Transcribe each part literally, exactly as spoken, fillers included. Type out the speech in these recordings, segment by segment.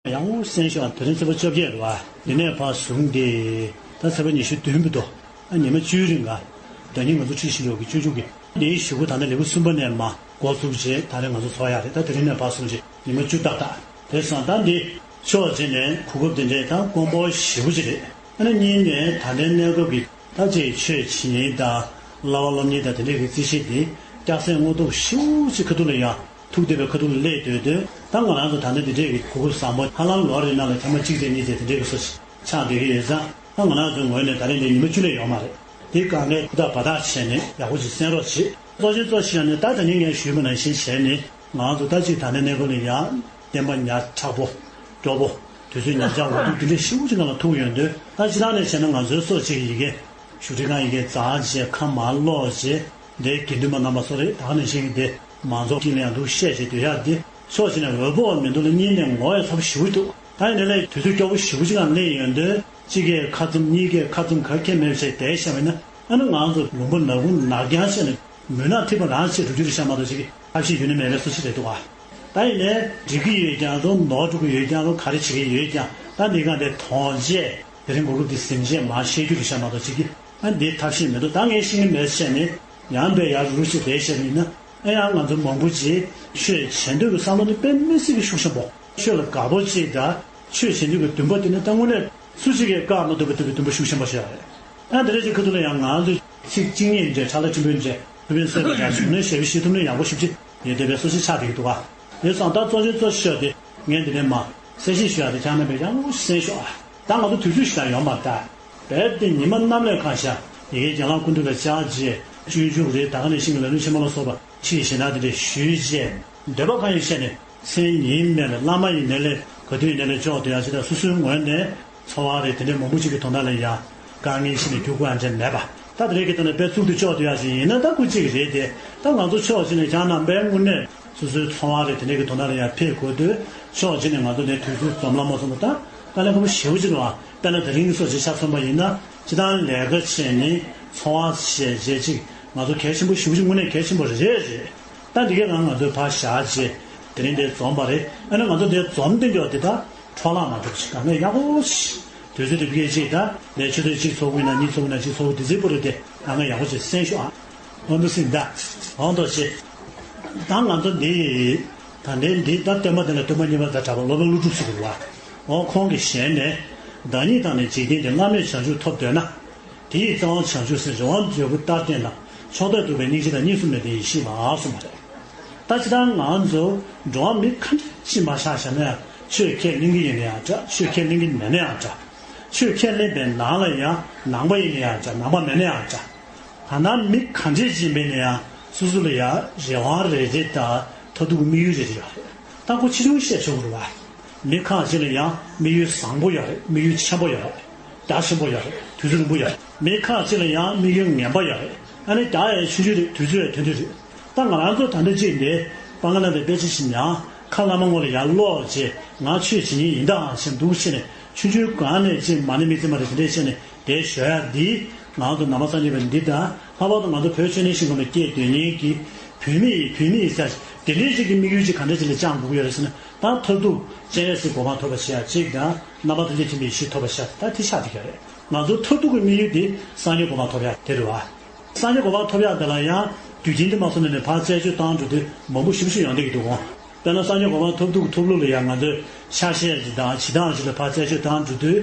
ཡག་པོ་གསན་ཤོག་དེ་རིང་ཚེས་པ་བཅོ་བརྒྱད་རེད་བ། འདི་ནས་ཕར་བཟུང་སྟེ། ད་ཚེས་པ་ཉི་ཤུ་བདུན་བར་དུ། ཨ་ཉི་མ་བཅུའི་རིང་ག་ཟླ་ཉིན་ང་ཚོ་ཁྲིད་བཞིན་ཡོད་ཀྱི་བཅུ་བཅུ་གི། འདིའི་གཞུག་གུ་ད་ལྟ་ལེའུ་གསུམ་པ་ནས་མར་འགོ་བཙུགས་རྗེས་ད་རེས་ང་ཚོ་ཚོགས་ཡག་རེད། ད་དེ་རིང་ནས་ཕར་བཟུང་རྗེས་ཉི་མ་བཅུ་ཏག་ཏག་རེད་སོང་། ད་འདི་ཕྱོགས་གཅིག་ནས་གོ་སྐབས་དེ་འདྲས་ད་དཀོན་པོ་ཞེ་པོ་ཅིག་རེད། ཨ་ནི་གཉིས་ནས་ད་ལྟའི་གནས་སྐབས་ཀྱི་ད་ཅིག་ཆོས་བྱེད་མཁན་དང་བསླབ་པ་སློབ་མཁན་དང་དེ་འདྲས་ཀྱི་རྩིས་གཞི་འདི་སྐྱག་རྫུན་སྔོག་འདོན་ཞེ་པོ་ཅིག་ཁ་ཐུག་ལ་ཡ། ཐུག་བསྡད་པའི་ཁ་ཐུག་ལ་སླེབས་སྡོད་དུས་ད་ང་རང་ཚོ་ད་ལྟ་འདི་འདྲས་ཀྱི་གོ་སྐབས་བཟང་པོ་ཧ་ལམ་ལོ་རེའི་ནང་ལ་ཐེངས་མ་གཅིག་རེ་གཉིས་རེ་དེ་འདྲས་ཀྱི་བཟོ་ཞིག་ཆགས་བསྡད་ཀྱི་ཡོད་ཙང་། ད་ང་རང་ཚོའི་ངོས་ནས་ད་རེས་འདི་ཉི་མ་བཅུ་ལས་ཡོད་མ་རེད། དེའི་དཀའ་ངལ་ཧུར་ཐག་འབད་ཐག་བྱས་ནས་ཡག་པོ་ཅིག་གསན་རོགས་བྱེད། གཙོ་ཆེན་གཙོ་ཆེ་ཡང་ནི་ད་ད་ནི་ངས་ཞུས་པ་ནང་བཞིན་བྱས་ནས་ང་ཚོ་ད་ཅིག་ད་ལྟའི་གནས་སྐབས་ལ་ཡང་བསྟན་པ་ཉག་ཕྲ་པོ། སྐྱོ་པོ། དུས་ཚོད་ཉག་ཕྲ་འུ་ཐུག་འདི་འདྲས་ཞེ་པོ་ཅིག་ནང་ལ་ཐུག་ཡོང་དུས་ད་སྤྱིར་བཏང་ནས་བྱས་ན་ང་ཚོའི་སོ་སོ་ཅིག་གི་ཡི་གེ་བཞུགས་ཁྲི་ཁང་ཡི་གེ་བརྫངས་བྱས་ཁ་མར་སློག་བྱས། འདིའི་དགེ་འདུན་པ་རྣམ་པ་ཚོ་རེད། ད་ག་ནང་བཞིན་གྱི་འདི་མང་ཚོགས་དཀྱིལ་ལ་ཡང་འདུག་བཤད་བྱས་སྡོད་ཡག་འདི་ཕྱོགས་གཅིག་ནས་འོས་པོ་བ་མི་འདུག་ལ་གཉིས་ནས་ངོ་ཡང་ཚ་པོ་ཞེ་པོ་འདུག་ད་ཡིན་ནའི་དུས་ཚོད་སྐྱོ་པོ་ཞེ་པོ་ཅིག་ལ་སླེབས་ཡོང་དུས་གཅིག་གིས་ཁ་བཙུམ་གཉིས་ཀས་ཁ་བཙུམ་ག་གེ་མེད་བྱས་བསྡད་བཞག་པ་ཡིན་ན། ཨ་ནི་ང་ཚོ་ལུང་པ་ནག་ཁུང་ནག་རྐྱང་བྱས་ནས་མུན་ནག་ཐིབས་པ་རང་ཆེ་འགྲོ་རྒྱུ་རེད་ཤག་མ་གཏོགས་ཅིག་གི་ཐབས་ཤེས་ཡོད་ནི་མེད་པའི་བཟོ་ཅིག་རེད་འདུག་ག་ད་ཡིན་ནའི་འགྲིག་གི་ཡོད་ཀྱང་རུང་ནོར་འགྲོ་གི་ཡོད་ཀྱང་རུང་ག་རེ་བྱེད་ཀྱི་ཡོད་ཀྱང་ད་འདི་ག་འདི་མཐོང་རྗེས། དེ་རིང་གོ་སྐབས་འདི་ཟིན་རྗེས་མར་བཤད་རྒྱུ་རེད་ཤག་མ་གཏོགས་ཅིག་གི་ཨ་འདི་ཐབས་ཤེས་མི་འདུག་ད་ངས་ཤེས་ཀྱི་མེད་བཤད་ནས་ཡང་པས་ཡར་རུ་ཞིག་བསྡད་བཤད་པ་ཡིན་ན། ཨ་ཡང་ང་ཚོ་མང་པོ་ཅིག་ཆོས་བྱེད་འདོད་ཀྱི་བསམ་བློ་ནི་དཔེ་མི་སྲིད་ཀྱི་ཤུགས་ཆེན་པོ། ཆོས་ལ་དགའ་པོ་ཅིག་དང་ཆོས་བྱེད་འདོད་ཀྱི་འདུན་པ་དེ་ནི་ད་དངོས་གནས་སུ་གཅིག་གིས་བཀག་མ་ཐུབ་པའི་ཐུབ་པའི་འདུན་པ་ཤུགས་ཆེན་པོ་ཞིག་རེད། ཨ་འདི་འདྲ་ཅིག་ཁ་ཐུག་ལ་ཡང་ང་ཚོས་ཚིག་གཅིག་གཉིས་འདྲ་ཕྲ་ལ་ཕྲན་བུ་འདྲ་བུ་བན་སོགས་ཀྱི་ཡང་གཞུང་ལས་ཞེ་པོ་ཤེས་ཐུབ་ན་ཡག་པོ་ཞེ་པོ་ཅིག་ཡོད་བསྡད་པའི་བཟོ་ཅིག་ཆགས་བསྡད་ཀྱི་འདུག་ག་དེ་སོང་ད་གཙོ་ཆེན་གཙོ་ཆེ་ཤོས་དེ་ངས་འདི་ནས་མར་གསལ་བཤད་ཞུ་ཡག་དེ་ཁྱེད་རྣམ་པས་ཡག་པོ་ཞིག་གསན་ཤོག་ཨ། ད་ང་ཚོ་དུས་ཚོད་ཞིག་ད་ཡོད་མ་རེད་ད། རྦད་དེ་ཉི་མ་གནམ་ལས་ཁ་ཤར་ཡི་གེ་རྒན་ལགས་སྐུ་མདུན་ལ་བཅར་རྗེས་སྤྱོད་འཇུག་རེད། ད་ག་ནང་བཞིན་གྱི་ལམ་རིམ་ཆེན་མོ་ལ་སོགས་པ་ཁྲིད་ཞེ་དྲག་དེ་འདྲས་ཞུས་རྗེས་འདོད་པ་གང་ཡོད་བཤད་ནས་མཚན་ཉིད་མེད་ལ་བླ་མ་ཡིན་ནའི་ལས་ག་དུས་ཡིན་ནའི་ལས་ལྕོགས་སྡོད་ཡག་ཅིག་དང་སོ་སོའི་ངོས་ནས་འཚོ་བ་རེད་དེ་འདྲས་མང་པོ་ཅིག་གི་དོན་དག་ལ་ཡང་དཀའ་ངལ་ཞིག་ནས་འགྱུར་དགོས་ཡག་འདྲ་མེད་པ། ད་དེ་རིང་གི་ཐོག་ནས་དཔེ་གཙུག་ཏུ་ལྕོགས་སྡོད་ཡག་ཅིག་ཡིན་ན་ད་སྐུ་གཅིག་རེད་དེ། ད་ང་ཚོ་ཕྱོགས་གཅིག་ནས་ཁྱེད་རྣམ་པས་དངོས་གནས་སོ་སོའི་འཚོ་བ་རེད་དེ་འདྲས་ཀྱི་དོན་དག་ལ་ཡང་ཕེབས་དགོས་དུས་ཕྱོགས་གཅིག་ནས་ང་ཚོ་འདིར་དུས་ཚོད་འཛོམས་ལ་མ་འཛོམས་པ་ད་དཀའ་ལས་ཁག་པོ་ཞེ་པོ་ཅིག་འདུག་ཨ། དཔེར་ན་དེ་རིང་གི་སོ་ཅིག་ཆ་མཚོན་པ་ཡིན་ན་སྤྱིར་བཏང་ལས་ཀ་བྱས་ནས་འཚོ་བ་བྱས་བྱས་ཅིག་ང་ཚོ་གལ་ཆེན་པོ་ཞེ་པོ་ཅིག་དངོས་གནས་གལ་ཆེན་པོ་རེད་རེད། ད་འདི་གའི་ནང་ང་ཚོས་ཕར་བཞག་རྗེས་དེ་རིང་འདིར་འཛོམས་པ་རེད། ཨ་ནི་ང་ཚོ་འདིར་འཛོམས་བསྡད་ཀྱོག་འདི་ད་འཕྲོ་བརླག་མ་འགྲོ་ཞིག་གང་ག་ཡག་པོ་ཞིག་དུས་ཚོད་དེ་བརྒྱད་ཅིག་ད་ལས་ཆུ་ཚོད་གཅིག་ཚོགས་ཀྱི་ན་གཉིས་ཚོགས་ཀྱི་ན་གཅིག་ཚོགས་དེ་ཚོའི་པོ་རེད་དེ་གང་ག་ཡག་པོ་ཞིག་གསན་ཤོག་ཨ། འོང་དུ་སིང་ད། འོང་དུ་ཞེ། ད་ང་ཚོ་འདི། ད་འདི་འདི་ད་སྟོན་པ་དེ་ལ་སྟོན་པ་གཉིས་པ་དང་གྲགས་པ་སློབ་དཔོན་ཀླུ་སྒྲུབ་ཟེར་གྱི་རེད་བ། འོ་ཁོང་གི་ཞལ་ནས། བདག་ཉིད་དང་ནི་འཇིག་རྟེན་གྱི། བླ་མེད་བྱང་ཆུབ་ཐོབ་འདོད་ན། དེ་ཡི་རྩ་བ་བྱང་ཆུབ་སེམས། རི་དྭགས་འདོད་དགུ་ལྟར་བསྟེན་ན། ཕྱོགས་དག་གདུག་པའི་སྙིང་རྗེ་དང་། གཉིས་སུ་མེད་པའི་ཡེ་ཤེས་ལགས་གསུངས་པ་རེད། ད་ཅི་ལྟར་ང་ཚོ་འགྲོ་བ་མི་ག་འདྲ་ཅིག་མ་ཆགས་བྱས་ན་ཡང་ཆོས་ཁས་ལེན་གྱི་ཡིན་ན་ཡང་འདྲ། ཆོས་ཁས་ལེན་གྱི་མེད་ན་ཡང་འདྲ། ཆོས་ཁས་ལེན་པའི་ནང་ལ་ཡང་ནང་པ་ཡིན་ན་ཡང་འདྲ། ནང་པ་མེད་ན་ཡང་འདྲ། ད་ནང་མི་ག་འདྲས་ཅིག་ཡིན་པ་ཡིན་ན་ཡང་སོ་སོ་ལ་ཡང་རེ་བ་རེ་རེ་དང་མཐར་ཐུག་གི་དམིགས་ཡུལ་རེ་རེ་ཡོད་རེད། ད་ཁོ་ཆེ་ཆུང་བཤད་ཆོག་གི་རེད་བ། མི་ཁ་ཅིག་ལ་ཡང་དམིགས་ཡུལ་བཟང་པོ་ཡོད་རེད། དམིགས་ཡུལ་ཆེན་པོ་ཡོད་རེད། རྒྱ་ཆེན་པོ་ཡོད་རེད། དུས་ཚོད་རིང་པོ་ཡོད་རེད། མི་ཁ་ཅིག་ལ་ཡང་དམིགས་ཡུལ་ངན་པ་ཡོད་རེད། ཨ་ནི་རྒྱ་ཡང་ཆུང་ཆུང་རེད། དུས་ཚོད་ཡང་ཐུང་ཐུང་རེད། ད་ང་རང་ཚོ་ད་ལྟ་ཅིག་འདི་སྤང་ག་ན་འདི་དཔེ་ཆ་ཞིག་ཉར་ཁ་བླ་མ་ངོ་ལ་ཡར་ཀློག་བྱས་ང་ཆོས་བྱེད་མཁན་ཡིན་ད་ཨང་ཞེས་འདུག་བྱས་ནས་ཆུང་ཆུང་སྒང་ནས་ཅིག་མ་ཎི་དམིགས་བརྩེ་མ་རེད་དེ་འདྲས་བྱས་ནས་དེ་ཞོ་ཡ་འདི་ང་ཚོ་ནང་པ་སངས་རྒྱས་པ་འདི་དང་ལྷག་པར་དུ་ང་ཚོ་བོད་ཆོས་ལྡན་ཞིང་ཁམས་ལ་སྐྱེས་སྡོད་མཁན་གྱི་བོད་མི་ཡིས་བོད་མི་ཡིན་ས་དེ་འདྲས་ཅིག་གི་དམིགས་ཡུལ་ཅིག་ག་འདྲས་ཅིག་ལ་བཅངས་དགོས་ཀྱི་ཡོད་རེད་ཟེར་ན། ད་མཐར་ཐུག་སྤྱན་རས་གཟིགས་གོ་འཕང་ཐོབ་པ་བྱེད་ཡ་གཅིག་དང་རྣམ་པ་ཐམས་ཅད་མཁྱེན་པའི་ཡེ་ཤེས་ཐོབ་པ་བྱེད་ཡ་ད་དེ་ཆགས་བསྡད་ཀྱི་རེད། ང་ཚོ་མཐར་ཐུག་གི་དམིགས་ཡུལ་དེ་སངས་རྒྱས་གོ་འཕང་ཐོབ་ཡ་དེ་རེད་བ། སངས་རྒྱས་གོ་འཕང་ཐོབ་ཡག་དེ་ལ་ཡང་དུས་རྒྱུན་དུ་མ་སོང་ནས་ནས་ཕར་རྩད་གཅོད་བཏང་འགྲོ་དུས་མང་པོ་ཞིབ་ཞིབ་ཡོང་བསྡད་ཀྱི་འདུག་གོ། དཔེར་ན་སངས་རྒྱས་གོ་འཕང་ཐོབ་ཐུབ་ཐོབ་ལུགས་ལ་ཡང་ང་ཚོས་ཆ་ཤས་ཅིག་དང་བྱེད་སྟངས་ཅིག་ལ་ཕར་རྩད་གཅོད་བཏང་འགྲོ་དུས་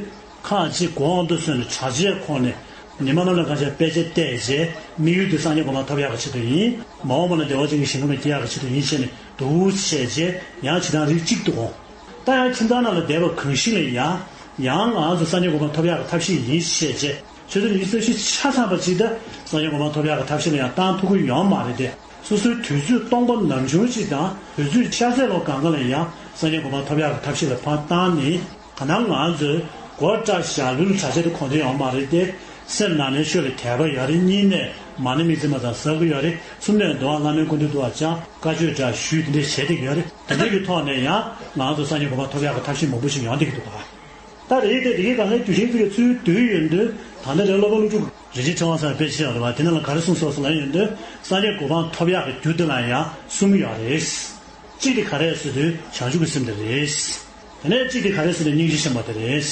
ཁག་ཅིག་གོང་དུ་སོན་ནས་གྲྭ་ཆས་ཁོངས་ནས་ཉི་མ་ནམ་ལ་ཁ་ཤས་དཔེ་ཆ་བལྟས་རྗེས་དམིགས་ཡུལ་དེ་སངས་རྒྱས་གོ་འཕང་ཐོབ་ཡག་གི་ཆེད་དུ་ཡིན། མ་འོངས་པ་ན་བདེ་བ་ཅན་གྱི་ཞིང་ཁམས་ལ་སྐྱེ་ཡག་གི་ཆེད་དུ་ཡིན་ཞེས་ནས་འདུག་བྱས་རྗེས་ཡང་བྱེད་སྟངས་རིགས་གཅིག་འདུག་གོ། ད་ཡང་ཁྱིམ་ཚང་ནང་ལ་བསྡད་པ་གང་ཞིག་ལ་ཡང་ཡང་ང་ཚོ་སངས་རྒྱས་གོ་འཕང་ཐོབ་ཡག་གི་ཐབས་ཤེས་ཡིན་ཞེས་བྱས། ཆུ་ཚོད་ཉི་ཤུ་རྩ་བཞི་ཆ་ཚང་བ་ཅིག་ད་སངས་རྒྱས་གོ་འཕང་ཐོབ་ཡག་གི་ཐབས་ཤེས་ལ་ཡང་བཏང་ཐུབ་ཀྱི་ཡོད་མ་རེད་དེ། སོ་སོའི་དུས་ཚོད་སྟོང་པ་ནམ་བྱུང་ཅིག་དང་དུས་ཚོད་ཤར་ཚད་ལོ་གང་ག་ལ་ཡང་སངས་རྒྱས་གོ་འཕང་ཐོབ་ཡག་གི་ཐབས་ཤེས་ལ་ཕར་བཏང་ནས་གང་ལྟར་ང་ཚོས་སྒོ་བཀྲ་ཞག་ལུས་ལ་གྲྭ་ཆས་དེ་གོན་དོན་ཡོད་མ་རེད་དེ། སེམས་ནང་ནས་ཆོས་ལ་དད་པ་ཡོད་རེད། གཉིས་ནས་མ་ཎི་དམིགས་བརྩེ་མ་ཚང་བསགས་ཀྱི་ཡོད་རེད། གསུམ་ནས་འདུལ་བ་བླ་མའི་སྐུ་མདུན་དུ་བ་ཅང་བཀའ་ཆོས་འདྲ་ཞུས་དེ་འདྲས་བྱས་བསྡད་ཀྱི་ཡོད་རེད། དེ་འདྲས་ཀྱི་ཐོག་ནས་ཡང་ང་ཚོ་སངས་རྒྱས་གོ་འཕང་ཐོབ་ཡག་གི་ཐབས་ཤེས་མང་པོ་ཞིག་ཡོང་བསྡད་ཀྱི་འདུག་ག། ད་རེད་དེ་དེ་གའི་སྒང་ལ་དུས་ཆེན་ཚོ་གི་ཚུལ་བསྡུས་ཡོང་དུས་ད་ལྟ་རེད་སློབ་དཔོན་ཀླུ་སྒྲུབ་རིན་ཆེན་ཕྲེང་བ་ཚང་དཔེ་ཆ་ཡོད་རེད་བ། དེ་ནང་ལ་ག་རེ་གསུངས་སོང་ཟེར་ལབ་ཡོང་དུས་སངས་རྒྱས་གོ་འཕང་ཐོབ་ཡག་གི་རྒྱུ་དེ་ལ་ཡང་གསུམ་ཡོད་རེད། གཅིག་དེ་ག་རེ་ཟེར་དུས་བྱང་ཆུབ་ཀྱི་སེམས་དེ་རེད། དེ་ནས་གཅིག་དེ་ག་རེ་ཟེར་ན་སྙིང་རྗེ་ཆེན་པོ་དེ་རེད།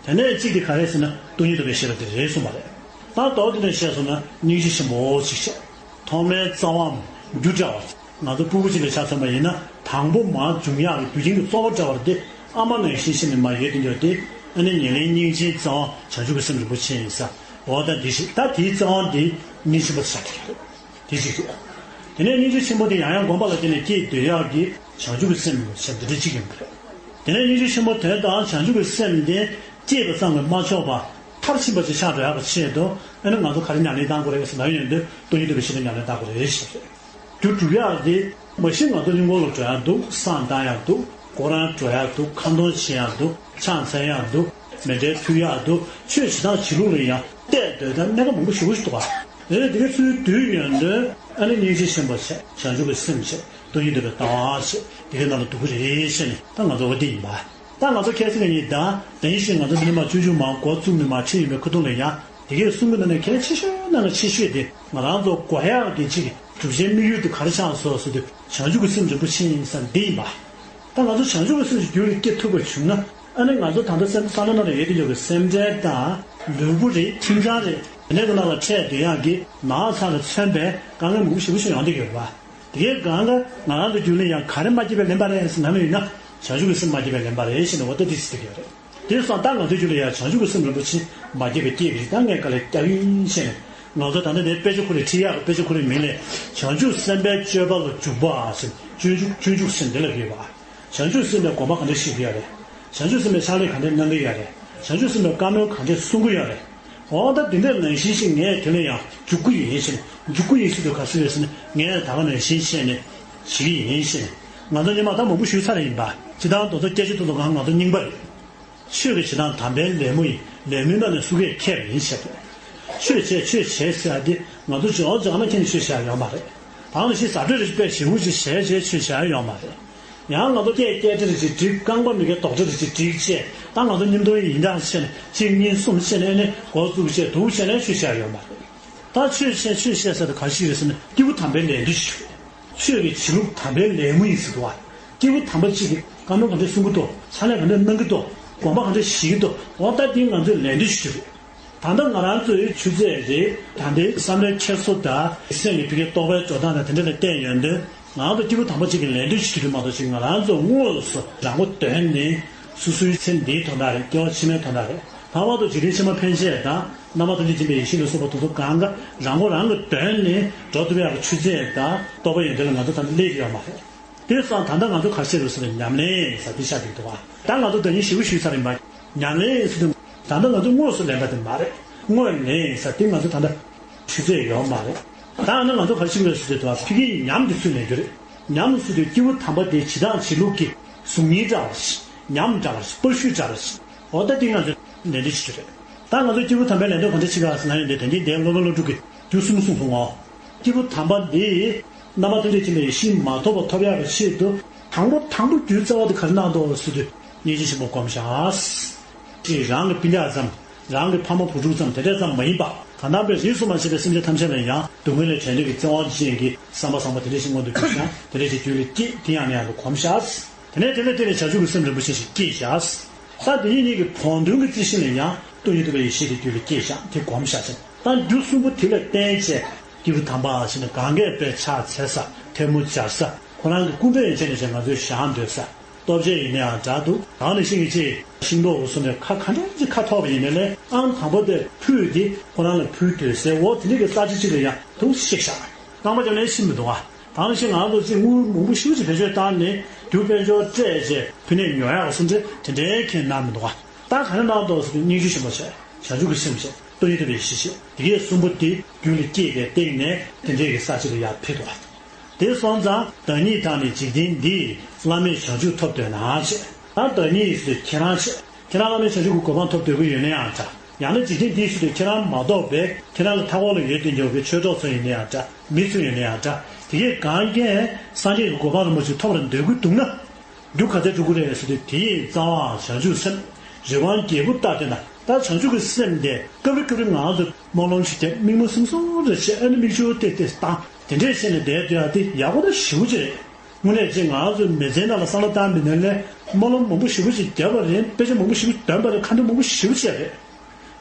དེ་ནས་གཅིག་དེ་ག་རེ་ཟེར་ན་སྟོང་ཉིད་རྟོགས་པའི་ཤེས་རབ་དེ་རེད་གསུངས་པ་རེད། ད་མདོར་བསྡུས་ནས་བཤད་སོང་ན་སྙིང་རྗེ་ཆེན་པོ་གཅིག་བྱས། ཐོག་མའི་རྩ་བའམ་རྒྱུ་འབྲས་བ། ང་ཚོ་ཕྲུ་གུ་གཅིག་ལ་ཆ་མཚོན་པ་ཡིན་ན་དང་པོ་མར་འབྱུང་ཡག་གི་རྒྱུ་རྐྱེན་གྱི་གཙོ་བོ་འབྲེལ་བ་དེ་ཨ་མ་ནང་བཞིན་བྱས་ནས་མར་ཡོད་དེ་འདྲ་དེ། ཨ་ནི་ཉེར་ལེན་སྙིང་རྗེའི་རྩ་བ་བྱང་ཆུབ་ཀྱི་སེམས་རིན་པོ་ཆེ་ཡིན་ས། འོ་ད་འདི་ཞིག་ད་དེའི་རྩ་བ་འདི་སྙིང་རྗེ་ཆེན་པོ་ཆགས་ཀྱི་རེད། དེ་གཅིག་རེད། དེ་ནས་སྙིང་རྗེ་ཆེན་པོ་དེ་ཡང་ཡང་སྒོམ་པ་ལ་བརྟེན་ནས་སྐྱེས་སྡོད་ཡག་གི་བྱང་ཆུབ་ཀྱི་སེམས་ཟེར་འདི་འདྲ་གཅིག་ཡིན་པ་རེད། དེ་ནས་སྙིང་རྗེ་ཆེན་པོ་དོན་དང་བྱང་ཆུབ་ཀྱི་སེམས་དེ་སྐྱེས་པ་ཙམ་གྱིས་མ་ཆོག་པ་མཐར་ཕྱིན་པ་ཅིག་ཆགས་འགྲོ་ཡག་གི་ཆེད་དུ། ཨ་ནི་ང་ཚོ་ག་རེ་ཉམས་ལེན་བཏང་དགོས་རེད་ཟེར་ན་ཡོན་ཏན་སྟོང་ཉིད་རྟོགས་པའི་ཤེས་རབ་ཉམས་ལེན་བཏང་དགོས་རེད་ཞེས་རེད། རྒྱུ་སྒྲུབ་ཡག་དེ་མ་གཞི་ང་ཚོ་གླིང་སྐོར་ལ་འགྲོ་ཡག་འདུག་བསང་གཏང་ཡག་འདུག་སྐོར་ར་འགྲོ་ཡག་འདུག་ཁ་འདོན་བྱེད་ཡག་འདུག་ཕྱག་འཚལ་ཡག་འདུག་མཎྜལ་ཕུལ་ཡག་འདུག་ཆོས་བྱེད་སྟངས་བྱེད་ལུགས་ལ་ཡང་བལྟས་སྡོད་ད་གནད་འགག་མང་པོ་ཞེ་པོ་ཞིག་འདུག་ག་རེད། དེ་གའི་ཚུལ་དུས་ཡོན་ཏན་ཨ་ནི་སྙིང་རྗེ་ཆེན་པོ་བྱས། བྱང་ཆུབ་ཀྱི་སེམས་བྱས། སྟོང་ཉིད་རྟོགས་པའི་ལྟ་བ་བྱས། དེ་གའི་ནང་ལ་འདུ་གི་རེད་ཟེར་ནས་ད་ང་ཚོ་འོ་དེ་ཡིན་པ། ད་ང་ཚོ་ཁ་སང་གཉིས་ད་དེ་བཞིན་ང་ཚོ་འདི་ནས་མར་སྤྱོད་འཇུག་མར་འགོ་བཙུགས་ནས་མར་ཁྲིད་ཡོང་བའི་ཁ་ཐུག་ལ་ཡང་དེ་གའི་གསུང་གི་ནང་ནས་གལ་ཆེ་ཤོས་ནང་ནས་ཆེ་ཤོས་དེ་ང་རང་ཚོ་དགོས་ཡག་གི་གཅིག་གི་སྒྲུབ་བྱའི་དམིགས་ཡུལ་དེ་ག་རེ་ཆགས་སོང་ཟེར་དུས་བྱང་ཆུབ་ཀྱི་སེམས་རིན་པོ་ཆེ་ཡིན་ས་འདི་ཡིན་པ། ད་ང་ཚོ་བྱང་ཆུབ་ཀྱི་སེམས་ཀྱི་རྒྱུད་ལ་སྐྱེ་ཐུབ་པ་བྱུང་ན། ཨ་ནི་ང་ཚོ་ད་ལྟ་སེམས་བསམ་བློ་ནང་ལ་ཡོད་དེ་ཡོད་པའི་སེམས་ཁྲལ་དང་ལུས་པོ་རེད་ཁྱིམ་ཚང་རེད་དེ་འདྲའི་ནང་ལ་འཕྲད་སྡོད་ཡག་གི་ནགས་ཚལ་ལ་མཚོན་པའི་དཀའ་ངལ་མང་པོ་ཞེ་པོ་ཞིག་ཡོང་བསྡད་ཡོད་རེད་པ། དེ་གའི་སྒང་ག་ང་རང་ཚོ་རྒྱུད་ལ་ཡང་ག་རེ་མ་སྐྱེས་པའི་ལན་པ་རེད་ཟེར་ན་ཡིན་ན་བྱང་ཆུབ་ཀྱི་སེམས་མ་སྐྱེས་པའི་ལན་པ་རེད་ཞེས་ནས་འོ་ད་དེ་ཟེར་གྱི་ཡོད་རེད། དེ་སོང་ད་ང་ཚོའི་རྒྱུད་ལ་ཡང་བྱང་ཆུབ་ཀྱི་སེམས་རིན་པོ་ཆེ་མ་སྐྱེས་པའི་སྐྱེས་པའི་ད་ངས་དཀའ་ལས་བརྒྱབ་ཡིན་ཞེས་ནས་ང་ཚོ་ད་ལྟ་དེ་དཔེ་ཆ་ཁོ་རེ་ཁྲིད་ཡག་གི་དཔེ་ཆ་ཁོ་རེ་མིང་ལས་བྱང་ཆུབ་སེམས་དཔའི་སྤྱོད་པ་ལ་འཇུག་པ་ཟེར་སྤྱོད་འཇུག་སྤྱོད་འཇུག་ཟེར་འདི་ལ་ཡོད་པ། བྱང་ཆུབ་སེམས་དཔའི་དགོངས་པ་ག་འདྲ་བཞེས་ཀྱི་ཡོད་རེད། བྱང་ཆུབ་སེམས་དཔའི་ཕྱག་ལས་ག་འདྲ་གནང་གི་ཡོད་རེད། བྱང་ཆུབ་སེམས་དཔའི་བཀའ་མོལ་ག་འདྲ་གསུང་གི་ཡོད་རེད། འོ་ད་དེ་འདྲ་ནང་བཞིན་ཞིག་ངས་དེ་ལ་ཡང་འཇུག་གི་ཡིན་ཞེས་ནས་འཇུག་གི་ཡིན་ཞེས་པའི་ག་ཚོད་ཡོད་ཟེར་ན་ངས་ད་ག་ནང་བཞིན་བྱས་ནས་བྱེད་ཀྱི་ཡིན་ཞེས་ནས་ང་ཚོ་སྔོན་མ་ད་མང་པོ་ཞུས་ཚར་ཡིན་པ། སྤྱིར་བཏང་རྡོག་རྩ་སྐད་ཆ་ཐོག་ཏུ་གང་ང་ཚོ་རྙིང་པ་རེད། ཆོས་ཀྱི་བྱེད་སྟངས་དམ་པའི་ལད་མོ་ཡིན། ལད་མོའི་ནང་ནས་སུ་གས་ཁྱད་མིན་བྱེད་པས། ཆོས་བྱེད་ཆོས་བྱེད་ཟེར་ཡ་འདི་ང་ཚོ་ཇོ་ཇོ་ན་ཁྱེད་ནས་ཆོས་བྱེད་ཡ་ཡོད་མ་རེད། ད་ནི་ཞིག་ཟ་འཕྲོད་རེ་དཔེ་ཞེ་པོ་ཅིག་བྱས་བྱས་ཆོས་བྱེད་ཡ་ཡོད་མ་རེད། ཡང་ང་ཚོ་སྐད་སྐད་ཁྲི་རེ་ཅིག་བསྒྲིགས། རྐང་པ་མི་དགེ་རྡོག་ཁྲི་རེ་ཅིག་བསྒྲིགས་བྱས་ད་ང་ཚོ་མཉམ་དུ་ཡིན་འདྲ་བྱས་ནས་གཅིག་གཉིས་གསུམ་བྱས་ནས་ཨ་ནི་འགོ་བཙུགས་བྱས་འདུག་བྱས་ནས་ཆོས་བྱེད་ཡ་ཡོད་མ་རེད། ད་ཆོས་བྱེད་ཆོས་བྱེད་ཟེར་དུས་ག་རེ་ཞིག་རེད་ཟེར་ན་སྐྱེས་བུ་དམ་པའི་ལད་ཟློས་ཤིག་རེད། ཆོས་ཀྱི་བྱེད་ལུགས་དམ་པའི་ལད་མོ་ཡིན་ཟེར་འདུག་བ། སྐྱེས་བུ་དམ་པ་གཅིག་གིས་བཀའ་མོལ་ག་འདྲ་གསུང་གི་འདུག་ཕྱག་ལས་ག་འདྲ་གནང་གི་འདུག་དགོངས་པ་ག་འདྲ་བཞེས་ཀྱི་འདུག་འོ་ད་འདི་ང་ཚོའི་ལད་ཟློས་ཤིག་རེད། ད་ལྟ་ང་རང་ཚོའི་ཆུ་ཚད་རེད། ད་ལྟའི་བསམ་བློའི་འཁྱེར་སོ་དང་སེམས་ཀྱི་ཕ་གིའི་རྟོགས་པའི་འགྲོ་སྟངས་དང་དེ་འདྲ་ལ་བལྟས་ཡོང་དུས་ང་ཚོ་སྐྱེས་བུ་དམ་པ་གཅིག་གི་ལད་ཟློས་ཤིག་རེད་མ་གཏོགས་ཅིག་ང་རང་ཚོ་དངོས་སུ་རང་མགོ་འདོན་ནས་སོ་སོའི་ཚེ་འདིའི་དོན་དག་རེད། སྐྱེ་བ་ཕྱི་མའི་དོན་དག་རེད། ལྷག་པར་དུ་འཇིག་རྟེན་ཕྱི་མ་ཕན་ཆད་དང་རྣམ་པ་ཐམས་ཅད་མཁྱེན་པའི་ཡེ་ཤེས་ལ་སོགས་པ་དེ་ཚོ་གང་ག་རང་མགོ་རང་གིས་འདོན་ནས་འགྲོ་ཐུབ་ཡག་གི་ཆུ་ཚད་དང་རྟོགས་པ་ཡོན་ཏན་ལ་ང་ཚོ་ད་ནི་སླེབས་ཡོད་མ་རེད། དེ་སོང་ད་ལྟ་ང་ཚོ་ག་རེ་བྱེད་དགོས་ཟེར་ན་ཉམས་ལེན་ཟེར་དེ་བྱ་དགོས་འདུག་བ། ད་ང་ཚོ་ཟླ་ཉིན་བཞི་པོ་ཞུས་ཚར་ཡིན་པ། ཉམས་ལེན་ཟེར་དུས་ད་ལྟ་ང་ཚོ་དངོས་སུ་ལེན་པ་དེ་མ་རེད། དངོས་ལེན་ཟེར་དེ་ང་ཚོ་ད་ལྟ་ཆུ་ཚད་ཡོད་མ་རེད། ད་ནི་ང་ཚོ་ག་རེ་བྱེད་དགོས་ཟེར་དུས་ཕ་གིའི་ཉམས་དེ་ཚུར་ལེན་རྒྱུ་རེད། ཉམས་ཟེར་དུས་སྐྱེས་བུ་དམ་པ་དེའི་བྱེད་སྟངས་བྱེད་ལུགས་ཀྱི་གཟུགས་བརྙན་འདྲ་བ་ཞིག་ཉམས་འདྲ་བ་ཞིག་པར་ཤུས་འདྲ་བ་ཞིག་འོ་ད་དེ་ང་ཚོ་ལེན་རྒྱུ་ཞིག་རེད། ད་ང་ཚོ་སྐྱེས་བུ་དམ་པའི་ལེན་འདོད་ག་འདྲ་བྱེད་ག་ཟེར་ན་ཡོད་འདི་དེ་འདི་འདའི་སློབ་དཔོན་སློབ་ཕྲུག་གིས་རྒྱུ་གསུམ་གསུངས་སོང་ངོ་། སྐྱེས་བུ་དམ་པ་འདི་རྣམ་པ་ཐམས་ཅད་མཁྱེན་པའི་ཡེ་ཤེས་མ་ཐོབ་པ་ཐོབ་ཡག་གི་ཆེད་དུ་དང་པོ་དང་པོ་རྒྱུའི་རྩ་བ་དེ་ག་རེ་གནང་འདུག་ཟེར་དུས་སྙིང་རྗེ་ཆེན་པོ་སྒོམ་བྱ། ཅེས་རང་གི་སྤུན་ཀྱག་ཙམ། རང་གི་ཕ་མ་བུ་ཕྲུག་ཙམ་དེ་འདྲ་ཙམ་མ་ཡིན་པ། གང་དག་པའི་རིས་སུ་མ་ཆད་པའི་སེམས་ཅན་ཐམས་ཅད་ལ་ཡང་སྡུག་བསྔལ་ལས་བྲལ་འདོད་ཀྱི་བརྩེ་བ་ཅན་གྱི་བསམ་པ་བཟང་པོ་དེ་འདྲ་ཞིག་མངོན་དུ་གྱུར་ཞིང་དེ་འདྲ་ཞིག་རྒྱུད་ལ་སྐྱེས་དེ་ཡང་ནས་ཡང་དུ་གོམས་བྱ། དེ་ནས་དེ་ལས་དེ་ནས་བྱང་ཆུབ་ཀྱི་སེམས་རིན་པོ་ཆེ་ཞིག་སྐྱེས་བཞག་ད་དེ་ཉིད་ཉིད་ཀྱི་བོགས་འདོན་གྱི་རྩི་ཤིང་ལ་ཡང་སྟོང་ཉིད་རྟོགས་པའི་ཡེ་ཤེས་དེ་རྒྱུད་ལ་སྐྱེས་བཞག་དེ་གོམས་བཞག་ཅིང་ད་རྒྱུ་གསུམ་པོ་དེ་ལ་བརྟེན་བྱས་སྐྱེས་བུ་དམ་པ་ཞིག་ནི་གང་གས་དཔེ་ཕྱག་འཚལ་ས་ཐལ་མོ་སྦྱར་ས་ཁོ་རང་གི་སྐུ་འདྲ་ཡན་ཆད་ནས་བྱས་ང་ཚོའི་བཞག་འདོད་ས། ལྟོ་ཆས་ཡིན་ནའང་འདྲ་འདུག་ད་ནི་ཤིང་གི་ཅི་ཤིང་ཏོག་གི་གསུམ་ནས་ཁ་ག་འདྲ་ཅིག་ཁ་ཐོག་པ་ཡིན་ནའི་ལས་ཨང་དང་པོ་དེ་ཕུད་དེ་ཁོ་རང་ལ་ཕུལ་འདོད་སའི་འོ་དེ་འདྲ་གི་ས་ཆ་ཅིག་ལ་ཡང་དུ་གཤེགས་བཞག་རྐང་པ་བརྒྱབ་ནས་ཕྱིན་མི་འདུག་ག་ད་ནི་ཤིང་ང་ཚོ་ཅིག་དངུལ་མང་པོ་ཞེ་པོ་ཅིག་བེད་སྤྱོད་བཏང་ནས་རྒྱུ་དཔལ་འབྱོར་སྤྲད་བྱས་ཕུལ་ནས་ཉོ་ཡག་གི་གསུམ་འདྲ་དེ་འདྲའི་ཁྱེད་གནང་མི་འདུག་ག་ད་ག་རེ་གནང་འདུག་ཟེར་དུས་སྙིང་རྗེ་ཆེན་པོ་བྱས་བྱང་ཆུབ་ཀྱི་སེམས་བྱས་སྟོང་ཉིད་རྟོགས་པའི་ཡེ་ཤེས་བྱས་དེ་གས་གསུམ་པོ་དེ་རྒྱུད་ལ་སྐྱེས་པའི་སྟེང་ནས་དེ་འདྲའི་གི་ས་ཆ་ལ་ཡར་ཕེབས་འདུག་ག་དེ་སོང་ཙང་བདག་ཉིད་དང་ནི་འཇིག་རྟེན་འདིའི། བླ་མེད་བྱང་ཆུབ་ཐོབ་འདོད་ན་ཞེས། ད་བདག་ཉིད་ཟེར་དུས་ཁྱེད་རང་ཞེས། ཁྱེད་རང་བླ་མེད་བྱང་ཆུབ་ཀྱི་གོ་འཕང་ཐོབ་འདོད་ཀྱི་ཡོད་ན་ཡང་འདྲ། ཡང་ན་འཇིག་རྟེན་འདིའི་ཕྱིར་དུ་ཁྱེད་རང་མ་གཏོགས་པའི་ཁྱེད་རང་ལ་མཐའ་འཁོར་ལ་ཡོད་དེ་འདྲ་བའི་ཆོས་གྲོགས་ཚོ་ཡིན་ན་ཡང་འདྲ། མི་ཚོ་ཡིན་ན་ཡང་འདྲ། དེ་གས་གང་གས་སངས་རྒྱས་ཀྱི་གོ་འཕང་རིན་པོ་ཆེ་ཐོབ་པར་འདོད་ཀྱི་འདུག་ན། རྒྱུ་ག་ཚད་སྒྲུབ་དགོས་རེད་ཟེར་དུས་དེའི་རྩ་བའང་བྱང་ཆུབ་སེམས། རི་དབང་རྒྱལ་པོ་ལྟ་སྟེ་ན་ད་བྱང་ཆུབ་ཀྱི་སེམས་དེ་སྐབས་རེ་སྐབས་རེ་ང་རང་ཚོ་སྨོན་ལམ་ཞིག་བརྒྱབ་མིག་མ་ཟུམ་ཟུམ་རེ་བྱས་ཨ་ནི་མིག་ཆུ་ཏེ་ཏེ་བཏང་དེ་འདྲས་བྱས་ནས་བསྡད་སྡོད་ཡག་དེ་ཡག་པོ་ད་ཞེ་པོ་ཅིག་རེད། དངོས་གནས་ཅིག་ང་ཚོའི་མི་ཚེའི་ནང་ལ་བསམ་བློ་བཏང་མི་ནང་ལས་སྨོན་ལམ་མང་པོ་ཞེ་པོ་ཅིག་བརྒྱབ་པ་རེད། དཔེ་ཆ་མང་པོ་ཞེ་པོ་འདོན་པ་རེད། ཁ་འདོན་མང་པོ་ཞེ་པོ་བྱས་རེད།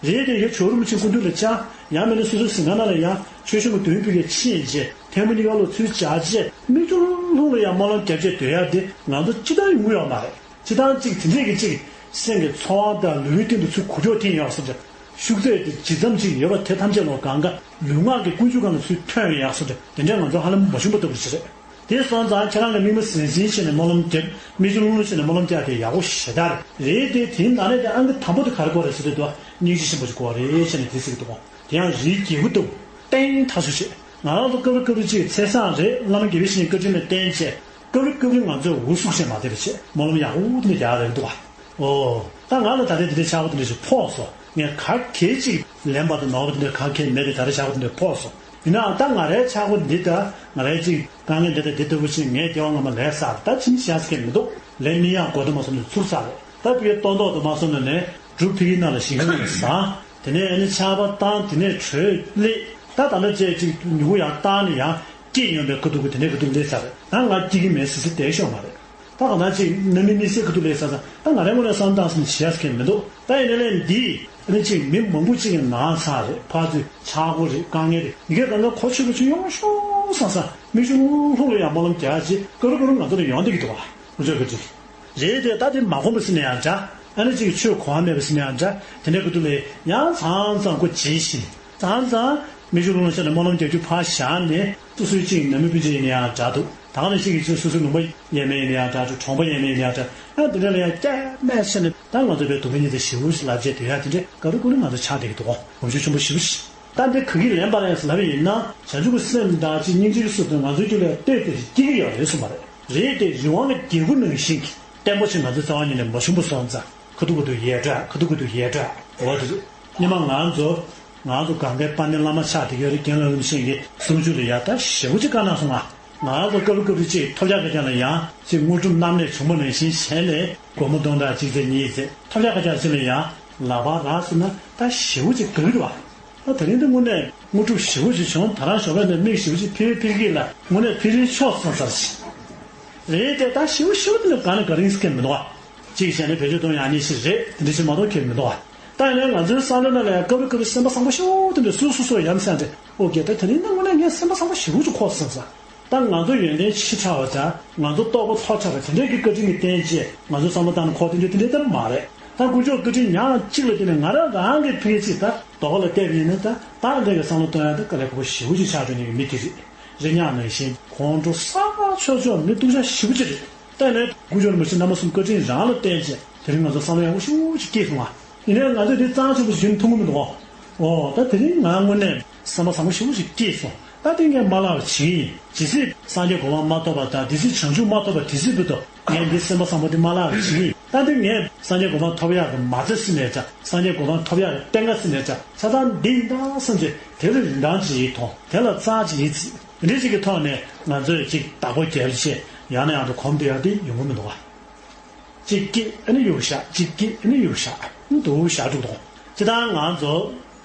རེད་དེ་ཡ་ཇོ་བོ་རིན་པོ་ཆེ་སྐུ་མདུན་ལ་བཅར། ཡང་མིན་ན་སོ་སོའི་གཟིམ་ཁང་ནང་ལ་ཡང་ཆོས་སྐྱོང་གི་མདུན་ཕུད་ཀྱི་ཕྱིན་རྗེས་ཐལ་མོ་གཉིས་ཀ་ལོག་ཚུར་སྦྱར་རྗེས་མིག་ཆུ་ལྷུང་ལྷུང་ལ་ཡང་སྨོན་ལམ་བརྒྱབ་བྱས་སྡོད་ཡག་དེ་ང་ཚོ་སྤྱིར་བཏང་ཡོང་གི་ཡོད་མ་རེད། སྤྱིར་བཏང་གཅིག་དེ་འདྲས་ཀྱི་གཅིག་སེམས་ཀྱི་ཚོར་བ་དང་ལུས་ཀྱི་སྟེང་དུ་ཚུར་གུ་ཅོག་འཐེན་ཡོད་བཟོ་འདྲ། ཤུགས་ཚད་དེ་ཇི་ཙམ་ཅིག་ཡོད་པ་དེ་ཐམས་ཅད་ལོ་གང་ག་ལུས་ངག་གི་ཀུན་སྤྱོད་སྒང་ལ་ཚུར་ཐོན་ཡོད་བཟོ་འདྲ། དེ་འདྲས་ང་ཚོ་ཧ་ལམ་མ་བྱུང་པ་ལྟ་བུ་ཞིག་རེད། དེ་སོང་ཙང་ཁྱེད་རང་གིས་དམིགས་མེད་ཟིང་ཟིང་བྱས་ནས་སྨོན་ལམ་བརྒྱབ། མིག་ཆུ་ལྷུང་ལྷུང་བྱས་ནས་སྨོན་ལམ་བརྒྱབ་དེ་ཡག་པོ་ཞེ་དྲག་རེད། རེད་དེ་དེའི་ནང་ནས་དེ་ཨང་ཀི་དང་པོ་དེ་ག་རེ་དགོས་རེད་ཟེར་དུས་དུ་སྙིང་རྗེ་ཆེན་པོ་ཞིག་དགོས་རེད་བྱས་ནས་དེ་ཟེར་གི་འདུག་དེ་ཡང་རིའི་རྒྱལ་པོ་ལྟ་བུ་ཏན་ཏག་ཞིག་བྱས། ང་རང་ཚོ་སྐབས་རེ་སྐབས་རེ་ཅིག་ཚེས་བཟང་རེད། བླ་མ་དགེ་བའི་བཤེས་གཉེན་བཀའ་དྲིན་ལ་བརྟེན་བྱས་སྐབས་རེ་སྐབས་རེ་ང་ཚོས་འུ་ཚུགས་བྱས་མ་བསྡད་པ་བྱས་སྨོན་ལམ་ཡག་པོ་དེ་འདྲ་རྒྱག་རེད་འདུག་བ། ཨོ། ད་ང་ལ་ད་ལྟའི་འདི་འདྲའི་ཆག་སྒོ་འདི་འདྲ་ཞིག་ཕོག་སོང་། ངས་ག་གེ་ཅིག་ལན་པ་དང་ནོར་བ་འདི་འདྲ་ག་གེ་མེད་དེ་ད་ལྟ་ཆག་སྒོ་འདི་འདྲ་ཕོག་སོང་། ཡིན་ནའང་ད་ང་རའི་ཆག་སྒོ་འདི་ད་ང་རའི་ཅིག་དཀའ་ངལ་འདི་ད་འདི་ལྟ་བུ་ཅིག་ངས་སྐྱེ་བ་སྔ་མ་ལས་བསགས་ད་ཕྱིན་ཆད་བྱས་ས་གེ་མི་འདུག་ལས་མི་ཡག་གོ་ད་མ་སོང་ནས་ཚུར་བསགས་རེད། ད་བི་ཡ་ཏོག་ཏོག་ཏུ་མ་སོང་ནས་ནས་འབྲུ་ཕི་གི་ནང་ལ་ཞིང་ཁ་ནང་ལ་བཟང་། དེ་ནས་ཨ་ནི་ཆར་པ་བཏང་། དེ་ནས་དྲོད་སླེབས། ད་ད་ལྟ་བཅས་ཅིག་མྱུ་གུ་ཡང་བཏང་ནས་ཡང་སྐྱེས་ཡོང་པའི་ཁ་ཐུག་གི་དེ་འདྲའི་ཁ་ཐུག་སླེབས་ཚར་རེད། ད་ང་སྐྱེ་གི་མེད་ཟེར་ཟེར་བསྡད་ཤོག་མ་རེད། ད་གང་ལྟར་ཅིག་གནའ་མི་གནས་སའི་ཁ་ཐུག་སླེབས་ཚར་ཙང་ད་ང་རའི་ངོས་ནས་བསམ་བཏང་སོང་ནས་བྱས་ས་གེ་མི་འདུག་ད་ཡིན་ནའི་ལས་འདི་ཨ་ནི་ཅིག་མི་མང་པོ་ཅིག་གི་ནང་ཚང་རེད། ཕར་ཚུར་ཆག་སྒོ་རེད། དཀའ་ངལ་རེད། ཡི་གེ་གང་ག་གོ་ཆོད་པོ་ཅིག་ཡོང་ཤོག་བསམ་བསམ་མིག་ཆུ་ལྷུག་ལྷུག་ལ་ཡང་སྨོན་ལམ་རྒྱག་ཅིག་ཀ་རུ་ཀ་རུ་ང་ཚོ་ལ་ཡོང་བསྡད་ཀྱི་འདུག་བ། འུ་ཚོའི་ཁ་ཐུག་རེད་དེ་ད་དེ་མ་གོམས་པ་ཟེར་ན་ཡང་འདྲ། ཨ་ནི་ཅིག་ཆོས་གོ་བ་མེད་པ་ཟེར་ན་ཡང་འདྲ། དེ་འདྲའི་ཁ་ཐུག་ལ་ཡང་མཚམས་མཚམས་སྒོ་འབྱེད་བཞིན་མཚམས་མཚམས་མིག་ཆུ་ལྷུང་ལྷུང་བྱས་ནས་སྨོན་ལམ་རྒྱག་རྒྱུ་ཕར་བཞག་ནས་སོ་སོའི་ཅིག་ནང་མི་སྤུན་མཆེད་ཡིན་ན་ཡང་འདྲ་འདུག་ད་ག་ནང་བཞིན་གྱི་ཅིག་སོ་སོའི་ལུང་པ་ཡས་མས་ཡིན་ན་ཡང་འདྲ་འདུག་གྲོང་པ་ཡས་མས་ཡིན་ན་ཡང་འདྲ་འདུག་ཨ་དེ་འདྲ་ལ་ཡང་སྐྱེལ་མས་བྱས་ནས་ད་ང་ཚོ་བའི་སྡུག་བསྔལ་དེ་ཞེ་པོ་ཞིག་ལབ་བྱས་སྡོད་ཡ་དེ་འདྲས་ཀ་རུ་ཀ་རུ་ང་ཚོ་ཆགས་བསྡད་ཀྱི་འདུག་གོ། གོམས་ཤུགས་ཆེན་པོ་ཞེ་པོ་ཞིག་ད་འདི་ག་གིས་ལན་པ་རེད་ཟེར་ལབ་པ་ཡིན་ན་བྱང་ཆུབ་ཀྱི་སེམས་དང་ཅིག་སྙིང་རྗེའི་གསུང་དང་ང་ཚོའི་རྒྱུད་ལ་ལྟོས་ཏེ་སྐྱེ་གི་ཡོད་རེད་གསུངས་པ་རེད། རེད་དེ་རི་དབང་གི་རྒྱལ་པོ་ནང་བཞིན་གྱི་བརྟན་པོ་ཞིག་ང་ཚོའི་རྩ་བ་ཉིད་ནས་མ་བྱུང་བ་སོང་ཙང་ཁ་ཐུག་ཁ་ཐུག་ཡལ་འདྲ། ཁ་ཐུག་ཁ་ཐུག་ཡལ་འདྲ། འོ་དེ་རེད། སྔོན་མ་ང་ཚོ་ང་ཚོ་གང་གའི་དཔལ་ལྡན་བླ་མ་ཆགས་བསྡད་ཀྱི་ཡོད་རེད། རྒན་ལགས་རིན་པོ་ཆེ་གི་གསུང་ཆོས་ལ་ཡ་ད་ཞེ་པོ་ཅིག་བཀའ་གནང་སོང་ང་། ང་ཚོ་སྐབས་རེ་སྐབས་རེ་ཅིག་ཐོབ་རྒྱག་ག་རྒྱག་ལ་ཡང་ཅིག་དངོས་གྲུབ་རྣམ་གནས་བྱུང་བ་ནང་བཞིན་བྱས་ནས་སྒོར་མོ་སྟོང་ཕྲག་གཅིག་ཚེ་གཉིས་ཚེ་ཐོབ་རྒྱག་ག་རྒྱག་ཅིག་ལ་ཡང་ལག་པ་རག་སོང་ན་ད་ཞེ་པོ་ཅིག་དགའ་གི་འདུག་བ། ད་དེ་རིང་འདི་དངོས་གནས་དངོས་གྲུབ་ཞེ་པོ་ཅིག་བྱུང་། ད་རང་ཞོགས་པ་ནས་མིག་ཞེ་པོ་ཅིག་ཕིར་ཕིར་གི་ལ་དངོས་གནས་ཕིར་ཕིར་ཆོག་སོང་ཟེར་ཞིག་རེད་དེ་ད་ཞེ་པོ་ཞེ་པོ་དེ་ནས་ག་ནས་ག་རིང་སྐད་མི་འདུག་བ། གཅིག་བྱས་ནས་བེད་སྤྱོད་གཏོང་ཡག་ནི་ཞིག་རེད། དེ་འདྲ་ཞིག་མ་གཏོགས་ཁྱོན་མི་འདུག་བ། ད་ཡིན་ནའི་ང་ཚོའི་བསམ་བློ་ནང་ལ་ཡང་སྐབས་རེ་སྐབས་རེ་སེམས་པ་བཟང་པོ་ཤོག་དེ་འདྲ་སུ་སུ་སུ་ཡ་མཚན་རེད། ཨོ་ཀེ་ད་དེ་རིང་ད་དངོས་གནས་ངས་སེམས་པ་བཟང་པོ་ཞེ་པོ་ཅིག་ཁོག་སོང་ཙང་། ད་ང་ཚོ་ཡོན་ཏན་ཆེ་དྲགས་པ་དང་ང་ཚོ་རྟོགས་པ་མཐོ་དྲགས་པ་དེ་འདྲས་ཀྱི་བཀའ་དྲིན་གྱི་རྟེན་བཅས་ང་ཚོ་བསམ་བློ་བཏང་ན་ཁོག་དེ་འདྲས་དེ་འདྲས་ལྟར་མ་རེད། ད་དཀོན་མཆོག་བཀའ་དྲིན་ཉག་གཅིག་ལ་བརྟེན་ནས་ང་རང་རང་གི་ཕ་གི་ཅིག་ད་རྡོ་ཁ་ལ་བལྟས་པ་ཡིན་ན་ད་ད་འདྲས་ཀྱི་བསམ་བློ་གཏོང་ཡག་ད་དཀའ་ལས་ཁག་པོ་ཞེ་པོ་ཅིག་ཆགས་འགྲོ་མཁན་གྱི་མི་དེ་རེད། རེ་ཉག་ནང་བཞིན་ཁོང་ཁྲོ་ས་ཕྱོགས་ཕྱོགས་མི་སྡུག་ཅག་ཞེ་པོ་ཅིག་རེད། ད་ནས་དཀོན་མཆོག་རིན་པོ་ཆེ་རྣམ་པ་གསུམ་བཀའ་དྲིན་རང་ལ་བརྟེན་བྱས་དེ་རིང་ང་ཚོ་བསམ་བློ་ཡག་པོ་ཞེ་པོ་ཅིག་སྐྱེས་སོང་ང་། ཡིན་ནའི་ང་ཚོས་འདི་གཙང་ཆེན་པོ་ཞིག་མཐོང་གི་མི་འདུག་ཨོ། ཨོ་ད་དེ་རིང་ང་དངོས་གནས་བསམ་པ་བཟང་པོ་ཞེ་པོ་ཞིག་སྐྱེས་སོང་། ད་དེ་ངས་མ་ལབ་པ་བྱེད་ཀྱི་ཡིན། ཇི་སྲིད་སངས་རྒྱས་གོ་འཕང་མ་ཐོབ་པ་དང་དེ་སྲིད་བྱང་ཆུབ་མ་ཐོབ་པ་དེ་སྲིད་བར་དུ་ངས་འདི་སེམས་པ་བཟང་པོ་འདི་མ་ལབ་པ་བྱེད་ཀྱི་ཡིན། ད་འདི་ངས་སངས་རྒྱས་གོ་འཕང་ཐོབ་ཡག་གི་མ་རྩ་ཟིན་ནས་ཙང་སངས་རྒྱས་གོ་འཕང་ཐོབ་ཡག་གི་གཏན་ཁ་ཟིན་ནས་ཙང་ཆ་ཚང་འདི་ཡིན་ད་བསམ་བྱས་དེ་ལ་རིན་ཐང་ཅིག་ཡིན་མཐོང་། དེ་ལ་རྩ་ཅིག་ཡིན་བརྩི། འདི་འདྲ་ཞིག་གི་ཐོག་ནས་ང་ཚོས་ཅིག་བདག་པོ་རྒྱབ་བྱས་ཡང་ནས་ཡང་དུ་གོམས་བསྡད་ཡག་འདི་ཡོང་གི་མི་འདུག་བ། གཅིག་སྐྱེས་ཨ་ནི་ཡུག་བཞག་གཅིག་སྐྱེས་ཨ་ནི་ཡུག་བཞག་ཨ་ནི་དུ་བཞག་འགྲོ་གི་འདུག་སྤྱིར་བཏང་ང་ཚོ་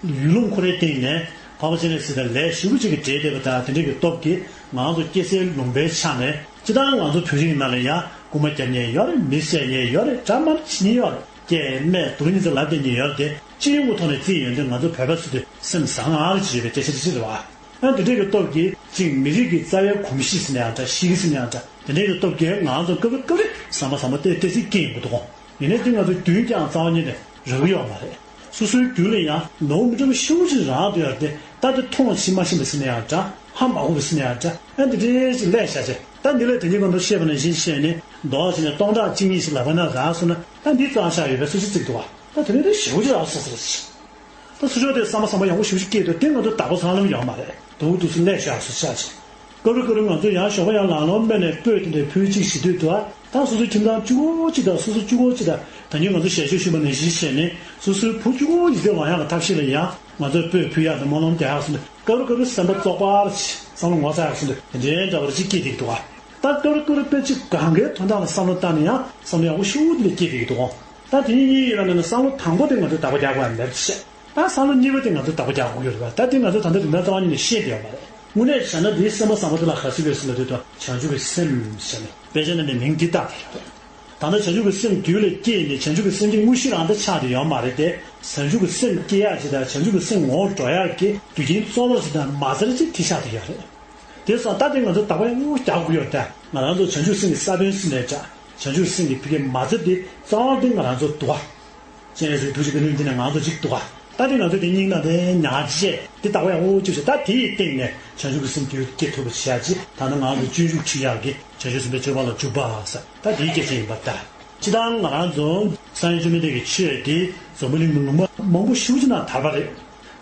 ཡུལ་ལུང་ཁོ་རའི་སྟེང་ནས་འཕགས་པ་སྤྱན་རས་གཟིགས་དང་ལས་ཞེ་པོ་ཅིག་གིས་འབྲེལ་བསྡད་པ་དང་དེ་འདྲ་གི་སྟོབས་ཀྱིས་ང་ཚོ་སྐྱེ་སའི་ལུང་པའི་ཆ་ནས་སྤྱིར་བཏང་ང་ཚོ་བོད་རིགས་ནང་ལ་ཡང་རྐུན་མ་རྒྱག་མཁན་ཡོད་རེད། མི་བསད་མཁན་ཡོད་རེད། དགྲ་དམར་བྱེད་མཁན་ཡོད་རེད། སྐྱེས་སྨས་སྡུག་གཉིས་ཚོ་ལབ་བསྡད་མཁན་ཡོད་རེད། དེ་སྤྱི་ཡོངས་ཀྱི་ཐོག་ནས་བརྩིས་ཡོང་དུས་ང་ཚོ་བོད་པ་ཚོ་དེ་སེམས་བཟང་ང་རེ་བྱེད་པའི་སྐད་ཆ་དེ་ཅི་རེད་བ། ཡང་དེ་འདྲའི་གི་སྟོབས་ཀྱིས་གཅིག་མི་རིགས་ཀྱི་རྩ་བའི་གོམས་གཤིས་ཟེར་ན་ཡང་འདྲ། གཤིས་ཀ་ཟེར་ན་ཡང་འདྲ། དེ་འདྲའི་གི་སྟོབས་ཀྱིས་ང་ཚོ་སྐབས་རེ་སྐབས་རེ་བསམ་པ་བཟང་པོ་ཏོག་ཙམ་སྐྱེ་ཡོང་གི་འདུག་གོ། ཡིན་ནའི་དེ་ང་ཚོ་རྒྱུན་བསྐྱངས་རྩ་བ་ཉིད་ནས་རག་གི་ཡོད་མ་རེད། སོ་སོའི་རྒྱུད་ལ་ཡང་ནོར་མི་འདྲ་བ་ཤུགས་ཆེ་རང་དུ་ཡོད་དེ་ད་དེ་མཐོང་ཤེས་མ་ཤེས་པ་ཟེར་ན་ཡང་འདྲ། ཧ་མ་གོ་བ་ཟེར་ན་ཡང་འདྲ། ཡང་དེ་འདྲའི་ཞིག་ལས་བྱ་བྱེད་ད་འདི་ལས་དེ་ཉིད་ཀྱང་འདུ་ཤེས་པ་ནང་བཞིན་བཤད་ནས་མདོག་བྱས་ནས་སྟོང་ཕྲག་གཅིག་གཉིས་ཤིག་ལབ་པ་ན་རག་སོང་ན་ད་འདི་རྩ་བ་ཤ་ཡོད་པའི་སུ་ཞིག་བརྩི་གི་འདུག་བ། ད་དེ་ནས་དེ་ཞེ་པོ་ཅིག་རག་སོང་ཟེར་ཞིག་ད་ཚུར་ཕྱོགས་དེ་བསམ་པ་བཟང་པོ་ཡག་པོ་ཞེ་པོ་ཅིག་སྐྱེས་འདུག་དེ་ང་ཚོ་བདག་པོ་ཚང་ལམ་ཡོད་མ་རེད། དུ་དུ་སུ་ལས་བཞག་སུ་བཞག་ཅིག་སྐབས་རེ་སྐབས་རེ་ང་ཚོ་ཡང་ཞོགས་པ་ཡང་ལང་ལོང་སྨྲས་ནས་སྤོས་དེ་འདྲའི་ཕུལ་གཅིག་ཞིག་སྡོད་དུ་ཨ། ད་སོ་སོའི་ཁྱིམ་ཚང་གཅིག་པོ་གཅིག་དང་སོ་སོ་གཅིག་པོ་གཅིག་དང་ད་ཉིན་ང་ཚོ་ཞལ་ཆོས་ཞུས་པ་ནང་བཞིན་བྱས་ནས་སོ་སོའི་བུ་གཅིག་པོ་ཡིད་བདེ་བག་ཡངས་ཀྱི་ཐབས་ཤེས་ལ་ཡང་ང་ཚོས་སྤོས་ཕུལ་ཡག་དང་སྨོན་ལམ་རྒྱག་ཡག་སོགས་འདི་སྐབས་རེ་སྐབས་རེ་སེམས་པ་བཙོག་པ་ར་ཅིག་བསམ་བློ་ངོ་ཚ་ཡག་སོགས་འདི་དེ་འདྲའི་འདྲ་བ་ར་ཅིག་སྐྱེས་བསྡད་ཀྱི་འདུག་ཨ། ད་སྐབས་རེ་སྐབས་རེ་དཔེ་ཅིག་གང་གའི་དོན་དག་ལ་བསམ་བློ་བཏང་ནས་ཡང་བསམ་བློ་ཡག་པོ་ཤུགས་དེ་ལ་སྐྱེས་བསྡད་ཀྱི་འདུག་ཨ། ད་དེ་ཉིད་ཡིན་ཡིན་ལ་ནི་བསམ་བློ་དང་པོ་དེ་ང་ཚོས་བདག་པོ་རྒྱག་དགོས་ཡ་མེད་ཅེས། ད་བསམ་བློ་གཉིས་པ་དེ་ང་ཚོས་བདག་པོ་རྒྱག་དགོས་ཀྱི་རེད་པ། ད་དེ་ང་ཚོས་ད་ལྟ་རིན་ཐང་རྩ་བ་ཉིད་ནས་ཤེས་བསྡད་ཡོད་མ་རེད། དངོས་གནས་བྱས་ན་འདིའི་སེམས་པ་བཟང་པོ་དེ་ལ་ག་ཚོད་ཡོད་ཟེར་ལབ་དུས་ད་བྱང་ཆུབ་ཀྱི་སེམས་ཟེར་ནས་དཔེ་ཆ་ནང་ནས་མིང་འདི་བཏགས་ཏེ་ཡོད་རེད། ད་ལྟ་བྱང་ཆུབ་ཀྱི་སེམས་རྒྱུད་ལ་སྐྱེས་ནས་བྱང་ཆུབ་ཀྱི་སེམས་ཀྱི་དངོས་གཞི་རང་ད་ཆགས་ཏེ་ཡོད་མ་རེད་དེ། བྱང་ཆུབ་ཀྱི་སེམས་སྐྱེ་ཡག་ཅིག་དང་བྱང་ཆུབ་ཀྱི་སེམས་ངོ་བོར་འགྲོ་ཡག་གི་རྒྱུ་རྐྱེན་གཙོ་བོ་ཞིག་དང་མ་རྩ་ཅིག་དེ་ཆགས་ཏེ་ཡོད་རེད། དེ་སོང་ད་དེ་ང་ཚོ་བདག་པོ་ཡག་པོ་རྒྱག་དགོས་ཡོད་ད། ང་རང་ཚོ་བྱང་ཆུབ་སེམས་ཀྱི་ས་བོན་ཟེར་ནས་བྱ། བྱང་ཆུབ་སེམས་ཀྱི་ཕ་གི་མ་རྩ་དེ་རྩ་བ་དེ་ང་རང་ཚོ་འདུག་བ། སྤྱན་རས་གཟིགས་ཐུགས་རྗེ་བཀའ་དྲིན་འདི་ནས་ང་ཚོ་གཅིག་འདུག་བ། ད་དེ་ང་ཚོ་དེ་སྙིང་ནང་དེ་ཉར་བྱས་དེ་བདག་པོ་ཡག་པོ་བཅུག་བྱས་ད་དེ་ཡི་སྟེང་ནས་བྱང་ཆུབ་ཀྱི་སེམས་རྒྱུད་སྐྱེ་ཐུབ་པ་བྱེད་ཡག་ཅིག་ད་ནི་ང་ཚོ་སྤྱོད་འཇུག་ཁྲིད་ཡག་གི་བྱང་ཆུབ་སེམས་དཔའི་སྤྱོད་པ་ལ་འཇུག་པ་ཟེར་ད་དེའི་སྐད་ཆ་ཡིན་པ་ད། སྤྱིར་བཏང་ང་རང་ཚོ་སངས་རྒྱས་བཅོམ་ལྡན་འདས་ཀྱི་ཆོས་དེ་འཛམ་བུ་གླིང་གི་ལུང་པ་མང་པོ་ཞེ་པོ་ཅིག་ནང་དར་བ་རེད།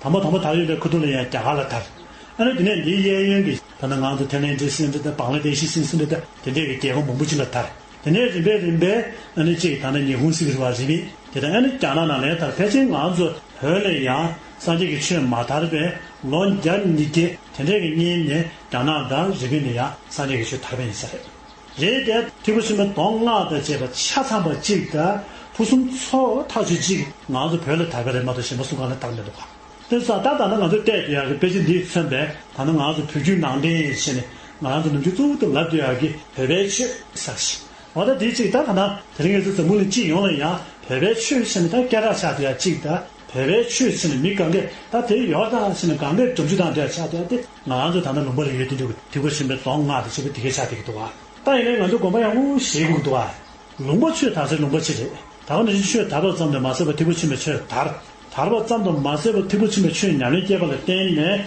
དང་པོ་དང་པོ་དར་ཡོད་པའི་ཁ་ཐུག་ལ་ཡང་རྒྱ་གར་ལ་དར། ཨ་ནི་དེ་ནས་འདིའི་གཡས་གཡོན་གྱི་ད་ནི་ང་ཚོ་ཐའི་ལེན་ཌི་ཟེར་འདྲ་དང་བང་ལ་དེ་ཤི་ཟེར་འདྲ་དང་དེ་འདྲས་ཀྱི་རྒྱལ་ཁབ་མང་པོ་ཅིག་ལ་དར། དེ་ནས་རིམ་པས་རིམ་པས་ཨ་ནི་གཅིག་ད་ནི་ཉི་ཧོང་ཟེར་གྱི་རེད་བ། རི་པིན་དེ་དང་ཨ་ནི་རྒྱ་ནག་ནང་ལ་ཡང་དར། ཕལ་ཆེར་ང་ཚོ་བོད་ལ་ཡང་སངས་རྒྱས་ཀྱི་ཆོས་མ་དར་བའི་ལོ་བརྒྱ་ཉིས་བརྒྱ་དེ་འདྲས་ཀྱི་སྔོན་ནས་རྒྱ་ནག་དང་རི་པིན་ལ་ཡང་སངས་རྒྱས་ཀྱི་ཆོས་དར་བ་ཡིན་ས་རེད། རེད་དེ། ཐེག་པ་ཆེན་པོའི་མདོ་སྔགས་དང་བཅས་པ་ཆ་ཚང་པ་གཅིག་དང་ཕུན་སུམ་ཚོགས་ཐག་ཆོད་གཅིག་ང་ཚོ་བོད་ལ་དར་བ་རེད་མ་གཏོགས་གཞན་པ་སུ་གང་ལ་དར་མི་འདུག་ག་དེ་ཙང་ད་ད་ལྟ་ང་ཚོས་བལྟས་བསྡད་ཡག་གི་དཔེ་ཆ་འདིས་མཚོན་པའི་ད་ལྟ་ང་ཚོ་བོད་བརྒྱུད་ནང་བསྟན་ཡིན་ཞེས་ནས་ང་རང་ཚོ་ནམ་རྒྱུན་གཙོ་བོ་དུ་ལབ་བསྡད་ཡག་གི་བོད་པའི་ཆོས་ཟེར་ཞིང་། འོ་ད་དེ་གཅིག་ད་ད་ལྟ་དེ་རིང་ང་ཚོ་འཛམ་བུ་གླིང་སྤྱི་ཡོངས་ལ་ཡང་བོད་པའི་ཆོས་ཟེར་ནས་ད་སྐད་གྲགས་ཆགས་བསྡད་ཡག་གཅིག་དང་། བོད་པའི་ཆོས་ཟེར་ནས་མི་གང་གས་ད་དེ་ཡོད་ད་ཟེར་ནས་གང་གས་སྒྲུབ་རྒྱུ་དང་འབྲེལ་ཆགས་བསྡད་ཡག་དེ་ང་རང་ཚོ་ད་ལྟ་ལུང་པ་ལ་ཡོད་དུས་འདུག་ཐེག་པ་ཆེན་པོའི་མདོ་སྔགས་དང་བཅས་པ་དེ་གས་ཆགས་བསྡད་ཀྱི་འདུག་ག་ད་ཡིན་ནའི་ང་ཚོ་དགོངས་པ་ཡག་པོ་བཞེས་དགོས་ཀྱི་འདུག་ག་ལུང་པ་ཆོས་དར་སའི་ལུང་པ་ཅིག་རེད། ད་ག་ནང་བཞིན་ཆོས་དར་བ་ཙམ་དུ་མ་ཟད་པར་ཐེག་པ་ཆེན་པོའི་ཆོས་དར། དར་བ་ཙམ་དུ་མ་ཟད་པར་ཐེག་པ་ཆེན་པོའི་ཆོས་ཉམས་ལེན་སྐྱེས་པ་ལ་བརྟེན་ནས།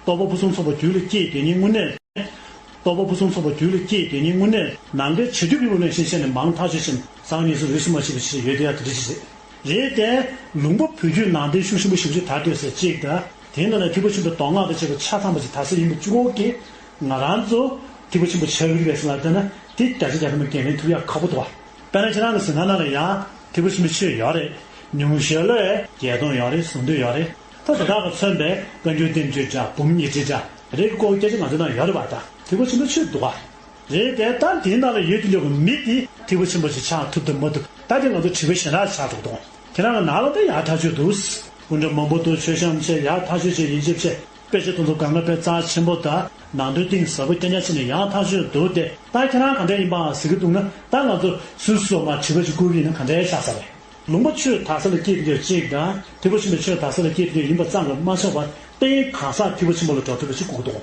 རྟོགས་པ་ཕུན་སུམ་ཚོགས་པ་རྒྱུད་ལ་སྐྱེས་དེ་ཉིད་དངོས་གནས། རྟོགས་པ་ཕུན་སུམ་ཚོགས་པ་རྒྱུད་ལ་སྐྱེས་དེ་ཉིད་དངོས་གནས་ནམ་མཁའི་བྱ་རྒྱུད་ཀྱི་ལུགས་ལ་ཤེས་བྱས་ནས་མང་ཐག་ཆོད་ཅིང་སང་ཉིན་སུ་རིས་སུ་མ་ཆད་པ་ཞིག་ཡོད་དེ་ཡག་དེ་འདྲ་ཞིག་རེད། རེད་དེ། ལུང་པ་བོད་བརྒྱུད་ནང་བསྟན་ཤུགས་ཆེན་པོ་ཞེ་པོ་ཅིག་དར་སྡོད་ས་གཅིག་དང་དེའི་ནང་ནས་ཐེག་པ་ཆེན་པོའི་མདོ་སྔགས་དང་བཅས་པ་ཆ་ཚང་པ་ཞིག་དར་ས་ཡིན་པ་གཅིག་པོ་གིས་ང་རང་ཚོ་ཐེག་པ་ཆེན་པོ་བྱ་རྒྱུད་པའི་སྲིད་ལ་བལྟས་ན་དེ་བརྒྱ་ཆ་བརྒྱ་ཐམ་པ་འགན་ལེན་ཐུབ་ཡག་ཁག་པོ་འདུག་བ། དཔེར་ན་ཁྱེད་རང་གི་གཟིགས་སྟངས་ནང་ལ་ཡང་ཐེག་པ་ཆེན་པོའི་ཆོས་ཡོད་རེད། ཉུང་ཤས་ལོས་བརྒྱད་སྟོང་ཡོད་རེད། གཟུངས་བསྡུས་ཡོད་རེད། ད་དེ་དག་གི་མཚོན་པའི་བཀའ་འགྱུར་བསྟན་བཅོས་འདྲ་འབུམ་ཉི་ཁྲི་འདྲ་རེད་ཀྱི་ཀོ་སྐད་ཆ་ང་ཚོ་ནང་ཡོད་རེད་བ། ད་ཐེག་པ་ཆེན་པོའི་ཆོས་འདུག་བ། རེད་དེ་ད་དེའི་ནང་ལ་ཡོད་དུ་འཇོག་གི་མི་དེ་ཐེག་པ་ཆེན་པོ་ཞིག་ཆགས་ཐུབ་དང་མ་ཐུབ་ད་དེ་ང་ཚོ་དྲི་བ་ཞེ་དྲག་ཆགས་འགྲོ་གི་འདུག་ཁྱེད་རང་གི་ནང་ལ་ད་ཡག་ཐག་ཆོད་འདུག་སྐུ་འདྲ་མང་པོ་འདུག་མཆོད་བཤམས་བྱས་ཡག་ཐག་ཆོད་བྱས་ཡིན་གཅིག་བྱས། དཔེ་ཆ་དེ་ཚོ་གང་ག་དཔེ་རྩ་ཆེན་པོ་དང་ནང་དོན་གཏིང་ཟབ་པོ་སྐྱོན་ཆ་ཕྱེ་ནས་ཡག་ཐག་ཆོད་འདུག་སྟེ། ད་ཁྱེད་རང་ག་འདྲ་ཡིན་པ་ཟེར་གི་འདུག་ན། ད་ང་ཚོ་སུ་སུ་མར་དྲི་བ་ཅིག་བསྐུར་གི་ཡིན་ན་ག་འདྲ་ཆགས་ས་རེད། ལུང་པ་ཆོས་དར་ས་ལ་སྐྱེས་དེ་གཅིག་དང་། ཐེག་པ་ཆེན་པོའི་ཆོས་དར་ས་ལ་སྐྱེས་དེ་ཡིན་པ་ཙམ་གྱིས་མ་ཆགས་པར་རྟེན་གང་ཟག་ཐེག་པ་ཆེན་པོ་ལ་འགྲོ་ཐུབ་པ་ཞིག་དགོས་ཀྱི་འདུག་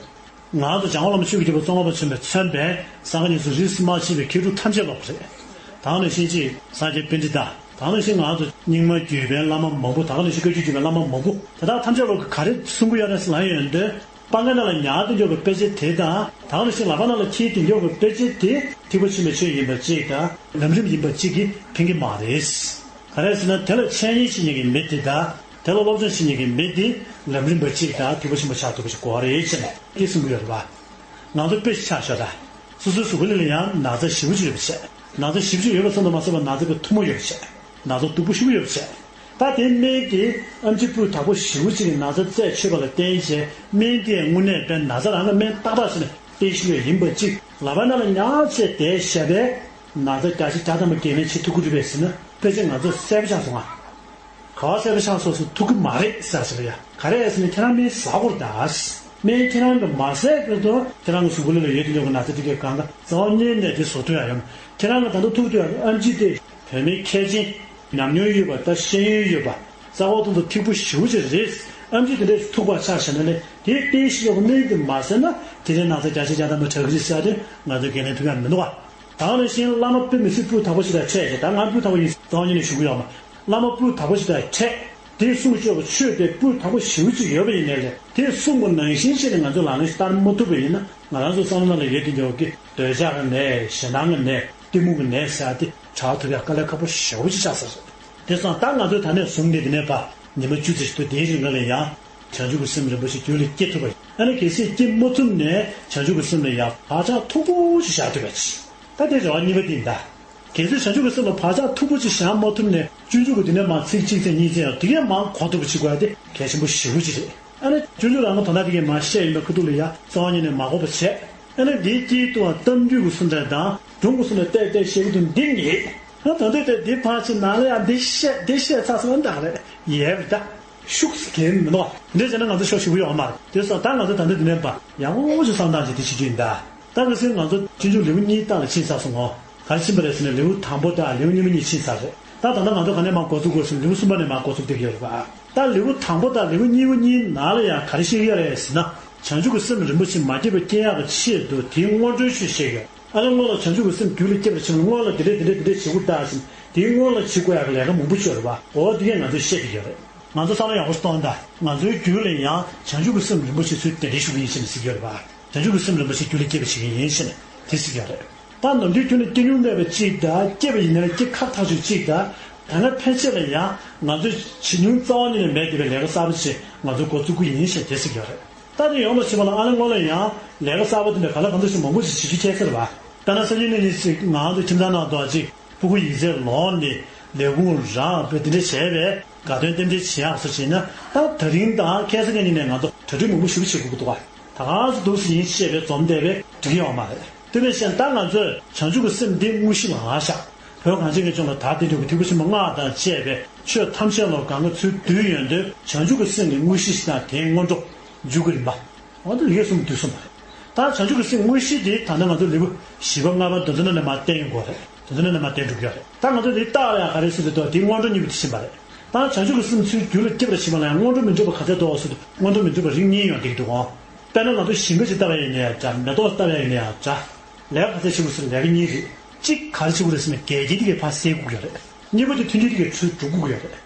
ང་ཚོ་འཇམ་དབྱངས་བླ་མ་ཆོས་ཀྱི་རྒྱལ་པོ་གཙང་པ་ཆེན་པོས་མཚོན་པའི་གསང་སྔགས་ཉམས་སུ་རིས་སུ་མ་ཆད་པའི་མཁས་གྲུབ་ཐམས་ཅད་ལོག་པ་རེད། ད་ག་ནང་བཞིན་གཅིག་སངས་རྒྱས་པཎྜི་ཏ། ད་ག་ནང་བཞིན་ང་ཚོ་རྙིང་མ་བརྒྱུད་པའི་བླ་མ་མང་པོ། ད་ག་ནང་བཞིན་བཀའ་བརྒྱུད་བརྒྱུད་པའི་བླ་མ་མང་པོ། དེ་དག་ཐམས་ཅད་ལོག་གིས་ག་རེ་གསུང་གི་ཡོད་རེད་ཟེར་ལབ་ཡོང་དུས། སྤང་ཁའི་ནང་ལ་ཉར་དེ་འཇོག་པའི་དཔེ་ཆ་དེ་དང་། ད་ག་ནང་བཞིན་ལག་པ་ནང་ལ་འཁྱེར་དེ་འཇོག་པའི་དཔེ་ཆ་དེ་ཐེག་པ་ཆེན་པོའི་ཆོས་ཡིན་པ་གཅིག་དང་ལམ་རིམ་ཡིན་པ་གཅིག་གིས་ཕན་གྱི་མ་རེད། ག་རེ་ཟེར་ན་དེ་ལ་འཆད་ཉན་བྱེད་མཁན་གྱི་མི་དེ་དང་། དེ་ལ་སློབ་སྦྱོང་བྱེད་མཁན་གྱི་མི་དེ་ལམ་རིམ་པ་གཅིག་དང་ཐེག་པ་ཆེན་པོ་ཆགས་ཐུབ་པ་ཞིག་དགོས་རེད་ཅེས་ནས་དེ་གསུང་གི་ཡོད་རེད་བ། ང་ཚོ་དཔེ་ཆ་ཆགས་ཤོག་ད། སོ་སོའི་གཟུགས་པོ་ལ་ཡང་ན་ཚ་ཞེ་པོ་ཅིག་ཡོད་པ་བྱས། ན་ཚ་ཞེ་པོ་ཅིག་ཡོད་པ་ཙམ་དུ་མ་ཟད་པར་ན་ཚ་གི་ཐུན་མོང་ཡོད་པ་བྱས། ན་ཚ་སྡུག་པོ་ཞེ་པོ་ཡོད་པ་བྱས། ད་དེ་སྨན་གྱིས་ཨེམ་ཆི་སྤུས་དག་པོ་ཞེ་པོ་ཅིག་གི་ན་ཚ་རྩད་ཆོད་པ་ལ་བརྟེན་བྱས་སྨན་དེས་དངོས་གནས་དཔེ་ན་ཚ་རང་གི་སྨན་ཏག་ཏག་བྱས་ནས་བསྟེན་བཞིན་ཡོད་ཡིན་པ་གཅིག་ལག་པ་ནང་ལ་ཉར་བྱས་བསྡད་བཞག་པས་ན་ཚ་བརྒྱ་ཆ་བརྒྱ་ཐམ་པ་འགན་ལེན་བྱེད་ཐུབ་ཀྱི་རེད་པས་ཟེར་ན་ཕལ་ཆེར་ང་ཚོ་གསལ་པོ་ཆགས་སོང་ང་། ག་བ་སེ་བ་ཤང་སོགས་སུ་ཐུག་གི་མ་རེད་ཟེར་ཟེར་ཡ། ག་རེ་ཟེར་ན་ཁྱེད་རང་སྨན་ཟ་དགོས་རེད་ད། སྨན་ཁྱེད་རང་གི་མ་ཟས་ཀྱི་དོན་ཁྱེད་རང་གི་གཟུགས་པོ་ལ་ཡོད་དུ་ཡོད་ཀྱི་ན་ཚ་དེ་གའི་གང་ག་རྩ་བ་ཉིད་ནས་དེ་བཟོ་ཐུབ་ཡ་ཡོད། ཁྱེད་རང་གི་ད་ལྟ་ཐུག་ཐུབ་ཡ་གི་ཨེམ་ཆི་དེ་བོད་མི་མཁས་ཅན་ཉམས་མྱོང་ཡོད་པ་ད་ཤེས་ཡོན་ཡོད་པ་རྩ་བ་ཐུག་ཐུག་ཐིག་པོ་ཞེ་པོ་ཅིག་རེད། ཨེམ་ཆི་དེ་འདྲས་ཐུག་པ་ཆ་བཞག་ན་ལས་དེ་བསྟེན་ཤེས་ཡོད་པ་སྨན་དེ་མ་ཟས་ན་དེ་རིང་ན་ཚ་བརྒྱ་ཆ་བརྒྱ་ཐམ་པ་དྲག་གི་རེད་ཟེར་ཡ་དེ་ང་ཚོས་འགན་ལེན་ཐུབ་ཡ་མི་འདུག་བ། ད་ག་ནང་བཞིན་བླ་མ་དཔེ་མི་སྲིད་སྤུས་དག་པོ་ཞིག་དང་འཕྲད་ཅིག་ད་ང་སྤུས་དག་པོ་ཡིན་རྩ་བ་ཉིད་ནས་ཞུ་གི་ཡོད་མ། བླ་མ་སྤུས་དག་པོ་ཞིག་དང་འཕྲད། དེ་གསུང་བཅོས་པ་ཆོས་དེ་སྤུས་དག་པོ་ཞེ་པོ་ཅིག་ཡོད་པ་ཡིན་ནའི་ལས་དེ་གསུང་པ་ནང་བཞིན་བྱས་ནས་ང་ཚོས་ལག་ལེན་ཞིག་བསྟར་མ་ཐུབ་པ་ཡིན་ན་ང་རང་ཚོ་བསམ་བློ་ནང་ལ་ཡོད་དུ་འཇོག་གི་འདོད་ཆགས་ཀྱི་ནད། ཞེད་སྣང་གི་ནད། གཏི་མུག་གི་ནད་ཟེར་ཡ་དེ་དྲག་ཐུབ་ཡ་དཀའ་ལས་ཁག་པོ་ཞེ་པོ་ཅིག་ཆགས་ས་རེད། དེ་སོང་ད་ང་ཚོས་ད་ནས་བཟུང་ནས་འདི་ནས་ཕར་ཉི་མ་བཅུ་ཙམ་ཞིག་ཏུ་དེའི་རིང་ལ་ཡང་བྱང་ཆུབ་ཀྱི་སེམས་རིན་པོ་ཆེ་རྒྱུད་ལ་སྐྱེ་ཐུབ་པ་ཡིན། ཨ་ནི་གལ་སྲིད་སྐྱེ་མ་ཐུབ་ནས་བྱང་ཆུབ་ཀྱི་སེམས་ལ་ཡང་བག་ཆགས་མཐུག་པོ་ཞིག་བཞག་ཐུབ་པ་ཡིན། ད་དེ་རེ་བ་གཉིས་པ་དེ་ཡིན་ད། གལ་སྲིད་བྱང་ཆུབ་ཀྱི་སེམས་ལ་བག་ཆགས་མཐུག་པོ་ཅིག་བཞག་མ་ཐུབ་ནས་སྤྱོད་འཇུག་གི་འདི་ནས་མར་ཚིག་གཅིག་ཚིག་གཉིས་ཚིག་ཡང་དེ་གས་མར་གོ་ཐུབ་པ་བྱེད་དགོས་ཡ་དེ་གལ་ཆེན་པོ་ཞེ་པོ་ཅིག་རེད། ཨ་ནི་སྤྱོད་འཇུག་རང་གི་དོན་དག་དེ་གས་མར་བཤད་ཡིན་པའི་ཁ་ཐུག་ལ་ཡ་རྩ་བ་ཉིད་ནས་མ་གོ་བ་བྱས། ཨ་ནི་འདིའི་དཀྱིལ་དུའང་གཏམ་རྒྱུད་ཀྱི་གསུང་འདྲ་དང་སྒྲུང་གི་གསུང་འདྲ་བལྟས་བལྟས་བཤད་གི་འདུག་འདི་ངེས། ཨ་ད་འདི་དེ་འདི་ཕར་ཕྱིན་ནང་ལ་ཡ་འདི་བཤད་འདི་བཤད་ཚར་སོང་འདྲ་རེད་ཡས་རེད་ད། ཤུགས་སུ་གྱེས་མི་འདུག་བ། དེ་འདྲ་བྱས་ན་ང་ཚོ་ཤོག་ཞེ་པོ་ཡོད་མ་རེད། དེ་སོང་ད་ང་ཚོ་ད་ལྟ་འདི་ནས་པ་ཡག་པོ་ཞིག་བསམ་སྟངས་ཅིག་དེ་བྱེད་རྒྱུ་ཡིན་ད། ད་ག་སེ་ང་ཚོ་སྤྱོད་འཇུག་ལེའུ་གཉིས་ལྟག་ལ་ཕྱིན་ཚར་སོང་ངོ་། ག་རེ་ཕྱིན་པ་རེད་ཟེར་ན་ལེའུ་དང་པོ་དང་ལེའུ་གཉིས་པ་གཉིས་ཕྱིན་ཚར་རེད། ད་ད་ལྟ་ང་ཚོ་ག་ནས་མར་འགོ་ཚུགས་དགོས་ཟེར་ན་ལེའུ་གསུམ་པ་ནས་མར་འགོ་ཚུགས་བསྡད་ཀྱི་ཡོད་རེད་པ། ད་ལེའུ་དང་པོ་དང་ལེའུ་གཉིས་པ་གཉིས་ནང་ལ་ཡང་ག་རེ་བཤད་ཀྱི་ཡོད་རེད་ཟེར་ན། བྱང་ཆུབ་ཀྱི་སེམས་རིན་པོ་ཆེ་མ་སྐྱེས་པ་སྐྱེ་ཡག་གི་ཆེད་དུ་དེའི་སྔོན་འགྲོའི་ཆོས་བཤད་ཀྱི་ཡོད། ཨ་ནི་སྔོན་ལ་བྱང་ཆུབ་ཀྱི་སེམས་རྒྱུད་ལ་སྐྱེས་པར་བྱེད་པ་སྔོན་ལ་དེ་འདྲས་དེ་འདྲས་དེ་འདྲས་བྱེད་དགོས་ད་ཟེར་ན་དེའི་སྔོན་ལ་བྱེད་དགོས་ཡག་གི་ལས་ཀ་མང་པོ་ཡོད་རེད་པ། འོ་དེ་གས་ང་ཚོས་བཤད་ཀྱི་ཡོད་རེད། ང་ཚོ་བསམ་བློ་ཡག་པོ་ཞིག་གཏོང་ད། ང་ཚོའི་རྒྱུད་ལ་ཡང་བྱང་ཆུབ་ཀྱི་སེམས་རིན་པོ་ཆེ་ཚུར་གདན་འདྲེན་ཞུ་གི་ཡིན་ཞེས་ནས་ཟེར་གྱི་ཡོད་རེད་པ། བྱང་ཆུབ་ཀྱི་སེམས་རིན་པོ་ཆེ་རྒྱུད་ལ་སྐྱེས་པར་བྱེད་ཀྱི་ཡིན་ཞེས་ནས་དེ་ཟེར་གྱི་ཡོད་རེད། ད་ནམ་རྒྱུན་རྒྱུད་ལ་སྐྱེ་མྱོང་མེད་པ་གཅིག་དང་སྐྱེས་པ་ཡིན་ན་སྐྱེ་ཁག་ཐག་ཆོད་གཅིག་དང་། ད་སྔ་ཕན་ཆད་ལ་ཡང་ང་ཚོས་བྱེད་མྱོང་རྩ་བ་ཉིད་ནས་མེད་བསྡད་པའི་ལས་ཀ་གསར་པ་ཞིག་ང་ཚོས་འགོ་བཙུགས་ཀྱི་ཡིན་ཞེས་དེ་ཟེར་གྱི་ཡོད་རེད། ད་དེ་ཡོང་བ་བྱེད་པ་ལ་ཨ་ནི་སྔོན་ལ་ཡང་ལས་ཀ་གསར་པ་དེ་འདྲ་ག་ལ་གང་འཚམ་ཞིག་མང་པོ་ཞིག་བྱེད་རྒྱུ་ཁྱད་མཚར་བ། དཔེར་ན་སང་ཉིན་གནངས་ཉིན་ཞིག་ང་ཚོ་ཁྱིམ་ཚང་ནང་དུ་ཅིག་ཕྲུ་གུ་ཡིག་ཚད་ལོངས་ནས་ལས་ཁུངས་རག་པའི་དེ་འདྲ་བྱས་པས་དགའ་སྟོན་རྟེན་འབྲེལ་བྱེད་ཡག་སོགས་བྱས་ན་ད་ད་རིང་དང་ཁ་སང་གཉིས་ནས་ང་ཚོ་གྲ་སྒྲིག་མང་པོ་ཞིག་བྱེད་དགོས་ཀྱི་འདུག་བ། ད་ག་ཟེ་འདུག་སེ་ཡིན་ཞེས་པའི་འཛོམས་བསྡད་པས་འགྲིག་གི་ཡོད་མ་རེད། དེ་ནས་བཤད་ན་ད་ང་ཚོས་བྱང་ཆུབ་ཀྱི་སེམས་འདི་དངོས་གཞི་ལ་ལངས་ཤག་བོད་གངས་ཅན་གྱི་ལྗོངས་ལ་ད་ལྟའི་འདུག་གི་ཐེག་པ་ཆེན་པོ་ལྔ་དང་བཅས་པའི་ཆོས་ཐམས་ཅད་ལ་གང་ག་ཚུལ་བསྡུས་ཡོང་དུས་བྱང་ཆུབ་ཀྱི་སེམས་ཀྱི་དངོས་གཞི་ཞིག་དང་དེའི་སྔོན་འགྲོ། མཇུག་གི་རིམ་པ། འོ་དེ་ཡོད་གསུམ་བསྡུས་གསུངས་པ་རེད། ད་བྱང་ཆུབ་ཀྱི་སེམས་དངོས་གཞི་དེ་ད་ལྟ་ང་ཚོ་ལེའུ་བཞི་པ་ལྔ་པ་འདི་ཚོ་ནང་ནས་མར་བསྟན་ཡོང་གི་ཡོད་རེད། འདི་ཚོ་ནང་ནས་མར་བསྟན་འགྲོ་གི་ཡོད་རེད། ད་ང་ཚོ་དེ་ལྟག་ལ་ཡང་ག་རེ་ཟེར་དུས་དེའི་སྔོན་འགྲོ་གཉིས་པ་དེ་ཕྱིན་པ་རེད། ད་བྱང་ཆུབ་ཀྱི་སེམས་ཚུལ་རྒྱུད་ལ་སྐྱེ་བར་བྱེད་པ་ལ་ཡང་སྔོན་འགྲོ་མི་འགྲུབ་པ་ག་ཚད་འདུག་ཟེར་དུས་སྔོན་འགྲོ་མི་འགྲུབ་པ་རིགས་གཉིས་ཡོང་བསྡད་ཀྱི་འདུག་གོ། དཔེར་ན་ང་ཚོ་ཞིང་ཁ་ཅིག་བཏབ་པ་ཡིན་ན་ཡང་འདྲ། མེ་ཏོག་བཏབ་པ་ཡིན་ན་ཡང་འདྲ། ལས་ཀ་ག་ཚད་བྱེད་དགོས་ཟེར་ན་ལས་ཀ་གཉིས་རེད། གཅིག་ག་རེ་བྱེད་དགོས་རེད་ཟེར་ན་འགལ་རྐྱེན་དེ་གའི་ཕར་སེལ་དགོས་ཀྱི་ཡོད་རེད། གཉིས་པ་དེ་མཐུན་རྐྱེན་དེ་གའི་ཚུར་སྒྲུབ་དགོས་ཀྱི་ཡོད་རེད།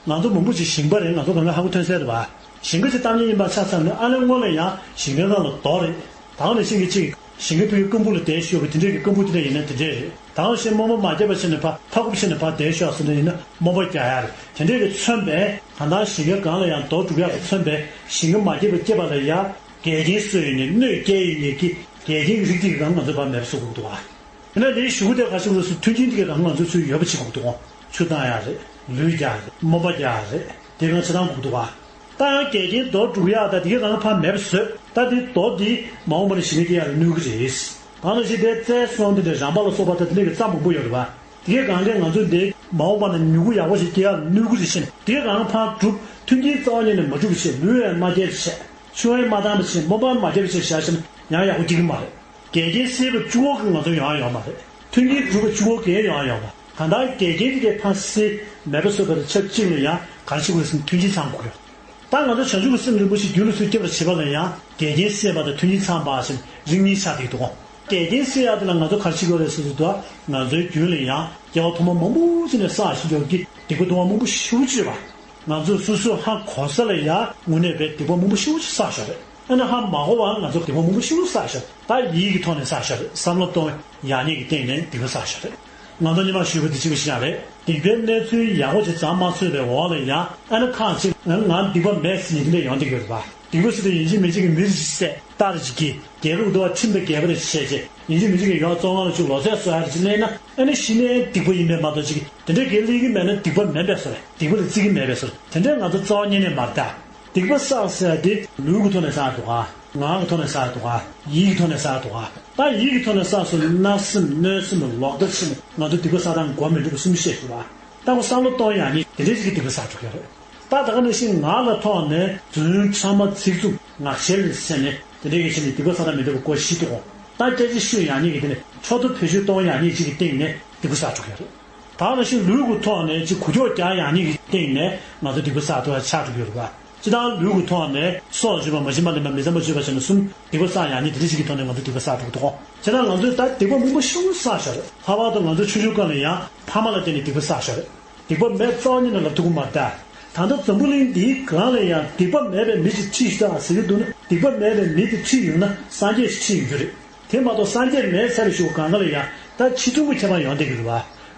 ང་ཚོ་མང་པོ་ཅིག་ཞིང་པ་རེད། ང་ཚོ་གང་ག་ཧ་གོ་ཐོན་གསལ་རེད་བ། ཞིང་ཁ་ཅིག་བཏབ་མཁན་ཡིན་པ་ཆ་ཚང་ནས་ཨ་ནི་སྔོན་ལ་ཡང་ཞིང་ཁའི་ནང་ལ་རྡོ་རེད། ད་ག་ནང་བཞིན་གྱི་ཅིག་ཞིང་ཁའི་ཕ་གིའི་སྐམ་པོ་ལ་བསྡད་ཤོག་གི་དེ་འདྲས་ཀྱི་སྐམ་པོ་དེ་འདྲ་ཡིན་ན་དེ་འདྲས་རེད། ད་ག་ནང་བཞིན་རྨོངས་པ་མ་བརྒྱབ་པ་བྱས་ནས་ཕར་ཕར་རྐུབ་བྱས་ནས་ཕར་བསྡད་ཤོག་ཟེར་ན་ཡིན་ན་རྨོངས་པ་རྒྱག་ཡ་རེད། དེ་འདྲས་ཀྱི་མཚོན་པས་གང་ལྟར་ཞིང་ཁའི་སྒང་ལ་ཡང་རྡོ་སྒྲུག་ཡག་གི་མཚོན་པས་ཞིང་ཁ་མ་བརྒྱབ་པ་བརྒྱབ་པ་ལ་ཡ་འགལ་རྐྱེན་བཟོས་ཡོད་ནས་གནོད་སྐྱེལ་ཡོད་ནས་ཀྱི་འགལ་རྐྱེན་གྱི་རིགས་དེ་གའི་སྒང་ང་ཚོས་ཕར་མེད་པ་བཟོ་དགོས་འདུག་བ། ཡིན་ན་དེའི་གཞུག་གུ་དེ་ག་ཞིག་རེད་ཟེར་མཐུན་རྐྱེན་དེ་གའི་སྒང་ང་ཚོས་ཚུར་ཡོད་པ་བྱེད་དགོས་འདུག་གོ། ཆུ་བཏང་ཡག་རེད། ལུད་རྒྱག་ཡག་རེད། རྨོངས་པ་རྒྱག་ཡག་རེད། དེ་གའི་ཚེ་ཐང་དགོས་འདུག་བ། ད་ཡང་འགལ་རྐྱེན་རྡོ་སྒྲུག་ཡག་ད་དེ་གའི་སྒང་ཕར་མེད་པ་བཟོས། ད་དེ་རྡོ་དེ་མ་འོངས་པ་ན་ཞིང་ཁ་སྐྱེ་ཡག་ལ་གནོད་གི་རེད། གང་ལ་ཞིག་དེ་རྩྭའི་སོང་དེ་འདྲ་རམ་པ་ལ་སོགས་པ་ད་དེ་འདྲ་གི་རྩྭ་མང་པོ་ཡོད་རེད་བ། དེ་གའི་སྒང་གས་ང་ཚོས་དེ་མ་འོངས་པ་ན་མྱུ་གུ་ཡག་པོ་ཞིག་སྐྱེ་ཡག་ལ་གནོད་གི་རེད་ཤེས་ནས་དེ་གའི་སྒང་ཕར་སྒྲུབ། མཐུན་རྐྱེན་རྩ་བ་ཉིད་ནས་མ་སྒྲུབ་པ་བྱས། ལུད་ཡང་མ་རྒྱག་པ་བྱས། ཆུ་ཡང་མ་བཏང་བ་བྱས། རྨོངས་པ་མ་བརྒྱབ་པ་བྱས་བཞག་བྱས་ན་ཡང་ཡག་པོ་སྐྱེ་གི་མ་རེད། འགལ་རྐྱེན་སེལ་བ་གཅིག་པོ་གིས་ང་ཚོ་ཡོང་ཡ་ཡོད་མ་རེད། མཐུན་རྐྱེན་སྒྲུབ་པ་གཅིག་པོ་གིས་ཡོང་ཡ་ཡོད་མ་རེད། གང་ལྟར་འགལ་རྐྱེན་དེ་གའི་ཕར་སེལ་མེད་པ་བཟོ་དགོས་པ་དང་ཆབས་ཅིག་ལ་ཡང་ག་རེ་བྱེད་དགོས་ཟེར་ན་མཐུན་རྐྱེན་ཚང་དགོས་ཀྱི་ཡོད། ད་ང་ཚོ་བྱང་ཆུབ་ཀྱི་སེམས་རིན་པོ་ཆེ་རྒྱུད་ལ་ཚུར་སྐྱེ་བར་བྱེད་པ་ལ་ཡང་འགལ་རྐྱེན་སེལ་བ་དང་མཐུན་རྐྱེན་ཚང་བ་ཞིག་རིགས་གཉིས་ཆགས་བསྡད་འདུག་གོ། འགལ་རྐྱེན་སེལ་ཡག་དེ་ལ་ང་ཚོ་ག་རེ་བྱེད་དགོས་རེད་ཟེར་དུས། ང་ཚོའི་རྒྱུད་ལ་ཡང་སྐྱེ་བ་ཐོག་མ་མང་པོ་ཅིག་ནས་བསགས་བཞིན་ཡོད་ཀྱི་སྡིག་པ་སྡུག་པ་མང་པོ་ཞེ་པོ་ཅིག་ཡོད་པ། ང་ཚོས་སོ་སོས་ཧ་གོ་ས་ལ་ཡང་དངོས་གནས་པའི་སྡིག་པ་མང་པོ་ཞེ་པོ་ཅིག་བསགས་བཞག་རེད། ཨ་ནི་ཧ་མ་གོ་བར་ང་ཚོ་སྡིག་པ་མང་པོ་ཞེ་པོ་བསགས་བཞག་རེད། ད་ཡིད་ཀྱི་ཐོག་ནས་བསགས་བཞག་རེད། བསམ་བློ་གཏོང་ཡག་ཉིད་ཀྱི་སྟེང་ནས་སྡིག་པ་བསགས་བཞག་རེད། ང་ཚོ་ཉི་མ་ཞུས་པ་དེ་གཅིག་པ་ཞིག་ཡང་རེད། སྡིག་པའི་གནས་ཚུལ་ཡག་པོ་ཅིག་ཙམ་མ་ཚོར་བའི་འོག་ལ་ཡང་ཨ་ནི་ཁག་ཅིག་ང་སྡིག་པ་མེད་ཟེར་ནས་དེ་འདྲ་ཡོང་བསྡད་ཀྱི་ཡོད་རེད་པ། སྡིག་པ་ཟེར་དུས་ཡིན་གཅིག་མིན་གཅིག་གི་མི་རེ་ཅིག་བསད། སྟག་རེ་ཅིག་གྱེས། རྒྱལ་པོ་གི་འདུག་བ་ཁྲིམས་དང་འགལ་བ་རེ་བྱས་བྱས། ཡིན་གཅིག་མིན་གཅིག་གི་ཡོང་བཙོན་ཁང་ལ་བཅུག་ལོ་ཚད་གསོག་ཡག་རེ་ཅིག་གླེང་ན་ཨ་ནི་གཞི་ནས་སྡིག་པ་ཡིན་པས་མ་གཏོགས་ཅིག་དེ་འདྲའི་གི་གླེང་གི་མེད་ན་སྡིག་པ་མིན་པས་ཟེར། སྡིག་པ་ལ་བརྩི་གི་མེད་པས་ཟེར། དེ་འདྲའི་ང་ཚོ་རྩ་བ་ཉིད་ནས་མ་རེད་ད། སྡིག་པ་བསགས་ཟེར་ཡག་དེ་ལུས་ཀྱི་ཐོག་ནས་བསགས་འདུག་ག་ངག་གི་ཐོག་ནས་བསགས་འདུག་ག་ཡིད་ཀྱི་ཐོག་ནས་བསགས་འདུག་ག་ད་ཡིད་ཀྱི་ཐོག་ནས་བསགས་སོང་ན་བརྣབ་སེམས་གནོད་སེམས་ལོག་ལྟ་ཕྱིན་ནས་ང་ཚོ་སྡིག་པ་བསགས་སྟངས་གོ་མི་འགྲོ་བ་གསུམ་བཤད་འདུག་ག་ད་ཁོ་བསམ་བློ་གཏོང་ཡག་ཉིད་དེ་འདྲའི་ཞིག་གི་སྡིག་པ་བསགས་འགྲོ་གི་རེད། ད་ད་ག་ནང་བཞིན་ངག་ལ་ཐོག་ནས་རྫུན་ཕྲ་མ་ཚིག་རྩུབ་ངག་འཁྱལ་ཟེར་ནས་དེ་འདྲའི་གི་ཕྱིན་ནས་སྡིག་པ་བསགས་སྟངས་མི་འདྲ་བ་སྐོར་བཞི་འདུག་ག་ད་སྐད་ཆ་ཤོད་ཡག་ཉིད་ཀྱི་དེ་ནས་ཕྱོགས་མཐའ་བེད་སྤྱོད་གཏོང་ཡག་ཉིད་ཅིག་གི་སྟེང་ནས་སྡིག་པ་བསགས་འགྲོ་གི་རེད། ད་ག་ནང་བཞིན་ལུས་ཀྱི་ཐོག་ནས་ཅིག་ཁུག་ཀྱོག་རྒྱག་ཡག་ཉིད་ཀྱི་སྟེང་ནས་ང་ཚོ་སྡིག་པ་བསགས་འགྲོ་ཡག་ཆགས་འགྲོ་གི་ཡོད་རེད་པ། སྤྱིར་བཏང་ལུས་ཀྱི་ཐོག་ནས་སྲོག་གཅོད་པ། མ་བྱིན་པ་ལེན་པ། མི་བསམ་པ་སྤྱོད་པ་བྱས་ནས་གསུམ་སྡིག་པ་བསགས་ཡག་ཉིད་དེ་འདྲ་ཞིག་གི་ཐོག་ནས་ང་ཚོ་སྡིག་པ་བསགས་འགྲོ་གི་འདུག་ག་བྱས་ཙང་ང་ཚོས་ད་སྡིག་པ་མང་པོ་ཞེ་པོ་བསགས་བཞག་རེད། ལྷག་པར་དུ་ང་ཚོ་ཆུང་ཆུང་སྒང་ལ་ཡང་ཕ་མ་ལ་བརྟེན་ནས་སྡིག་པ་བསགས་བཞག་རེད། སྡིག་པ་མེད་རྩ་བ་ཉིད་ནས་ལབ་ཐུབ་ཀྱི་མ་རེད་ད། ད་ལྟ་འཛམ་བུ་གླིང་འདིའི་སྒང་ལ་ཡང་སྡིག་པ་མེད་པའི་མི་ཞིག་ཁྲིད་ཤོག་ཟེར་གྱི་འདུག་ན། སྡིག་པ་མེད་པའི་མི་དེ་ཁྲིད་ཡོང་ན་སངས་རྒྱས་ཤིག་ཁྲིད་ཡོང་རྒྱུ་རེད། དེ་མ་གཏོགས་སངས་རྒྱས་མེད་ཚར་བའི་གཞུག་གུ་སྒང་ག་ལ་ཡང་ད་ཕྱི་ཐུང་གི་ཁྱད་པར་ཡོང་བསྡད་ཀྱི་རེད་བ།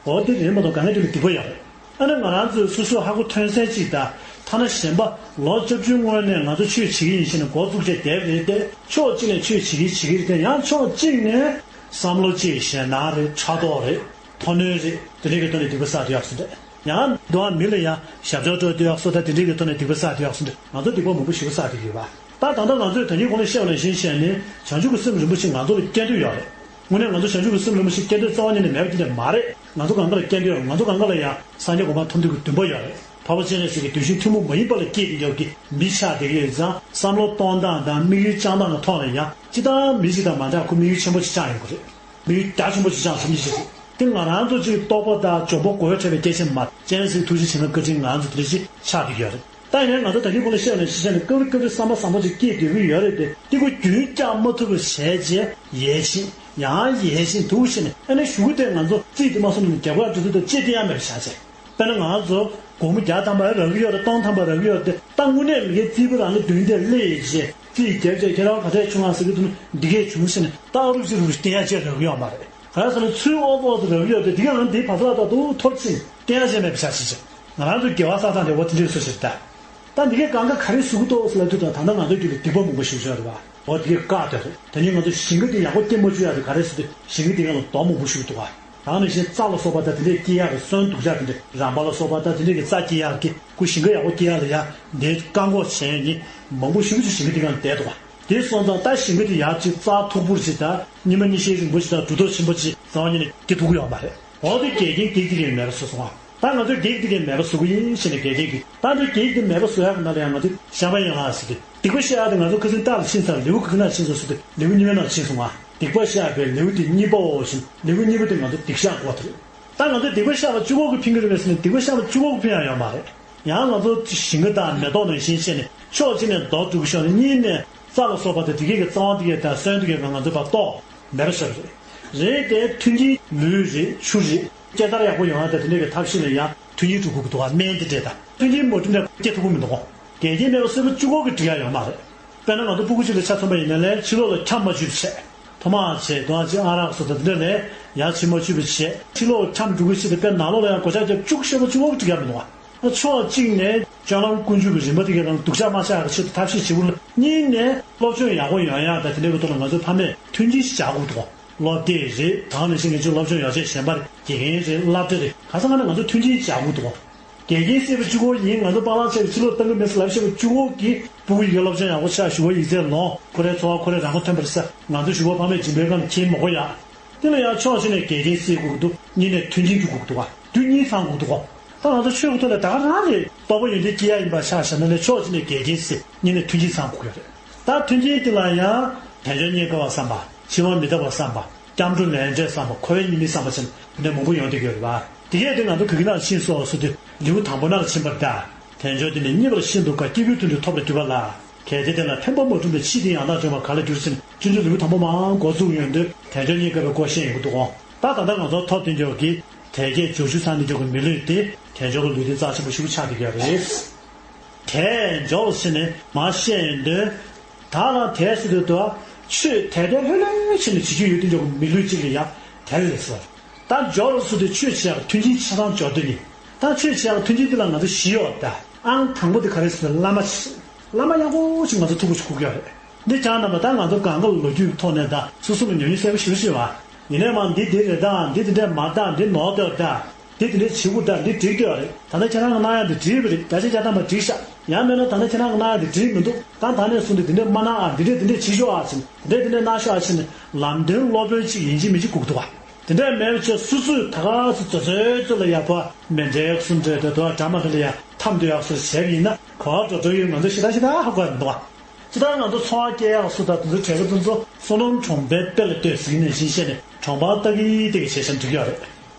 འོ་དེ་རེད་མ་གཏོགས་སྒང་ག་དེ་ལ་སྡིག་པ་ཡོད་རེད། ཨ་ནི་ང་རང་ཚོས་སོ་སོ་ཧ་གོ་ཐོན་གསལ་གཅིག་དང་། ཐ་ན་གཞན་པ་ལོ་བཅུ་བཅུའི་སྔོན་ནས་ང་ཚོ་ཆོས་བྱེད་ཀྱི་ཡིན་ཞེས་ནས་འགོ་བཙུགས་བྱས་བསྡད་པ་རེད་དེ། ཕྱོགས་གཅིག་ནས་ཆོས་བྱེད་ཀྱི་བྱེད་ཀྱི་རེད་དེ། ཡང་ཕྱོགས་གཅིག་ནས་བསམ་བློ་གཅིག་ཞེད་སྣང་རེད། ཕྲག་དོག་རེད། མཐོ་གནོན་རེད། དེ་འདྲའི་གི་ཐོག་ནས་སྡིག་པ་བསགས་བསྡད་ཡག་སོ་འདྲ། ཡང་འདུག་ཨ། མི་ལ་ཡང་ཞབས་ཏོག་སྤྲོད་བསྡད་ཡག་སོ་ད། དེ་འདྲའི་གི་ཐོག་ནས་སྡིག་པ་བསགས་བསྡད་ཡག་སོ་འདྲ། ང་ཚོ་སྡིག་པ་མང་པོ་ཞེ་པོ་བསགས་བསྡད་ཀྱི་ཡོད་པ། ད་ད་ལྟ་ང་ཚོས་ད་ནི་གོང་ལ་བཤད་པ་ནང་བཞིན་བྱས་ནས་བྱང་ཆུབ་ཀྱི་སེམས་རིན་པོ་ཆེ་ང་ཚོ་ལ་སྐྱེ་འདོད་ཡོད་རེད། དངོས་གནས་ང་ཚོ་བྱང་ཆུབ་ཀྱི་སེམས་རིན་པོ་ཆེ་སྐྱེ་འདོད་རྩ་བ་ཉིད་ནས་མེད་པ་དེ་འདྲ་མ་རེད། ང་ཚོ་གང་ག་ལ་སྐྱེ་འདོད་ཡོད། ང་ཚོ་གང་ག་ལ་ཡང་སངས་རྒྱས་གོ་འཕང་ཐོབ་འདོད་ཀྱི་འདུན་པ་ཡོད་རེད། འཕགས་པ་སྤྱན་རས་གཟིགས་ཀྱི་གདུལ་ཞིང་ཐུན་མོང་མ་ཡིན་པ་ལ་སྐྱེས་ཏེ་ཡོད་ཀྱི་མི་ཆགས་བསྡད་ཀྱི་ཡོད་ཙང་། བསམ་བློ་གཏོང་སྟངས་དང་དམིགས་ཡུལ་བཅངས་སྟངས་ཀྱི་ཐོག་ནས་ཡང་སྤྱིར་བཏང་མི་ཞིག་དང་མ་འདྲ། ཁོ་དམིགས་ཡུལ་ཆེན་པོ་ཞིག་བཅངས་ཡོང་གི་རེད། དམིགས་ཡུལ་རྒྱ་ཆེན་པོ་ཞིག་བཅངས་ཐུབ་མཁན་ཞིག་རེད། དེ་ང་རང་ཚོ་ཅིག་རྟོགས་པ་དང་འཇོན་པོ་དགོས་འཕྲད་པའི་སྐད་ཆ་མ་རེད། སྤྱན་རས་གཟིགས་ཐུགས་རྗེ་བྱིན་རླབས་བཀའ་དྲིན་ང་རང་ཚོ་དེ་འདྲ་ཞིག་ཆགས་བསྡད་ཀྱི་ཡོད་རེད། ད་ཡིན་ནའི་ང་ཚོ་ད་གིན་གོང་ལ་བཤད་ནས་ཞིག་བཤད་ནས་སྐབས་རེ་སྐབས་རེ་བསམ་པ་བཟང་པོ་ཅིག་སྐྱེས་བསྡད་ཀྱི་ཡོད་རེད་དེ། དེ་ཁོ་རྒྱུན་བསྐྱང་མ་ཐུབ་པ་བྱས་རྗེས་ཡལ་ཕྱིན། ཡང་ཡལ་ཕྱིན་འདུག་བྱས་ནས། ཨ་ནི་གཞུག་གུ་དེ་ང་ཚོ་རྩིས་དེ་མ་སོང་ནས་རྒྱབ་ཁར་འགྲོ་དུས་དང་ཅི་སྟེར་ཡ་མེད་པ་ཆགས་བྱས། དཔེར་ན་ང་ཚོ་སྒོར་མོ་བརྒྱ་ཐམ་པ་རག་གི་ཡོད་རེད། སྟོང་ཐམ་པ་རག་གི་ཡོད་རེད་དེ། ད་དངོས་གནས་མི་སྒེར་རྩིས་པ་རང་ལ་མདུན་དེར་སླེབས་རྗེས་རྩིས་རྒྱབ་རྗེས་ཁྱེད་རང་ག་ཚད་བྱུང་ཨ་ཟེར་གྱི་འདུག་ན། འདི་གས་བྱུང་ཟེར་ནས་ད་ཨ་རུབ་ཅིག་རུབ་ཅིག་སྟེར་ཡ་ཅིག་རག་གི་ཡོད་མ་རེད། ག་རེ་ཟེར་ན་ཚུར་ཨོ་ཙོག་ཙོག་རག་གི་ཡོད་དེ། འདི་གས་ང་འདི་བར་ཚ་ལ་ད་དུ་འཐོར་ཕྱིན་སྟེར་ཡ་ཅིག་མེད་པ་ཆགས་ཕྱིན་ཅིག་ང་རང་ཚོ་དགེ་བ་བསགས་སྟངས་དེ་འོ་དེ་འདྲས་སུ་ཞིག་ད། ད་འདི་གས་གང་ག་ག་རེ་ཟེར་གྱི་འདུག་ཟེར་ལབ་དུས་ད། ད་ལྟ་ང་ཚོ་རྒྱུད་ལ་སྡིག་པ་མང་པོ་ཞིག་ཡོད་རེད་པ། འོ་དེ་གས་བཀག་སྡོད་རེད། ད་ནི་ང་ཚོ་ཞིང་ཁ་དེ་ཡག་པོ་སྐྱེ་མ་བཅུག་ཡ་དེ་ག་རེ་ཟེར་དུས། ཞིང་ཁ་དེ་གས་ལ་རྡོ་མང་པོ་ཞིག་འདུག་ག་དེ་ནང་བཞིན་རྩྭ་ལ་སོགས་པ་དང་དེ་འདྲས་སྐྱེ་ཡག་གི་སོན་སྡུག་ཅག་དེ་འདྲས། རམ་པ་ལ་སོགས་པ་དང་དེ་འདྲས་ཀྱི་རྩྭ་སྐྱེ་ཡག་གི། ཁོ་ཞིང་ཁ་ཡག་པོ་སྐྱེ་ཡག་ལ་ཡ་འདི་བཀག་འགོག་བྱས་ནས་མང་པོ་ཞིག་ཅིག་ཞིང་ཁ་དེ་གས་ལ་བསྡད་འདུག་ག་དེ་སོང་ཙང་ད་ཞིང་ཁ་དེ་ཡག་ཅིག་རྩྭ་མཐུག་པོ་ཅིག་དང་། སྙེ་མ་སྙེ་ཤེལ་རིང་པོ་ཅིག་དང་། གྲུ་ཐོག་ཆེན་པོ་ཅིག་བཟོ་ནས་སྐྱེ་ཐུབ་ཀྱི་ཡོད་མ་རེད། འོ་དེ་འགལ་རྐྱེན་བགེགས་དེ་གས་མེད་པ་བཟོས་སོང་ང་། ད་ང་ཚོས་བགེགས་དེ་གས་མེད་པ་བཟོ་གི་ཡིན་ཟེར་ནས། འགལ་རྐྱེན་གྱི་ད་འདི་བགེགས་དེ་མེད་པ་བཟོ་ཡག་གི་ནང་ལ་ཡང་ང་ཚོས་བཤགས་པ་ཡན་ལག་ཟེར་ཏེ། སྡིག་པ་བཤགས་ཡག་དེ་ང་ཚོ་ཁ་སང་རྟགས་ལ་ཕྱིན་ཚར། ལེའུ་ག་གི་ནང་ཕྱིན་སོང་ཟེར་ཏེ། ལེའུ་གཉིས་པའི་ནང་ཕྱིན་སོང་ང་། སྡིག་པ་བཤགས་པའི་ལེའུ་དེ་གཉིས་པའོ་ཞེས། ལེའུ་གཉིས་པ་དེ་ང་ཚོ་སྡིག་བཤགས་སྐོར་དེ་རེད། ད་ང་ཚོས་སྡིག་པ་བཤགས་པ་གཅིག་པོ་གིས་ཕན་གྱི་རེད་པས་ཟེར་ན། སྡིག་པ་བཤགས་པ་གཅིག་པོ་གིས་ཕན་ཡག་ཡོད་མ་རེད། ཡང་ང་ཚོ་ཞིང་ཁ་དང་མེ་ཏོག་ནང་བཞིན་བྱས་ནས། ཕྱོགས་གཅིག་ནས་རྡོ་འགྲོ་གི་ཤོག་ནས། གཉིས་ནས་རྩྭ་ལ་སོགས་པ་དང་དེ་གས་ཀྱི་རྩ་བ་དེ་གས་དང་སོན་དེ་གས་ང་ཚོས་ཕར་གཏོར་མེད་པ་བཟོས་པ་རེད། རེད་དེ། མཐུན་རྐྱེན་ལུད་རེད། ཆུ་རེད། སྐྱེ་འཚར་ཡག་པོ་ཡོང་ཡ་དང་དེ་འདྲ་གི་ཐབས་ཤེས་ལ་ཡང་མཐུན་རྐྱེན་སྒྲུབ་དགོས་ཀྱི་འདུག་ག་སྨན་དེ་འདྲས་དང་། མཐུན་རྐྱེན་མ་བསྒྲུབས་ན་སྐྱེ་ཐུབ་ཀྱི་མི་འདུག་ག་འགལ་རྐྱེན་མེད་པ་བཟོས་པ་གཅིག་པོ་གིས་འགྲིག་ཡག་ཡོད་མ་རེད། དཔེར་ན་ང་ཚོ་སྤུ་གུ་གཅིག་ལ་ཆ་མཚོན་པ་ཡིན་ན་ལས། ཕྱི་ལོགས་ལ་འཁྱམ་མ་བཅུག་བྱས། ཐོ་མ་བྱས། དོ་བ་བྱས། ཨ་རག་སོགས་དང་དེ་འདྲ་ལས་ཡར་ཕྱིན་མ་བཅུག་པ་བྱས། ཕྱི་ལོགས་འཁྱམ་འགྲོ་གི་ཕྱིར་དུ་དཔེ་ནང་ལོགས་ལ་ཡང་སྒོ་ལྕགས་རྒྱབ་བཅུག་ཤེས་པ་གཅིག་པོ་གིས་འགྲིག་ཡག་མི་འདུག་ག་ཕྱོགས་གཅིག་ནས་སྤྱོད་ལམ་ཀུན་སྤྱོད་ཀྱི་རིམ་པ་དེ་གས་རང་སྡུག་ཅག་མ་ཆགས་ཡག་གི་ཆེད་དུ་ཐབས་ཤེས་བྱེད་དགོས་ལ། གཉིས་ནས་སློབ་སྦྱོང་ཡག་པོ་ཡོང་ཡག་དང་དེ་འདྲ་གི་ཐོག་ལ་ང་ཚོ་ཕ་མས་མཐུན་རྐྱེན་ཞིག་སྦྱར་དགོས་འདུག་ག་སློབ་དེབ་རེད། ད་ག་ནང་བཞིན་ངེད་ཚོའི་སློབ་སྦྱོང་ཡོ་བྱད་གཞན་པ་རེད། དགེ་རྒན་རེད། སློབ་གྲྭ་རེད། གང་ས་གང་ནས་ང་ཚོ་མཐུན་རྐྱེན་སྦྱར་དགོས་འདུག་ག་འགལ་རྐྱེན་སེལ་བ་གཅིག་པོ་ཡིན། ང་ཚོ་པཱ་ལགས་བྱས་པའི་ཕྱི་ལོགས་གཏོང་གི་མེད་ཟེར་ལབ་བྱས་པ་གཅིག་པོ་གིས་སྤུ་གུ་ཡི་གེ་སློབ་སྦྱོང་ཡག་པོ་ཆགས། ཞུ་བ་ཡིག་ཚད་ལོངས། ཁོ་རའི་འཚོ་བ་ཁོ་རང་རང་མགོ་ཐོན་པ་རེད་ཟེར། ང་ཚོ་གཞུག་གུ་ཕ་མས་སྦྱིན་པའི་སྒང་ལ་འཁྱེར་མི་དགོས་ཡ། དེ་ལ་ཡང་ཕྱོགས་གཅིག་ནས་འགལ་རྐྱེན་སེལ་དགོས་ཀྱི་འདུག་གཉིས་ནས་མཐུན་རྐྱེན་སྒྲུབ་དགོས་ཀྱི་འདུག་ག་དུས་གཉིས་ཚང་དགོས་ཀྱི་འདུག་ག་ད་ང་ཚོ་ཆོས་ཀྱི་ཐོག་ལ་ད་ག་རང་རེད། རྟོགས་པ་ཡོན་ཏན་སྐྱེ་ཡ་ཡིན་པ་ཆ་བཞག་ན་ལས། ཕྱོགས་གཅིག་ནས་འགལ་རྐྱེན་སེལ། གཉིས་ནས་མཐུན་རྐྱེན་ཚང་དགོས་ཀྱི་རེད། ད་མཐུན་རྐྱེན་དེ་ལ་ཡང་དལ་འབྱོར་རྙེད་དཀའ་བ་བསམ་པ། འཆི་བ་མི་རྟག་པ་བསམ་པ། སྐྱབས་འགྲོ་ལས་འབྲས་བསམ་པ། འཁོར་བའི་ཉེས་དམིགས་བསམ་པ་བྱས་ནས་དེ་འདྲ་མང་པོ་ཡོང་བསྡད་ཀྱི་ཡོད་རེད་པ། དེ་གས་དེ་ང་ཚོ་ག་གི་ནང་ཕྱིན་སོང་ཟེར་དུས། ལེའུ་དང་པོ་ནང་ལ་ཕྱིན་པ་རེད་ད། དལ་འབྱོར་འདི་ནི་རྙེད་པར་ཤིན་ཏུ་དཀའ། སྐྱེས་བུའི་དོན་དུ་ཐོབ་པར་འགྱུར་བ་ལ། གལ་ཏེ་དེ་ལ་ཕན་པ་མ་བསྒྲུབས་པའི་ཕྱིས་དེ་ཡང་དག་འབྱུང་བ་ག་ལ་འགྱུར་ཟེར་ནས། སྤྱོད་འཇུག་ལེའུ་དང་པོ་མར་འགོ་བཙུགས་ཡོང་དུས་དལ་འབྱོར་རྙེད་དཀའ་བའི་སྐོར་བཤད་ཡོང་གི་འདུག་ག་ད་ད་ལྟ་ང་ཚོ་ཐོབ་བསྡད་ཀྱོག་གི་དལ་བརྒྱད་འབྱོར་བཅུ་ཚང་བསྡད་ཀྱོག་གི་མི་ལུས་དེ་དལ་འབྱོར་གྱི་ལུས་རྟེན་རྩ་ཆེན་པོ་ཞིག་ཆགས་བསྡད་ཀྱོག་རེད། དལ་འབྱོར་ཟེར་ནས་མར་བཤད་ཡོང་དུས། ད་ལ་དལ་ཟེར་དུས་དུ། ཆོས་དལ་དལ་ལྷོད་ལྷོད་བྱས་ནས་བྱེད་རྒྱུ་ཡོད་དེ་འདྲ་གི་མི་ལུས་གཅིག་ལ་ཡ་དལ་ལ་ཟེར། ད་འབྱོར་ཟེར་དུས་ཆོས་བྱེད་ཡག་མཐུན་རྐྱེན་ཆ་ཚང་འབྱོར་དོན་ཡིན། ད་ཆོས་བྱེད་ཡག་མཐུན་རྐྱེན་དེ་ལ་ང་ཚོ་བཞི་ཡོད་ད། ཨང་དང་པོ་དེ་ག་རེ་ཟེར་ན་བླ་མ་ཞིག་བླ་མ་ཡག་པོ་ཞིག་ང་ཚོ་ཐུག་པ་ཞིག་དགོས་ཀྱི་ཡོད་རེད། འདི་སྦྱངས་རྣམ་པ་ད་ང་ཚོ་གང་ག་ལོ་རྒྱུས་ཐོག་ནས་ད་སོ་སོ་ལ་ཉམས་མྱོང་གསལ་པོ་ཞེ་པོ་ཅིག་ཡོད་པ། ཡིན་ནའི་མ་འདི་འདི་རེད་ད། འདི་འདི་འདྲས་མ་ད། འདི་ནོར་འདུག་ད། འདི་འདི་འདྲས་བྱེད་དགོས་ད། འདི་འགྲིག་འདུག་རེད། ད་ལྟ་ཁྱེད་རང་གིས་གནང་ཡག་འདི་འགྲིག་པ་རེད། བརྒྱ་ཆ་བརྒྱ་ཐམ་པ་འགྲིག་ཤག་ཡང་མིན་ན་ད་ལྟ་ཁྱེད་རང་གིས་གནང་ཡག་འདི་འགྲིག་མི་འདུག་ད་ད་ནས་བཟུང་སྟེ་འདི་འདྲས་མ་གནང་ཨ། འདི་འདྲས་འདི་འདྲས་བྱེད་ཤོག་ཨ་ཟེར་ནས། འདི་འདྲས་འདི་འདྲས་གནང་ཤོག་ཨ་ཟེར་ནས་ལམ་སྟོན་སློབ་དཔོན་ཅིག་ཡིན་གཅིག་མིན་གཅིག་དགོས་ཀྱི་འདུག་ག་དེ་འདྲས་མེད་པ་བྱས་སོ་སོས་ད་ག་སེ་ཚོད་ཚོད་ཚོད་ལ་ཡག་པོ་མེ་འདྲའི་གསུམ་འདྲའི་དེ་དོ་འདྲ་མ་འདྲ་ལ་ཡ་འཐམ་སྡོད་ཡག་སོ་བྱས་པ་ཡིན་ན། ག་པར་འགྲོ་འགྲོ་ཡོད། ང་ཚོ་ཞེ་དྲག་ཞེ་དྲག་ཧ་གོ་ཡག་མི་འདུག་ག་ཅི་ལྟར་ང་ཚོ་འཚོ་བ་སྐྱེལ་ཡག་སུ་དང་དེ་ཚོ་གྲས་ཀ་དེ་ཚོ་བསོད་ནམས་གྲོང་པའི་དཔེ་ལ་ལྟོས་ཟེར་ནས་བཞིན་བཤད་ནས་གྲོང་པ་ལྟ་གི་ལྟ་གི་བྱས་བྱས་འགྲིག་ཡོད་རེད།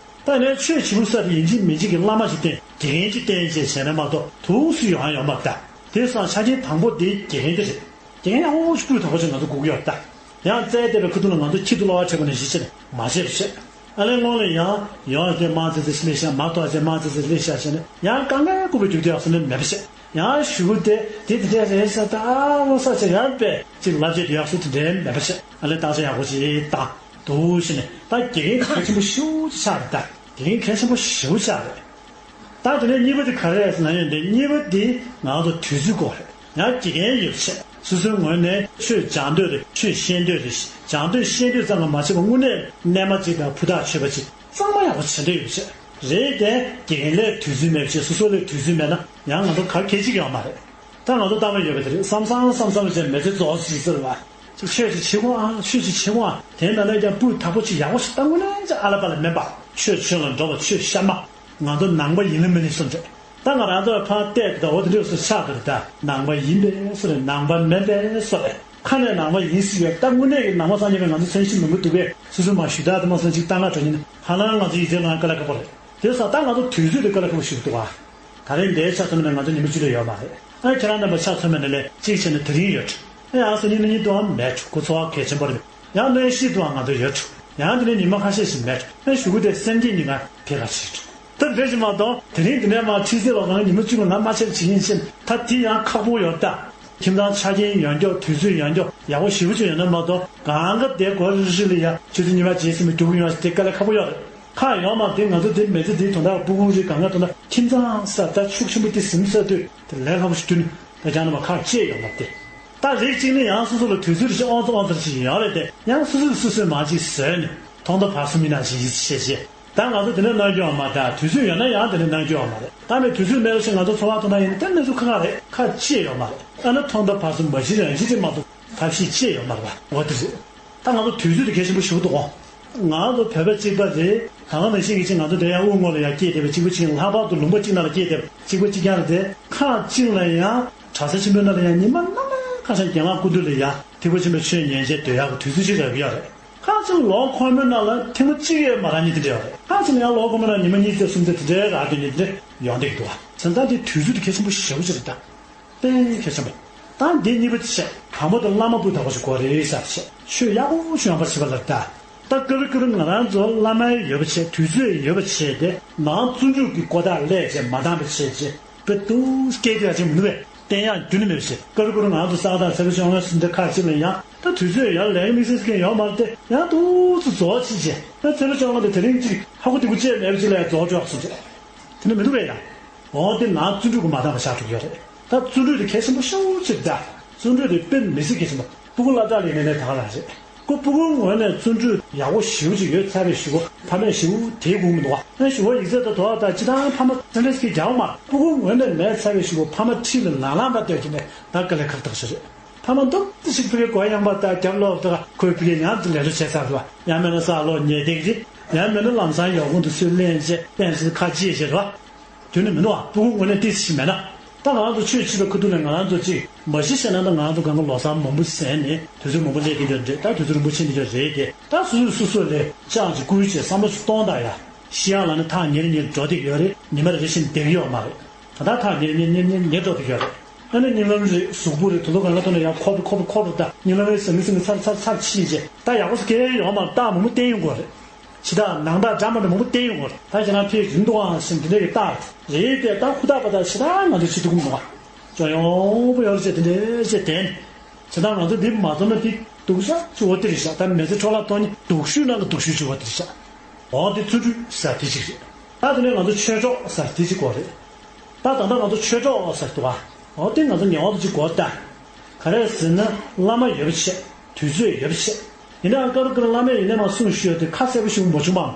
ད་ནས་ཆོས་བྱེད་པོ་ས་དེ་ཡིན་གཅིག་མིན་གཅིག་གི་བླ་མ་ཞིག་བསྟེན། དགེ་རྒན་ཅིག་བསྟེན་བྱས་བྱས་ན་མ་གཏོགས་ཐུགས་སུ་ཡོང་ཡ་ཡོད་མ་རེད་ད། དེ་སང་ཆ་རྐྱེན་དང་པོ་དེ་དགེ་རྒན་དེ་རེད། དགེ་རྒན་ཡག་པོ་ཞིག་སྤུས་དག་པོ་ཞིག་ང་ཚོ་དགོས་ཀྱི་ཡོད་རེད་ད། ཡང་རྩལ་དད་པའི་ཁ་ཐུག་ལ་ང་ཚོ་ཁྱི་དུ་གློ་བ་འཁྲབ་པ་ནང་བཞིན་བྱས་ནས་མ་བྱེད་པ་བྱེད། ཨ་ལས་སྔོན་ལ་ཡང་ཡོང་དེ་མང་ཙེ་ཙེ་སླེབས་ཤག་མ་གཏོགས་ཅེས་མང་ཙེ་ཙེ་སླེབས་ཤག་བྱས་ནས་ཡང་གང་ག་རྐུབ་པའི་རྒྱུག་དེ་ཡག་སོ་ནས་མེད་པ་བྱས། ཡང་ཞུ་དེ་དེ་དེ་འདྲས་རེད་ཟེར་ད་བློ་ས་ཆེ་ཡང་པས་ཅིག་ལབ་བྱས་དེ་ཡག་སོ་དེ་འདྲས་མེད་པ་བྱས། ཨ་ལས་བརྟག་དཔྱད་ཡག་པོ་ཅིག་བཏང་འདུག་བྱས་ནས། ད་དགེ་རྒན་གལ་ཆེན་པོ་ཞེ་པོ་ཅིག་ཆགས་རེད་ད། དགེ་རྒན་གལ་ཆེན་པོ་ཞེ་པོ་ཆགས་རེད། ད་དེ་ནས་གཉིས་པ་དེ་ག་རེ་རེད་ཟེར་ན་ཡོད་འདི། གཉིས་པ་དེ་ང་ཚོ་དུས་ཚོད་དགོས་རེད། ཡང་དགེ་རྒན་ཡོད་ཆེ་སོ་སོའི་ངོས་ནས་ཆོས་སྦྱང་འདོད་རེད། ཆོས་ཤེས་འདོད་རེད། སྦྱང་འདོད་ཤེས་འདོད་ཙམ་ལ་མ་བྱས་པར་དངོས་གནས་རྣལ་མ་ཅིག་དང་ཕུ་ཐག་ཆོད་པ་ཅིག་གཙང་མ་ཡག་པོ་བྱེད་འདོད་ཡོད་ཆེ་རེད་དེ། དགེ་རྒན་ལས་དུས་ཚོད་མེད་པ་ཅིག་སོ་སོ་ལས་དུས་ཚོད་མེད་ན་ཡང་ང་ཚོ་ག་གལ་ཆེ་གི་ཡོད་མ་རེད། ད་ང་ཚོ་ལྟ་བ་ཡོད་པ་དེ་རེད། བསམ་བསམ་བསམ་བསམ་བྱས་མེ་ཚེ་རྫོགས་སུ་ཡིན་ཟེར་བ། ཅིག་ཆོས་ཅིག་བྱེད་དགོས་ཨ། ཆོས་ཅིག་བྱེད་དགོས་ཨ། དེ་ནང་ནས་ཀྱང་སྤུས་དག་པོ་ཅིག་ཡག་པོ་ཞིག་ད་དངོས་གནས་ཅིག་ཨ་ལ་པ་ལ་མེད་པ། ཆོས་ཆོས་ལ་འགྲོ་བ་ཆོས་གཤའ་མ། ང་ཚོ་ནང་པ་ཡིན་ལ་མིན་ལ་སོ་འདྲ། ད་ང་རང་ཚོ་ཕར་བལྟས་ད་འོ་དེ་འདྲ་སོ་ཆགས་ད་རེད། ད་ནང་པ་ཡིན་པས་སོ་རེད། ནང་པ་མིན་པས་སོ་རེད། ཁ་ནས་ནང་པ་ཡིན་སྲིད་ཡོད། ད་དངོས་གནས་ཀྱི་ནང་པ་སངས་རྒྱས་པའི་ང་ཚོ་མཚན་གཞི་མི་འདུག་པས་སོ་སོ་མ་ཞུ་ད་དུ་མ་སོང་ཅིག་ལྟ་ང་དྲ་ཉིན་ཧ་ལམ་ང་ཚོ་ཡིག་ཚད་ལ་དཀའ་ལས་ཁག་པོ་རེད། དེ་སོགས་ད་ང་ཚོ་དུས་ཚོད་དེ་དཀའ་ལས་ཁག་པོ་ཞིག་འདུག་ཨ། ད་རེས་འདིར་ཆ་མཚོན་ན་ང་ཚོ་ཉི་མ་གཅིག་ལས་ཡོད་མ་རེད། ཨ་ཁྱེད་རང་རྣམ་པ་ཆ་མཚོན་པ་ན་ལས་གཅིག་བྱས་ན་དེ་རིང་ཡོད། ཨ་ཡང་སང་ཉིན་གཉིས་དུའང་མེད་འགྲོ། ཁོ་ཚོ་བ་གལ་ཆེན་པོ་རེད། ཡང་གནངས་ཤིག་དུའང་ང་ཚོ་ཡོད་འགྲོ། ཡང་དེ་ནས་ཉི་མ་ཁ་ཤས་ཤིག་མེད་འགྲོ། ཨ་གཞུག་གུ་དེ་སེམས་བསྐྱེད་ཉིན་གང་དེ་ག་ཞིག་འགྲོ། ད་རེད་ཅིག་མ་གཏོགས་དེ་རིང་འདི་ནས་མར་ཁྲིད་ཟེར་བ་གང་ཉི་མ་གཅིག་ལ་ང་མ་ཆད་བྱེད་ཡིན་ཕྱིན་ད་དེ་ཡང་ཁག་པོ་ཡོད་ད། ཁྱིམ་ཚང་ཆ་རྐྱེན་ཡོད་འགྱོག་དུས་ཚོད་ཡོད་འགྱོག་ཡག་པོ་ཞེ་པོ་ཅིག་ཡོད་ན་མ་གཏོགས་གང་ག་དེ་གོ་རི་རི་ལ་ཡ་ཆུ་ཚོད་ཉི་མ་རྗེས་ཟིན་པའི་རྒྱུག་ཡོང་ཞིག་དེ་དཀའ་ལས་ཁག་པོ་ཡོད་རེད། ཁག་ཡོད་མ་དེ་ང་ཚོ་དེ་མི་ཚེ་འདིའི་དོན་དག་སྤུ་གུ་རིགས་གང་ག་དོན་དག་ཁྱིམ་ཚང་ས་ད་ཤུགས་ཆེན་པོ་དེ་ཟིན་ས་དུས་དེ་ལས་སླ་པོ་ཞིག་བསྐྲུན་ད་ཀྱང་ནི་མ་ཁག་ཅེས་ཡོད་མ་དེ། ད་རིགས་གཅིག་ནི་ཡང་སོ་སོ་ལ་དུས་ཚོད་རེ་ཞིག་ཨོང་ཙི་ཨོང་ཙི་ཞིག་ཡོད་རེད་དེ་ཡང་སོ་སོས་སོ་སོའི་མ་ཅིག་བཟོས་ནས་ཐོང་ཐོ་བར་གསུམ་ཡིན་ན་ཞིག་ཡིད་ཆེས་བྱེད། ད་ང་ཚོ་དེ་འདྲ་གནང་རྒྱུ་ཡོད་མ་རེད། དུས་ཚོད་ཡོད་ན་ཡང་དེ་འདྲ་གནང་རྒྱུ་ཡོད་མ་རེད། ད་མི་དུས་ཚོད་མེད་པ་ཞིག་ང་ཚོ་འཚོ་བ་ཐོག་ན་ཡིན་ན་དེ་གནས་ཚུལ་ཁག་ཁག་རེད། ཁག་ཅེས་ཡོད་མ་རེད། ཨ་ན་ཐོང་ཐོ་བར་གསུམ་མ་གཞི་རང་བཞིན་ཅིག་མ་གཏོགས་ཐབས་ཤེས་ཅེས་ཡོད་མ་རེད་པ། འོ་དེ་རེད། ད་ང་ཚོ་དུས་ཚོད་དེ་གལ་ཆེན་པོ་ཞིག་འདུག་གོ། ང་ཚོ་བོད་པ་གཅིག་པ་རེད། ད་ག་ནང་བཞིན་གྱི་ཅིག་ང་ཚོ་དེ་ཡང་དབུ་ངོ་ལ་ཡང་སྐྱེས་བསྡད་པའི་གཅིག་པ་གཅིག་ལྷག་པར་དུ་ལུང་པ་གཅིག་ནང་ལ་སྐྱེས་བསྡད་པའི་གཅིག་པ་གཅིག་རྐྱང་རེད་དེ། ཁག་གཅིག་ལ་ཡང་གྲྭ་ས་ཆེན་པོའི་ནང་ལ་ཡང་ཉི་མ་སྔ་མ་ཁ་སང་རྒན་ལགས་སྐུ་མདུན་ལ་ཡང་ཐེག་པ་ཆེན་པོའི་ཆོས་ཉན་བྱས་སྡོད་ཡག་གི་དུས་ཚོད་ཅིག་རག་གི་ཡོད་རེད། ཁག་ཅིག་ལོ་འཁོར་མོའི་ནང་ལ་ཐེངས་མ་གཅིག་ཡོད་མ་རག་མཁན་དེ་འདྲ་ཡོད་རེད། ཁག་ཅིག་ལ་ཡང་ལོ་འཁོར་མོའི་ནང་ཉི་མ་གཉིས་བརྒྱད་གསུམ་བརྒྱད་དེ་འདྲའི་རག་སྡོད་མཁན་དེ་འདྲ་ཡོང་བསྡད་ཀྱི་འདུག་བ། བྱས་ཙང་དེ་དུས་ཚོད་དེ་གལ་ཆེན་པོ་ཞེ་པོ་ཅིག་རེད་ད། དཔེ་གལ་ཆེན་པོ། ད་འདི་གཉིས་པ་བྱས་དང་པོ་དེ་བླ་མ་སྤུས་དག་པོ་ཞིག་དགོས་རེད་ཟེར་བྱས་ཆོས་ཡག་པོ་ཞིག་ཡོང་བར་བྱེད་པ་ལ་ད། ད་ཀ་རུ་ཀ་རུ་ང་རང་ཚོ་བླ་མ་ཡོད་པ་བྱས་དུས་ཚོད་ཡོད་པ་བྱས་ཏེ་ནང་བརྩོན་འགྲུས་ཀྱི་ཀོ་ཐག་ལས་བྱས་མ་འདང་བ་བྱས་བྱས་དཔེ་སྡུག་སྐད་དེ་ཡ་ཅིག་མི་འདུག་པས། བསྟན་ཡག་རྒྱུ་ནི་མེད་པ་བྱས་ཀ་རུ་ཀ་རུ་ང་རང་ཚོ་ས་དང་ཚེ་རིང་བཅོ་ལྔ་ཟིན་ཏེ་ཁ་ཅིག་ལ་ཡང་ད་དུས་ཚོད་ཡར་ལས་ཀ་དམིགས་བསལ་ཟེར་མཁན་ཡོད་མ་རེད་དེ་ཡང་ཏོག་ཙམ་རྫོགས་ཕྱིན་བྱས་ད་ཚེ་རིང་བཅོ་ལྔ་དེ་དེ་རིང་ཅིག་ཧ་གོ་དེ་གོ་བཅས་མེད་པ་ཅིག་ལ་ཡང་རྫོགས་འཇོག་སོང་བྱས་དེ་ནི་མི་འདུག་པས་ཡ། འོ་དེ་ནང་བརྩོན་འགྲུས་ཀྱི་མ་འདང་བ་ཆགས་འགྲོ་གི་ཡོད་རེད། ད་བརྩོན་འགྲུས་དེ་གལ་ཆེན་པོ་ཤོས་ཅིག་ད། བརྩོན་འགྲུས་དེ་དཔེ་མི་སྲིད་གལ་ཆེན་པོ། སྤུ་གུ་སློབ་གྲྭ་ལ་ཡིན་ནའི་ད་ག་རང་རེད། ཁོ་སྤུ་གུའི་ངོས་ནས་བརྩོན་འགྲུས་ཡག་པོ་ཞེ་པོ་ཅིག་ཡོད་ཚར་བའི་གཞུག་གུ་ཕ་མས་ཞེ་པོ་དེའི་སྒུག་མི་འདུག་བ། ཨ་ཞུ་བ་ཡིག་ཚད་དང་དོ་བ་དང་སྤྱི་བཏང་ཕ་མ་སེམས་ཁྲལ་སྐྱེ་རྒྱག་པ་མ་རེད། སྤུ་གུའི་ངོས་ནས་མེད་ཚར་བའི་གཞུག་གུ་ཕ་མ་འཁྲིས་ལ་ལང་ལང་འདྲ་སྡོད་ཀྱི་ནས་ད་དཀའ་ལས་ཁག་ཐག་ཆོད་རེད། ཕ་མ་འདུག་ཏུ་ཞིག་ཕ་གིའི་གོ་ཡངས་པ་དང་རྒྱབ་ལོག་དང་ཁོའི་ཕ་གིའི་ཉམས་ཀྱི་ལས་སློབ་བྱས་ཚར་འདུག་བ། ཡང་མིན་ན་ས་ལོག་ཉལ་བསྡད་ཀྱི་རེད། ཡང་མིན་ན་ལམ་སང་ཡོག་གུང་དུ་ཚུར་ལེན་བྱས་ཏན་ཚུར་ཁ་རྗེས་བྱས་རེད་བ། དོན་ནི་མི་འདུག་ཨ། སྤུ་གུ་ངོས་ནས་ཏོག་ཙམ་ཞིག་མེད་ན། ད་ང་རང་ཚོ་ཆོས་བྱེད་པའི་ཁ་ཐུག་ནས་ང་རང་ཚོ་ཅིག་མ་གཞི་བཤད་ན་ད་ང་རང་ཚོ་གང་ག་ལོ་གསར་མང་པོ་ཟིན་ནས་དུས་ཚོད་མང་པོ་སླེབས་ཀྱི་འདུག་རེད། ད་དུས་ཚོད་རིང་པོ་ཕྱིན་འདུག་རེད། ད་སོ་སོས་སོ་སོ་ལས་ཅང་ཅིག་བསྐུལ་བྱས་བསམ་བློ་ཞིག་གཏོང་དང་ཡ། ཤི་ཡག་ལ་ནི་ཐག་ཉེ་རུ་ཉེ་རུ་འགྲོ་བསྡད་ཀྱི་ཡོད་རེད། ཉི་མ་རེ་རེ་བཞིན་བསྡད་ཀྱི་ཡོད་མ་རེད། ད་ལྟ་ཐག་ཉེ་རུ་ཉེ་རུ་ཉེ་རུ་ཉེ་རུ་འགྲོ་བསྡད་ཀྱི་ཡོད་རེད། ཨ་ནི་གཉིད་ལམ་རེ་གཟུགས་པོ་རེ་དུ་ལོ་གང་ག་ཐོག་ནས་ཡང་ཁོབ་རེ་ཁོབ་རེ་ཁོབ་རེ་ད་གཉིད་ལམ་རེ་ཟིང་ངེ་ཟིང་ངེ་ཚར་ཚར་ཚར་ཕྱིན་རྗེས་ད་ཡག་པོ་སྐད་ཡོད་མ་རེད། རྟགས་མང་པོ་བསྟན་ཡོང་གི་རེད། ཕྱི་ཐག་ནང་ཐག་འདྲ་མི་འདྲ་མང་པོ་བསྟན་ཡོང་གི་རེད། ད་ཁྱེད་རང་ཕེབས་ཡིན་འདུག་ཨང་ཞེས་འདི་འདྲ་གི་རྟགས་རེད་དེ། ད་ཧུར་ཐག་པ་ད་ཕྱི་ཐག་ང་ཚོ་བྱེད་ཐུབ་ཀྱི་མི་འདུག་ཨ། ཅོ་ཡོང་པོ་ཡོད་རེད་ཅེས་དེ་འདྲ་ཞེས་བསྟན། ཇི་ལྟར་ང་ཚོ་འདི་མ་ཐོན་ན་འདི་སྡུག་ཤག་ཅིག་འོ་དེ་རེད་ཤག་ད་མི་ཚེ་འཕྲོ་བརླག་གཏོང་ནི་སྡུག་ཤོས་ནང་གི་སྡུག་ཤོས་ཅིག་འོ་དེ་རེད་ཤག་འོ་དེ་བརྩོན་འགྲུས་ཟེར་དེ་ཅིག་རེད། ད་དེ་ནས་ང་ཚོ་ཆོས་གྲོགས་ཟེར་དེ་ཅིག་གོ་རེད། ད་ད་ལྟ་ང་ཚོ་ཆོས་གྲོགས་ཟེར་འདུག་ཨ། འོ་དེ་ང་ཚོ་ངེས་པར་དུ་ཅིག་གོ་ད། ག་རེ་ཟེར་ན་བླ་མ་ཡོད་པ་བྱས། དུས་ཚོད་ཡོད་པ་བྱས། ཡིན་ནའང་ཀ་རུ་ཀ་རུ་བླ་མས་ཡིན་ནའི་མ་གསུང་ཞུས་ཏེ་ཁ་གསལ་པོ་ཞིག་མ་བྱུང་བམ།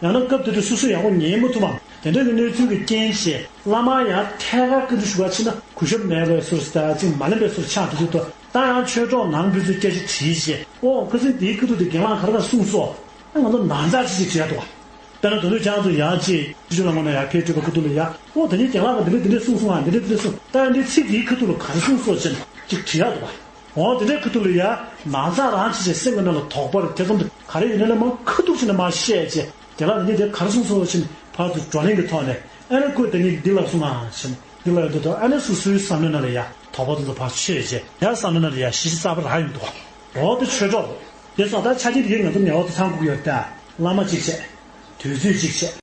ཡང་ན་སྐབས་དེ་དུས་སོ་སོས་ཡག་པོ་ཉན་མ་ཐུབ་བམ། དེ་འདྲ་གི་གནས་ཚུལ་གྱི་རྐྱེན་བྱས་བླ་མ་ཡང་ཐད་ཀར་བཀའ་འདྲི་ཞུ་བ་ཕྱིན་ན་གུས་ཞབས་མེད་པའི་བཟོ་ལྟ་ཅིག་མ་ལེན་པའི་བཟོ་ཆགས་འདུག་ཏུ་ད་ཡང་ཆོས་གྲོགས་ནང་ཕན་ཚུན་སྐད་ཆ་དྲིས་བྱས་ཨོ་ཁ་སང་དེའི་ཁ་ཐུག་དེ་རྒན་ལགས་ག་རེ་ག་གསུངས་སོང་། ཨ་ང་ཚོ་ནང་ཚགས་ཅིག་ཅིག་བྱས་འདུག་བ། དཔེར་ན་དོན་དུ་ཅང་ཚོ་ཡང་ཅིག་སྤྱི་ཚོགས་ལ་ངོ་ན་ཡང་ཕེབས་སྤྲད་པ་ཁ་ཐུག་ལ་ཡ་ཨོ་ད་ནི་རྒན་ལགས་ཀྱིས་འདི་འདྲ་འདི་འདྲ་གསུངས་སོང་ཨ་འདི་འདྲ་འདི་འདྲ་གསུངས་ད་ཡང་འདི་ཚིག་འདིའི་ཁ་ཐུག་ལ་ག་རེ་གསུངས་སོང་ཅེས་ཅིག་དྲི་ཡག་འདུག་བ། འོ་དེ་འདྲའི་ཁ་ཐུག་ལ་ཡ་ནང་ཚགས་རང་བྱེད་ཅེས་སེམས་ཀྱི་ནང་ལ་དོགས་པ་རེ་ཐེ་ཚོམ་དེ་ག་རེ་ཡོད་ན་ལ་མ་ཁ་ཐུག་ཕྱིན་ནས་མ་བཤད་ཅེས་དེ་ལ་ནི་དེ་ག་རེ་གསུངས་སོང་ཕྱིན་ཕར་ཚུར་བགྲོ་གླེང་གི་ཐོག་ནས་ཨེ་ན་ཁོས་དེ་ནི་འདི་ལབ་སོང་ཨ་ཕྱིན་འདི་ལབ་ཡོད་དོ་ཨེ་ན་སོ་སོའི་བསམ་བློའི་ནང་ལ་ཡ་དོགས་པ་དེ་ཚོ་ཕར་ཆོད་ཅེས་ཡ་བསམ་བློའི་ནང་ལ་ཡ་གཞི་གཞི་རྩ་བ་རག་ཡོང་འདུག་བ། འོ་དེ་ཆོས་གྲོགས་རེད། དེ་སོང་ད་ཆ་རྐྱེན་དེ་གས་ང་ཚོ་ངེས་པར་དུ་ཚང་དགོས་ཀྱི་ཡོད་ད། བླ་མ་གཅིག་བྱས། དུས་ཚོད་གཅིག་བྱས།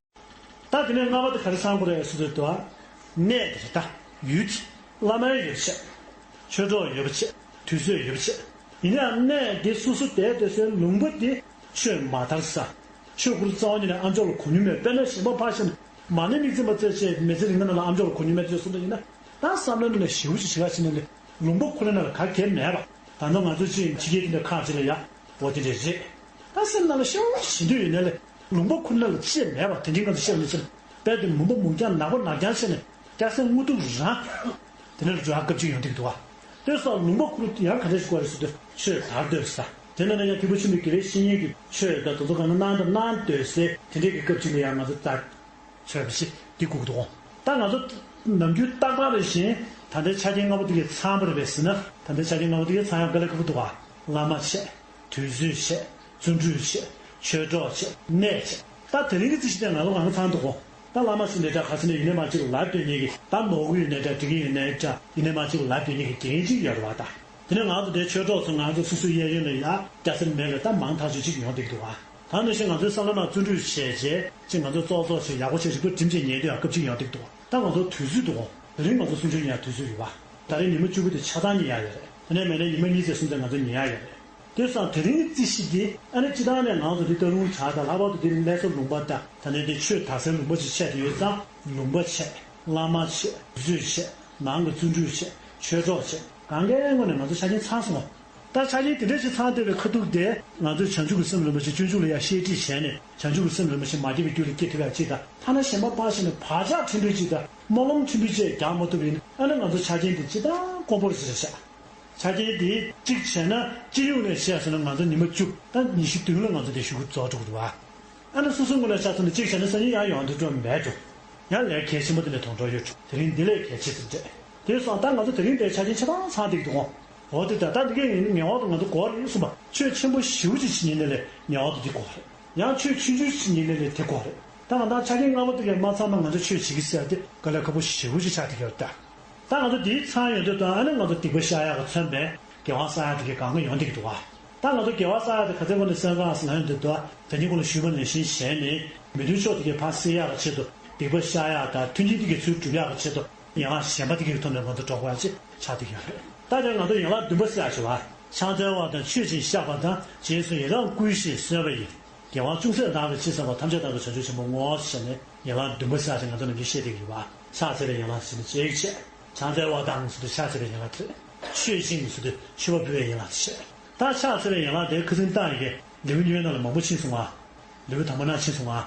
ད་དེ་ནས་ལྔ་པ་དེ་ག་རེ་ཚང་དགོས་རེད་ཟེར་དུས་ད། གནས་དེ་རེད་ད། ཡུལ་དེ། བླ་མ་ཡོད་བྱས། ཆོས་གྲོགས་ཡོད་བྱས། དུས་ཚོད་ཡོད་བྱས། ཡིན་ནའང་གནས་དེ་སོ་སོ་བསྡད་སྡོད་སའི་ལུང་པ་དེ་ཆོས་མ་དར་ས། ཆོས་ཁུར་རྩ་བ་ཉིད་ནས་ཨ་མཆོག་ལ་གོ་མྱོང་མེད། དཔེར་ན་གཞན་པ་ཕར་ཕྱིན་མ་ཎི་དམིགས་འཛིན་པ་རྩེ་ཆེ་མི་ཚེ་རིང་ན་ལ་ཨ་མཆོག་ལ་གོ་མྱོང་མེད་ཚོད་གསུངས་པ་ཡིན་ན། ད་བསམ་བློའི་ནང་ལ་ཞེ་པོ་ཅིག་ཞེ་དྲག་ཕྱིན་ནས་ལས་ལུང་པ་ཁོ་རང་ནང་ལ་ག་གེ་མེད་པ། ད་ནང་ང་ཚོ་ཅིག་ཕྱི་རྒྱལ་དེ་འདྲ་ཁག་ཅིག་ལ་ཡ་འོ་དེ་འདྲ་རེད། ད་སེམས་ནང་ལ་ཤེས་བཞིན་དུ་ཡོད་ནའི་ལས་ལུང་པ་ཁོ་རང་ལ་ཅི་ཡང་མེད་པ་དེ་འདྲའི་ངང་དུ་ཤེས་པ་ནི་ཕྱིན་དཔལ་དེ་མུན་པ་མུན་རྐྱང་ནག་པོ་ནག་རྐྱང་ཕྱིན་ནས་སྐྱ་སེར་དངོས་གྲུབ་རང་དེ་འདྲ་ལ་འགྲོ་ཡག་སྐབས་ཅིག་ཡོང་བསྡད་ཀྱི་འདུག་བ། དེ་སོགས་ལུང་པ་ཁོ་རང་ཡང་ག་འདྲ་ཞིག་དགོས་རེད་ཟེར་དུས་ཆོས་དར་སྡོད་ས་དེ་ནང་ན་ཡང་ཐེག་པ་ཆེན་པོའི་དགེ་བའི་བཤེས་གཉེན་གྱི་ཆོས་དང་དེ་ཚོ་གང་ན་གནང་དང་གནང་སྡོད་སའི་དེ་འདྲའི་གི་སྐབས་ཅིག་ལ་ཡང་ང་ཚོ་དར་ཆོས་པ་ཞིག་འདི་སྒུག་འདུག་ད་ང་ཚོ་ ནམ་རྒྱུན་རྟག་པར་རེ་བཞིན་ད་ལྟའི་ཆ་རྐྱེན་ལྔ་པོ་དེ་གས་ཚང་པ་རེད་པས་ཟེར་ན། ད་ལྟའི་ཆ་རྐྱེན་ལྔ་པོ་དེ་གས་ཚང་ཡག་དཀའ་ལས་ཁག་པོ་འདུག་ག་བླ་མ་བྱས། དུས་ཚོད་བྱས། བརྩོན་འགྲུས་བྱས། ཆོས་གྲོགས་བྱས། གནས་བྱས། ད་དེ་རིང་གི་རྩིས་གཞི་དེ་ང་ཚོ་གང་ག་ཚང་འདུག་གོ་ད་བླ་མ་ཟེར་ནས་འདྲ་ག་ཚོད་ནས་ཡིན་ནའི་མ་གཅིག་ལ་ལབ་སྡོད་མཁན་གྱི། ད་ནོར་གི་ཡོད་ནའི་འདྲ། འགྲིག་གི་ཡོད་ནའི་འདྲ། ཡིན་ནའི་མ་གཅིག་ལ་ལབ་སྡོད་མཁན་གྱི་རྒན་གཅིག་ཡོད་རེད་བ། ད་དེ་ནས་ང་ཚོ་དེ་ཆོས་གྲོགས་ཚོ་ང་ཚོ་སོ་སོའི་གཡས་གཡོན་ལ་ཡ་སྐྱ་སེར་མེད་ལ་ད་མང་ཐག་ཆོད་ཅིག་ཡོང་བསྡད་ཀྱི་འདུག་བ། ད་ནང་བཞིན་ང་ཚོའི་བསམ་བློ་ནང་བརྩོན་འགྲུས་བྱས་རྗེས་ཅིག་ང་ཚོ་ཙོག་ཙོག་ཞིག་ཡག་པོ་བྱས་རིག་པ་སྒྲིམ་བྱས་ཉལ་དུས་ཡང་སྐབས་གཅིག་ཡོང་བསྡད་ཀྱི་འདུག་ད་ང་ཚོ་དུས་ཚོད་འདུག་གོ་དེ་རིང་ང་ཚོ་གསུང་ཆོས་ཉན་ཡག་དུས་ཚོད་ཡོད་པ། ད་རེས་ཉི་མ་བཅུ་དགུ་དེ་ཆ་ཚང་ཉན་ཡག་ཡོད་རེད། དེ་ནས་མེད་ན་ཉི་མ་གཉིས་ཚེ་གསུམ་ཚེ་ང་ཚོ་ཉན་ཡག་ཡོད་རེད། དེ་སོང་དེ་རིང་རྩིས་གཞི་འདི་ཨ་ནི་སྤྱི་བཏང་ནས་ང་ཚོ་འདི་སྟག་ལུང་བྲག་དང་ལྷག་པར་དུ་འདི་ལ་སླེབས་ས་ལུང་པ་དང་ད་ནས་འདི་ཆོས་དར་སའི་ལུང་པ་ཅིག་ཆགས་ཏེ་ཡོད་ཙང་། ལུང་པ་ཆགས། བླ་མ་ཆགས། དུས་ཚོད་ཆགས། ནང་གི་བརྩོན་འགྲུས་ཆགས། ཆོས་གྲོགས་ཆགས། གང་གའི་ངོས་ནས་ང་ཚོ་ཆ་རྐྱེན་ཚང་སོང་། ད་ཆ་རྐྱེན་དེ་འདྲ་ཞིག་ཚང་བསྡད་པའི་ཁ་ཐུག་དེ་ང་ཚོས་བྱང་ཆུབ་ཀྱི་སེམས་རིན་པོ་ཆེ་སྤྱོད་འཇུག་ལ་ཡང་བཤད་ཁྲིད་བྱས་ནས་བྱང་ཆུབ་ཀྱི་སེམས་རིན་པོ་ཆེ་མ་སྐྱེས་པའི་རྒྱུ་ལ་སྐྱེ་ཐུབ་ཡག་ཅིག་དང་། ཐ་ན་གཞན་པ་ཕར་ཕྱིན་ནས་བག་ཆགས་ཕྲན་བུ་ཅིག་དང་སྨོན་ལམ་ཕྲན་བུ་ཅིག་རྒྱག་མ་ཐུབ་པ་ཡིན་ན། ཨ་ནི་ང་ཚོ་ཆ་རྐྱེན་དེ་ཅི་ལྟར་དཀོན་པོ་རེད་ཟེར་བཞག་ཆ་རྐྱེན་དེ་གཅིག་བྱས་ན་སྤྱི་ཡོངས་ནས་བཤད་སོང་ན་ང་ཚོ་ཉི་མ་བཅུ་དང་ཉི་ཤུ་བདུན་ལ་ང་ཚོ་དེ་ཞུ་གི་རྫོགས་འགྲོ་གི་རེད་བ། ཨ་ནི་སོ་སོའི་ངོས་ནས་ཆ་མཚོན་ན་གཅིག་བྱས་ན་སང་ཉིན་ཡང་ཡོང་འདོད་འགྲོ་མེད་འགྲོ། ཡང་ལས་གལ་ཆེན་པོ་དེ་ནས་གདོང་གྲོགས་ཡོད་འགྲོ། དེ་རིང་འདི་ལས་གལ་ཆེ་ཟེར་འདྲ། དེ་སོང་ད་ང་ཚོ་དེ་རིང་འདིར་ཆ་རྐྱེན་ཆ་ཚང་ཚང་བསྡད་ཀྱི་འདུག་གོ་འོ་དེ་ད་ད་འདི་གས་ཡིན་ངེས་པར་དུ་ང་ཚོ་དགོས་རེད་གསུངས་པ། ཆོས་ཆེན་པོ་ཞེ་པོ་ཅིག་བྱེད་མཁན་དེ་ལས་ངེས་པར་དུ་འདི་དགོས་རེད། ཡང་ཆོས་ཆུང་ཆུང་ཞིག་ཉིན་ལས་ལས་དེ་དགོས་རེད། ད་ང་ད་ཆ་རྐྱེན་ལྔ་པོ་དེ་གའི་མ་ཚང་ན་ང་ཚོ་ཆོས་བྱེད་ཀྱི་ཟེར་དེ་དཀའ་ལས་ཁག་པོ་ཞེ་པོ་ཞིག་ཆགས་བསྡད་ཀྱི་ཡོད་རེད་ད། ད་ང་ཚོ་དེའི་ཚང་ཡོང་དུས་ད་ཨ་ནི་ང་ཚོ་སྡིག་པ་བཤགས་ཡག་གི་མཚོན་པའི་དགེ་བ་བསགས་ཡག་དེ་གའི་གང་ག་ཡོང་བསྡད་ཀྱི་འདུག་བ། ད་ང་ཚོ་དགེ་བ་བསགས་ཡག་དེ་ག་ཚོད་ཁོ་ནས་སེམས་ཁམས་སུ་ལངས་ཡོང་དུས་ད་ད་ནི་ཁོ་ལ་ཞུས་པ་ནང་བཞིན་བྱས་ནས་མི་མཐུན་ཕྱོགས་དེ་གའི་ཕར་སེལ་ཡག་གི་ཆེད་དུ་སྡིག་པ་བཤགས་ཡག་དང་མཐུན་རྐྱེན་དེ་གའི་ཚུར་སྒྲུབ་ཡག་གི་ཆེད་དུ་ཡན་ལག་གཞན་པ་དེ་གའི་ཐོག་ནས་ང་ཚོ་འགྲོ་དགོས་ཡག་ཅིག་ཆགས་བསྡད་ཀྱི་ཡོད་རེད། ད་དེ་ང་ཚོ་ཡན་ལག་བདུན་པ་ཟེར་ཡག་ཅིག་བ། ཕྱག་འཚལ་བ་དང་མཆོད་ཅིང་བཤགས་པ་དང་། རྗེས་སུ་ཡི་རང་བསྐུལ་ཞིང་གསོལ་བ་ཡི། དགེ་བ་ཅུང་ཟད་བདག་གིས་ཅི་བསགས་པ། ཐམས་ཅད་བདག་གིས་བྱང་ཆུབ་ཆེན་པོར་བསྔོ་ཞེས་ནས་ཡན་ལག་བདུན་པ་ཟེར་ཡག་ཅིག་ང་ཚོ་ནམ་རྒྱུན་བཤད་བསྡད་ཀྱི་ཡོད་པ། ཕྱག་འཚལ་བའི་ཡན་ལག་ཟེར་ནས་གཅིག་བྱས། ཕྱག་འཚལ་བ་དང་ཟེར་དུས་ཕྱག་འཚལ་བའི་ཡན་ལག་དེ་རེད། མཆོད་ཅིང་ཟེར་དུས་མཆོད་པ་ཕུལ་བའི་ཡན་ལག་དེ་བྱས། ད་ཕྱག་འཚལ་བའི་ཡན་ལག་དེ་ཁ་སང་བཏང་ཡི་གེ་ལེའུ་གཉིས་པའི་ནང་ལ་མང་པོ་ཕྱིན་སོང་ང་། ལེའུ་དང་པོ་ནང་ཕྱིན་སོང་ང་།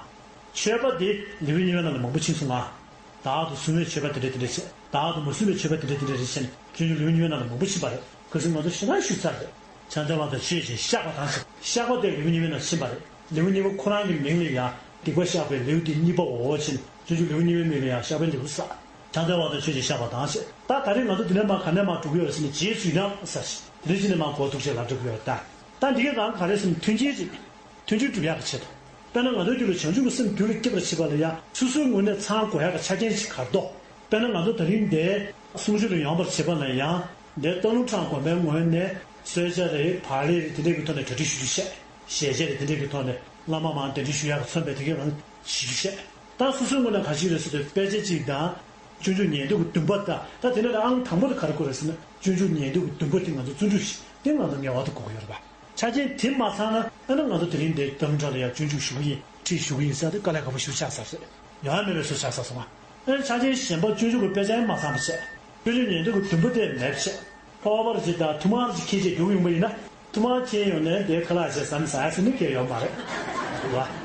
མཆོད་པ་དེ་ལེའུ་གཉིས་པའི་ནང་ལ་མང་པོ་ཕྱིན་སོང་ང་། བདག་ཏུ་བཟུང་བའི་མཆོད་པ་དེ་འདྲ་དེ་འདྲ་བྱས། བདག་ཏུ་མ་བཟུང་བའི་མཆོད་པ་དེ་འདྲ་དེ་འདྲ་རེ་བྱས་ནས་སྤྱོད་འཇུག་ལེའུ་གཉིས་པའི་ནང་ལ་མང་པོ་ཕྱིན་པ་རེད། ཁ་སང་ང་ཚོ་ཞེ་དྲག་ཞུས་ཚར་རེད། ཕྱག་འཚལ་བ་དང་མཆོད་ཅིང་བཤགས་པ་དང་ཟེར། བཤགས་པ་དེ་ལེའུ་གཉིས་པའི་ནང་ཕྱིན་པ་རེད། ལེའུ་གཉིས་པ་ཁོ་རང་གི་མིང་ལ་ཡང་སྡིག་པ་བཤགས་པའི་ལེའུ་དེ་གཉིས་པའོ་ཕྱིན། སྤྱོད་འཇུག་ལེའུ་གཉིས་པའི་མིང་ལ་ཡང་བཤགས་པའི་ལེའུ་ཟེར། ཕྱག་འཚལ་བ་དང་མཆོད་ཅིང་བཤགས་པ་དང་ཟེར། ད་ད་རེས་ང་ཚོ་འདི་ནས་མར་ག་ནས་མར་འགྲོ་གི་ཡོད་རེད་ཟེར་ན། རྗེས་སུ་ཡི་རང་ཟེར་ཞིག་དེ་ནས་གཞི་ནས་མར་འགོ་འཛུགས་བྱས་ལ་འགྲོ་གི་ཡོད་རེད་ད། ད་འདི་གའི་སྒང་ག་རེ་ཟེར་ན་མཐུན་རྐྱེན་ཅིག་མཐུན་རྐྱེན་སྒྲུབ་ཡག་གི་ཆེད་དུ། དཔེར་ན་ང་ཚོའི་རྒྱུད་ལ་བྱང་ཆུབ་ཀྱི་སེམས་རྒྱུད་ལ་སྐྱེ་བར་བྱེད་པ་ལ་ཡང་སོ་སོའི་ངོས་ནས་ཚང་དགོས་ཡག་གི་ཆ་རྐྱེན་ཞིག་ག་རེ་འདུག་དཔེར་ན་ང་ཚོ་ད་རིང་འདིར་གསུང་ཆོས་ལ་ཡོང་བར་བྱེད་པ་ལ་ཡང་འདིར་སྟག་ལུང་ཁྲ་དགོན་པའི་ངོས་ནས་གསོལ་ཇ་རེད། བག་ལེབ་རེད། དེ་འདྲའི་གི་ཐོག་ནས་གྲ་སྒྲིག་ཞུ་རྒྱུ་བྱས། ཞལ་ཇ་རེད། དེ་འདྲའི་གི་ཐོག་ནས་བླ་མ་མར་གདན་འདྲེན་ཞུ་ཡག་གི་མཚོན་པའི་དེ་གའི་རང་ཞུ་རྒྱུ་བྱས། ད་སོ་སོའི་ངོས་ནས་ག་ཅིག་རེད་ཟེར་དུས་དཔེ་ཆ་གཅིག་དང་། སྤྱོད་འཇུག་ཉན་ཐོས་ཀྱི་བདུན་པ་དང་། ད་དེ་ནས་ཨང་དང་པོ་དེ་ག་རེ་དགོས་རེད་ཟེར་ན། སྤྱོད་འཇུག་ཉན་ཐོས་ཀྱི་བདུན་པ་དེ་ང་ཚོ་བརྩོན་འགྲུས་བྱེད། དེ་ང་ཚོ་ངེས་པར་དུ་དགོས་ཀྱི་ཡོད་རེད་པ། ཆ་རྐྱེན་དེ་མ་ཚང་ན་ཨ་ནི་ང་ཚོ་དེ་རིང་འདིར་སྟག་ལུང་ཁྲ་ལ་ཡང་སྤྱོད་འཇུག་ཞུ་གི་ཡིན། ཁྲིད་ཞུ་གི་ཡིན་ཟེར་དེ་དཀའ་ལས་ཁག་པོ་ཞེ་པོ་ཆགས་ཚར་རེད། ཡོང་ཡ་མེད་པའི་བཟོ་ཆགས་ཚར་སོང་ང་། ཨ་ནི་ཆ་རྐྱེན་གཞན་པ་སྤྱོད་འཇུག་གི་དཔེ་ཆ་ཡང་མ་ཚང་བ་བྱས། སྤྱོད་འཇུག་ཉན་ཐོས་ཀྱི་བདུན་པ་དེ་མེད་པ་བྱས། ལྷོད་པར་བྱེད་དང་ཐུར་མ་ཅིག་ཁྱེར་བྱས་རྒྱུགས་ཡོང་པ་ཡིན་ན། ཐུར་མ་ཁྱེར་ཡོང་ནས་དེ་ཁ་ལག་བྱས་ཟ་ནས་ཟ་ཡ་ཟེར་ནི་གལ་ཡོད་མ་རེད། རེད་བ།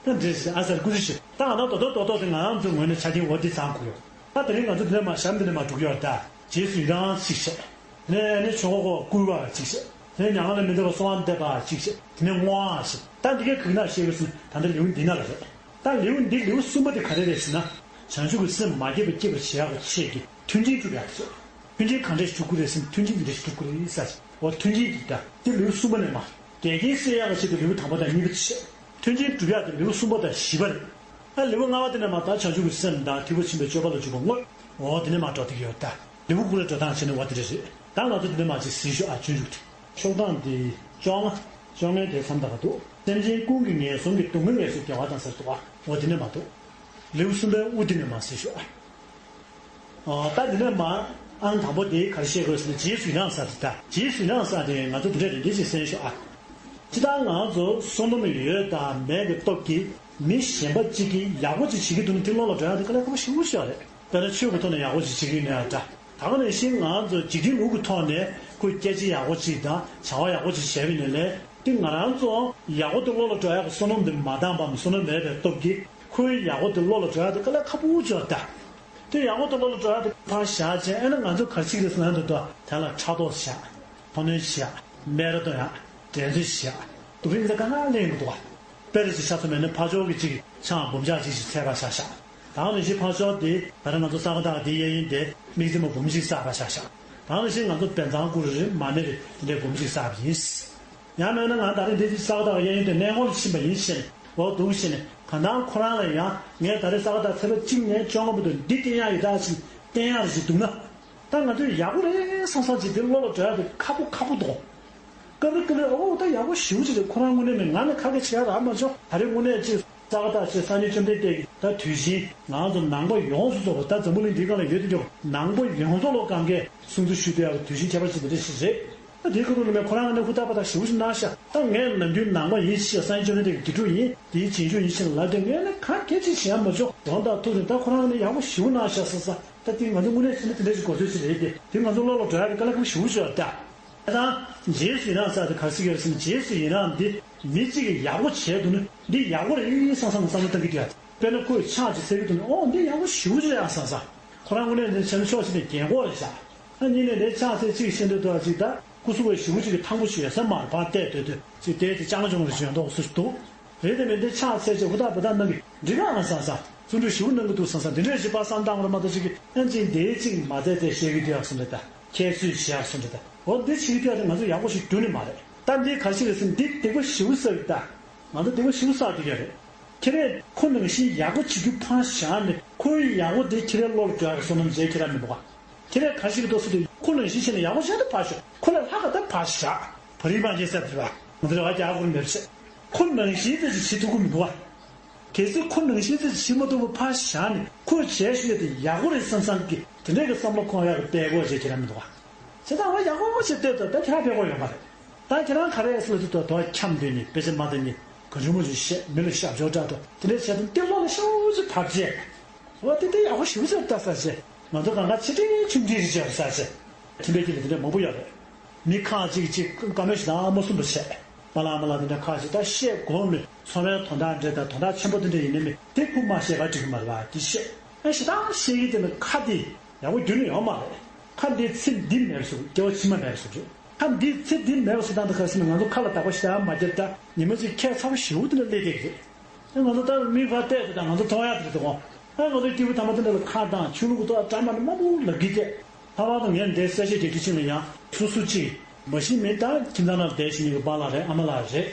ད་འདྲ་ཞིག་ཨ་ཟེར་སྐུ་ཚེ་ཞིག་ད་ང་རང་རྡོག་རྡོག་རྡོག་རྡོག་དེ་ང་རང་ཚོའི་ངོས་ནས་ཆ་རྐྱེན་འོ་འདི་ཚང་དགོས་ཡོད། ད་དེ་རིང་ང་ཚོ་འདི་ནས་མར་ཞལ་འདི་ནས་མར་འགྲོ་གི་ཡོད་རེད་ད། རྗེས་སུ་ཡི་རང་ཞིག་བྱས། དེ་ནས་ཨ་ནི་ཆོས་འཁོར་བསྐོར་བ་ཅིག་བྱས། དེ་ནས་མྱ་ངན་ལས་མི་འདའ་བར་གསོལ་བ་འདེབས་པ་ཅིག་བྱས། དེ་ནས་བསྔོ་བ་ཞིག་ད་འདི་གའི་གུག་ན་བཤད་དགོས་ཟིན་ད་ལྟ་ལེའུ་འདི་ན་ལ་རེད། ད་ལེའུ་འདི་ལེའུ་གསུམ་པ་དེ་ག་རེ་རེད་ཟེར་ན། བྱང་ཆུབ་ཀྱི་སེམས་མ་སྐྱེས་པ་སྐྱེད་པར་བྱེད་ཡག་གི་ཆེད་ཀྱི་མཐུན་རྐྱེན་སྒྲུབ་ཡག་དེ་ཚོ། མཐུན་རྐྱེན་གང་འདྲ་ཞིག་སྒྲུབ་དགོས་རེད་ཟེར་ན་མཐུན་རྐྱེན་འདི་འདྲ་ཞིག་སྒྲུབ་དགོས་རེད་ཟེར། འོ་མཐུན་རྐྱེན་འདི་ད་འདི་ལེའུ་གསུམ་པ་ནས་མར། འགལ་རྐྱེན་སེལ་ཡག་གི་ཆེད་དུ་ལེའུ་དང་པོ་དང་གཉིས་པ་དེ་བྱས། མཐུན་རྐྱེན་སྒྲུབ་ཡག་དེ་ལེའུ་གསུམ་པ་དང་བཞི་པ་རེད། ཨ་ལེའུ་ལྔ་པ་དེ་ནས་མར་ད་བྱང་ཆུབ་ཀྱི་སེམས་དང་ཐོས་པ་ཕྱིན་པའི་སྤྱོད་པ་ལ་འཇུག་པ་བསྔོ། འོ་དེ་ནས་མར་འགྲོ་བསྡད་ཀྱི་ཡོད་ད། ལེའུ་དགུ་ལ་འགྲོ་སྟངས་བྱས་ནས་འོ་དེ་འདྲ་རེད། ད་ང་ཚོ་དེ་ནས་མར་ཅིག་ཟིན་ཤོག་ཨ་སྤྱོད་འཇུག་དེ། ཤོག་གྲངས་དེ་བཅོ་ལྔ། བཅོ་ལྔའི་དེ་མཚམས་དང་ག་འདུག་སེམས་ཅན་ཀུན་གྱི་ངན་སོང་གི་སྡུག་བསྔལ་ངལ་གསོའི་དགེ་བ་དང་ཟེར་འདུག་ཨ། འོ་དེ་ནས་མར་འདུག་ལེའུ་གསུམ་པའི་དབུ་དེ་ནས་མར་ཟིན་ཤོག་ཨ། ཨོ། ད་འདི་ནས་མར་ཨང་དང་པོ་དེ་ག་རེ་བཤད་དགོས་ཟེར་ན་རྗེས་སུ་ཡི་རང་ཟེར་དེ་ད། རྗེས་སུ་ཡི་རང་ཟེར་དེ་ང་ཚོ་འདི་འདྲ་རེ་འདྲ་ཞིག་གསན་ཤོག་ཨ། སྤྱིར་བཏང་ང་ཚོ་བསོད་ནམས་ཡོད་དང་མེད་ཀྱི་སྟོབས་ཀྱིས་མི་གཞན་པ་གཅིག་གིས་ཡག་པོ་ཅིག་བྱེད་ཀྱི་འདུག་ན་དེ་བློ་ལ་འགྲོ་ཡག་དེ་དཀའ་ལས་ཁག་པོ་ཞེ་པོ་ཞིག་རེད། དཔེར་ན་ཆོས་ཀྱི་ཐོག་ནས་ཡག་པོ་ཅིག་བྱེད་ཀྱི་ཡོད་ན་ཡང་འདྲ། ད་ག་ནང་བཞིན་ང་ཚོ་འཇིག་རྟེན་ལུགས་ཀྱི་ཐོག་ནས་ཁོས་སྐད་ཆ་ཡག་པོ་ཅིག་དང་བྱ་བ་ཡག་པོ་ཅིག་བྱས་པ་ཡིན་ན་ལས་དེ་ང་རང་ཚོ་ཡག་པོ་དེ་བློ་ལ་འགྲོ་ཡག་གི་བསོད་ནམས་དེ་མ་འདང་པའམ་བསོད་ནམས་མེད་པའི་སྟོབས་ཀྱིས་ཁོའི་ཡག་པོ་དེ་བློ་ལ་འགྲོ་ཡག་དེ་དཀའ་ལས་ཁག་པོ་ཅིག་རེད་ད། དེ་ཡག་པོ་དེ་བློ་ལ་འགྲོ་ཡག་དེ་ཕར་བཞག་བྱས་ཨེ་ན་ང་ཚོ་ག་རེ་བྱེད་ཀྱི་རེད་ཟེར་ན་འདུག་ད་དེ་ལ་ཕྲག་དོག་བཞག་ཕོ་ནོན་བཞག་སྨད་ར་གཏོང་ཡག་འགྲན་རྩོད་བཞག་སྡུག་རུས་འདི་ག་ན་ལེན་གི་འདུག་བ། དཔེ་རེ་ཞིག་ཆ་མཚོན་མེད་ན་ཕར་ཕྱོགས་ཀྱི་གཅིག་ཆང་འབུམ་ཆགས་གཅིག་ཞིག་འཚལ་ག་བཞག་བཞག་ད་ནང་བཞིན་ཕར་ཕྱོགས་དེ་ད་རེས་ང་ཚོ་ས་ག་ཟླ་དེ་གཡས་གཡོན་དེ་དམིགས་བརྩེ་མ་འབུམ་གཅིག་བསགས་པ་ཆགས་ཤག་ད་ནང་བཞིན་ང་ཚོ་བན་ཚང་གུ་རུ་རེད། མ་ཎི་རེད། དེ་འདྲའི་འབུམ་གཅིག་བསགས་པ་ཡིན། ཡང་མིན་ན་ང་ད་རེས་འདི་ས་ག་ཟླ་གཡས་གཡོན་དེ་གནས་སྐོར་ལ་ཕྱིན་པ་ཡིན་ཞེས་འོ་འདུག་ཞེས་ནས། གང་ལྟར་ཁོ་རང་ལ་ཡང་ངས་ད་རེས་ས་ག་ཟླ་ཚེས་པ་གཅིག་ནས་བཅོ་ལྔ་བར་དུ་འདི་བསྟན་ཡག་ཡོད་ད་ཞེས་བསྟན་ཡག་ཞིག་འདུག་ན། ད་ང་ཚོས་ཡག་པོ་རེད་བསམ་བསམ་ཅིག་དེ་བློ་ལ་འགྲོ་ཡག་དེ་ཁག་པོ་ཁག་པོ་འདུག་སྐབས་རེ་སྐབས་རེ་ཨོ་ད་ཡག་པོ་ཞེ་པོ་ཅིག་རེད། ཁོ་རང་དངོས་གནས་མིན། ང་ནི་ཁ་སྐད་བྱེད་ཡག་རག་མ་བྱུང་། ད་རེས་དངོས་གནས་ཅིག་ས་ག་ཟླ་ཅིག་སངས་རྒྱས་བཅོམ་ལྡན་འདས་ཀྱི་ད་དུས་ཆེན་ང་ཚོ་ནང་པ་ཡོངས་སུ་རྫོགས་པ། ད་འཛམ་བུ་གླིང་འདིའི་སྒང་ལ་ཡོད་དེ་འཇོག་ནང་པ་ཡོངས་རྫོགས་ལ་གང་གས་གསུང་ཆོས་ཞུ་བསྡད་ཡག་གི་དུས་ཆེན་ཁྱད་པར་ཅན་དེ་འདྲ་ཞིག་རེད། ད་དེའི་སྐབས་དུ་ནི་མས་ཁོ་རང་ནི་ཧུར་ཐག་པ་ཐག་ཞེ་པོ་ཅིག་གནང་ཤག་ད་ངས་ནམ་རྒྱུན་ནང་པ་ཡིན་ཞེས། སངས་རྒྱས་བཅོམ་ལྡན་འདས་ཀྱི་དགེ་ཕྲུག་ཡིན། དེའི་རྗེས་འཇུག་ཡིན་ཞེས་ལབ་དེ་ངས་ནི་གང་སྐད་ཅིག་བྱེད་ཡག་མ་བྱུང་། དོན་དག་ཐུག་ནས་ད་ཁོ་རང་ནི་ཡག་པོ་ཞེ་པོ་གནང་ཤག་ཟེར་ས། ད་དེ་ང་ཚོ་དངོས་གནས་བྱས་ན་དེ་འདྲ་ཞིག་གོ་ཚོད་ཅིག་རེད་དེ། དེ་ང་ཚོ་བློ་ལ་འགྲོ་ཡག་གི་དཀའ་ལས་ཁག་པོ་ཞེ་པོ་ཅིག་ཡོད་ད། ད་རྗེས་སུ་ཡི་རང་ཟེར་དེ་ག་རེ་ཟེར་གྱི་རེད་ཟེར་ན། རྗེས་སུ་ཡི་རང་འདི་མི་གཅིག་གིས་ཡག་པོ་བྱས་འདུག་ན་འདི་ཡག་པོ་རེད་བསམ་བསམ་བསམ་བློ་བཏང་གི་འདུག་ཡ། དཔེར་ན་ཁོས་ཕྱག་ཅིག་འཚལ་གྱི་འདུག་ན། ཨོ་འདི་ཡག་པོ་ཞེ་པོ་ཅིག་རེད་ཡ་བསམ་བསམ། ཁོ་རང་དངོས་གནས་འདི་བྱས་ན་ཕྱོགས་གཅིག་ནས་རྒན་གོག་རེད་ཤག་ཨ་གཉིས་ནས་འདི་ཕྱག་འཚལ་གཅིག་བཤད་འདོད་འདུག་ཅིག་ད་སྐུ་གཟུགས་པོ་ཞེ་པོ་ཅིག་གི་ཐང་པོ་ཞིག་ཡོད་ས་མ་རེད། ཕར་བལྟས་སྡོད་དུས་ཅིག་དེ་དེ་ལྕང་ལོ་ཅུང་རེ་ཅིག་ཡོང་མདོག་སུ་ཞིག་འདུག་རེད་དེ་མིན་འདི་ཕྱག་འཚལ་ཅིག་ཧུར་ཐག་འབད་ཐག་གནང་གི་འགྲིག་ག་ཨ་བསམ་བསམ། བརྩོན་འགྲུས་ཞེ་པོ་གནང་གི་འདུག་བསམ་བསམ། འདི་འདྲས་ཞིག་པ་བསམ་བཏང་བར་མ་གཏོགས་ཅིག་གི་ཨ་ཅིག་འདི་ཅིག་མ་མཛད་དེ་བཤད་གི་འདུག་ཡ་བསམ་རེད། ད་ཁྱད་གསོད་བྱེད་ཡ་བསམ་རེད། ད་འོ་འདི་བྱེད་གི་འདུག་ཡ་དེ་ང་ཚོ་ཡག་པོ་ཞིག་རྒྱུན་ནས་མ་རེད། ད་འདི་ག་ཞིག་རེད་ཟེར་ན་འདི་སྡིག་པ་ཞེ་པོ་བསགས་གི་ད། ང་ཚོ་སྡིག་པ་ཞེ་པོ་བསགས་འདུག་ཡ་རེད། ཁྱེད་རས་ཁོ་ནང་བཞིན་ཡག་པོ་བྱེད་རྒྱུ་ཕར་བཞག་ནས་ཁོའི་ཡག་པོ་དེ་ཁྱེད་རའི་བློ་ལ་འགྲོ་ཡག་གི་བསོད་ནམས་མཛད་ཁྱེད་རང་མི་འདུག་ག་ཁྱེད་རས་ག་ཞིག་གི་འདུག་ཟེར་དུས་ཁོ་ནང་བཞིན་བྱས་ནས་ཡག་པོ་བྱས་ན་ཕར་ཞོག་ཁོ་ལས་ལྷག་ག་ད་ཕར་བཞག་བ་རིག་མ་བྱེད་ཟེར་དུས་པ། ང་ཚོ་རེ་བ་རྒྱག་དགོས་མེད་པ་བྱས། ཁོ་ནང་བཞིན་ཙམ་ཞིག་བྱེད་ཐུབ་ཀྱི་མི་འདུག་ག་གལ་སྲིད་ཁོ་ནང་བཞིན་ཙམ་ཞིག་བྱེད་མ་ཐུབ་པ་ཕར་བཞག་ནས་ཁོས་བྱས་ཞུས་ཡ་དེ་ཡག་པོ་རེད་བསམ་བསམ་གི་དེ་འདྲས་ཀྱི་བསམ་བློ་འཁོར་ཡག་གི་དཔེ་དགོས་བྱས་ཁྱེད་རང་མི་འདུག་ག་བྱས་ཙང་བ་ཡག་པོ་བྱས་ལྟོས་དང་ད་ཁྱེད་རང་དཔེ་དགོས་ཡོད་མ་རེད། ད་ཁྱེད་རང་ག་རེ་ཟེར་ལ་དུ་དོ་དོ་འཁྱམས་སྡོད་ནི་དཔེ་ཆ་མ་ལྟ་ནི་ག་རེ་མོ་ཞིག་བཤད། མི་ལ་ཤབ་ཇོ་འདྲ་དོ་དེ་འདྲའི་བྱས་དང་དེ་བློ་ལ་ཤུགས་ཅིག་བབས་རྗེས། འོ་དེ་དེ་ཡག་པོ་ཞེ་པོ་ཅིག་ལྟ་ས་ཆེ། ང་ཚོ་གང་ག་ཆེ་འབྲིང་ཆུང་འབྲིང་རེ་བྱས་ས་ཆེ། ཁྱིམ་པའི་ཁྱིམ་ལ་དེ་འདྲ་མང་པོ་ཡོད་རེད། མི་ཁག་ཅིག་ཅིག་བཀའ་མོལ་ཞིག་དང་མ་གསུངས་པ་བྱས། པ་ལགས་མ་ལགས་དེ་འདྲ་ཁག་ཅིག་ད་བཤད་དགོས་མེད། ཚོང་བའི་དོན་དག་འདྲ་དང་དོན་དག་ཆེན་པོ་དེ་འདྲ་ཡིན་ནི་མེད་དེ་ཁུག་མ་བཤད་པ་འགྲིག་གི་མ་རེད་པ་དེ་བཤད། ཨ་ཞེ་དྲག་བཤད་ཡིན་དེ་ནི་ཁ་དེ། ཡག་པོ་རྒྱུན་ནས་ཡོང་མ་རེད། ཁ་འདིའི་ཚེ་འདི་མེད་པ་བཟོ་དགོས། སྐྱེ་བ་ཕྱི་མ་མེད་པ་བཟོ་དགོས། ཁ་འདིའི་ཚེ་འདི་མེད་པ་བཟོ་སྟངས་དེ་ག་རེ་ཟེར་ན་ང་ཚོ་ཁ་ལ་བདག་པོ་ཞེ་དྲག་མ་བརྒྱབ། ད་ཉི་མ་གཅིག་ཁྱད་མཚར་པོ་ཞེ་པོ་དེ་འདྲ་སླེབས་བསྡད་ཀྱི་རེད། ཨ་ང་ཚོ་ད་མིག་ཕར་བལྟས་ཏེ་ད་ང་ཚོ་མཐོང་ཡག་དེ་རེད་དོ། ཨ་ང་ཚོ་སྐྱེས་བུ་ཐ་མ་དེ་འདྲ་ལ་ཁ་དང་ཆོས་ལུགས་ཀྱི་ཐོག་འདྲ་མ་འདྲ་མང་པོ་ལབ་ཀྱི་བསྡད། ལྷག་པར་དུ་ངས་འདིར་གསལ་བཤད་རྒྱག་དུས་ཕྱིན་ལ་ཡང་སོ་སོ་གཅིག་མ་གཞི་མི་ད་ཁྱིམ་ཚང་ནང་བསྡད་བཞིན་ཡོད་པ་ལགས་རེད། ཨ་མ་ལགས་རེད།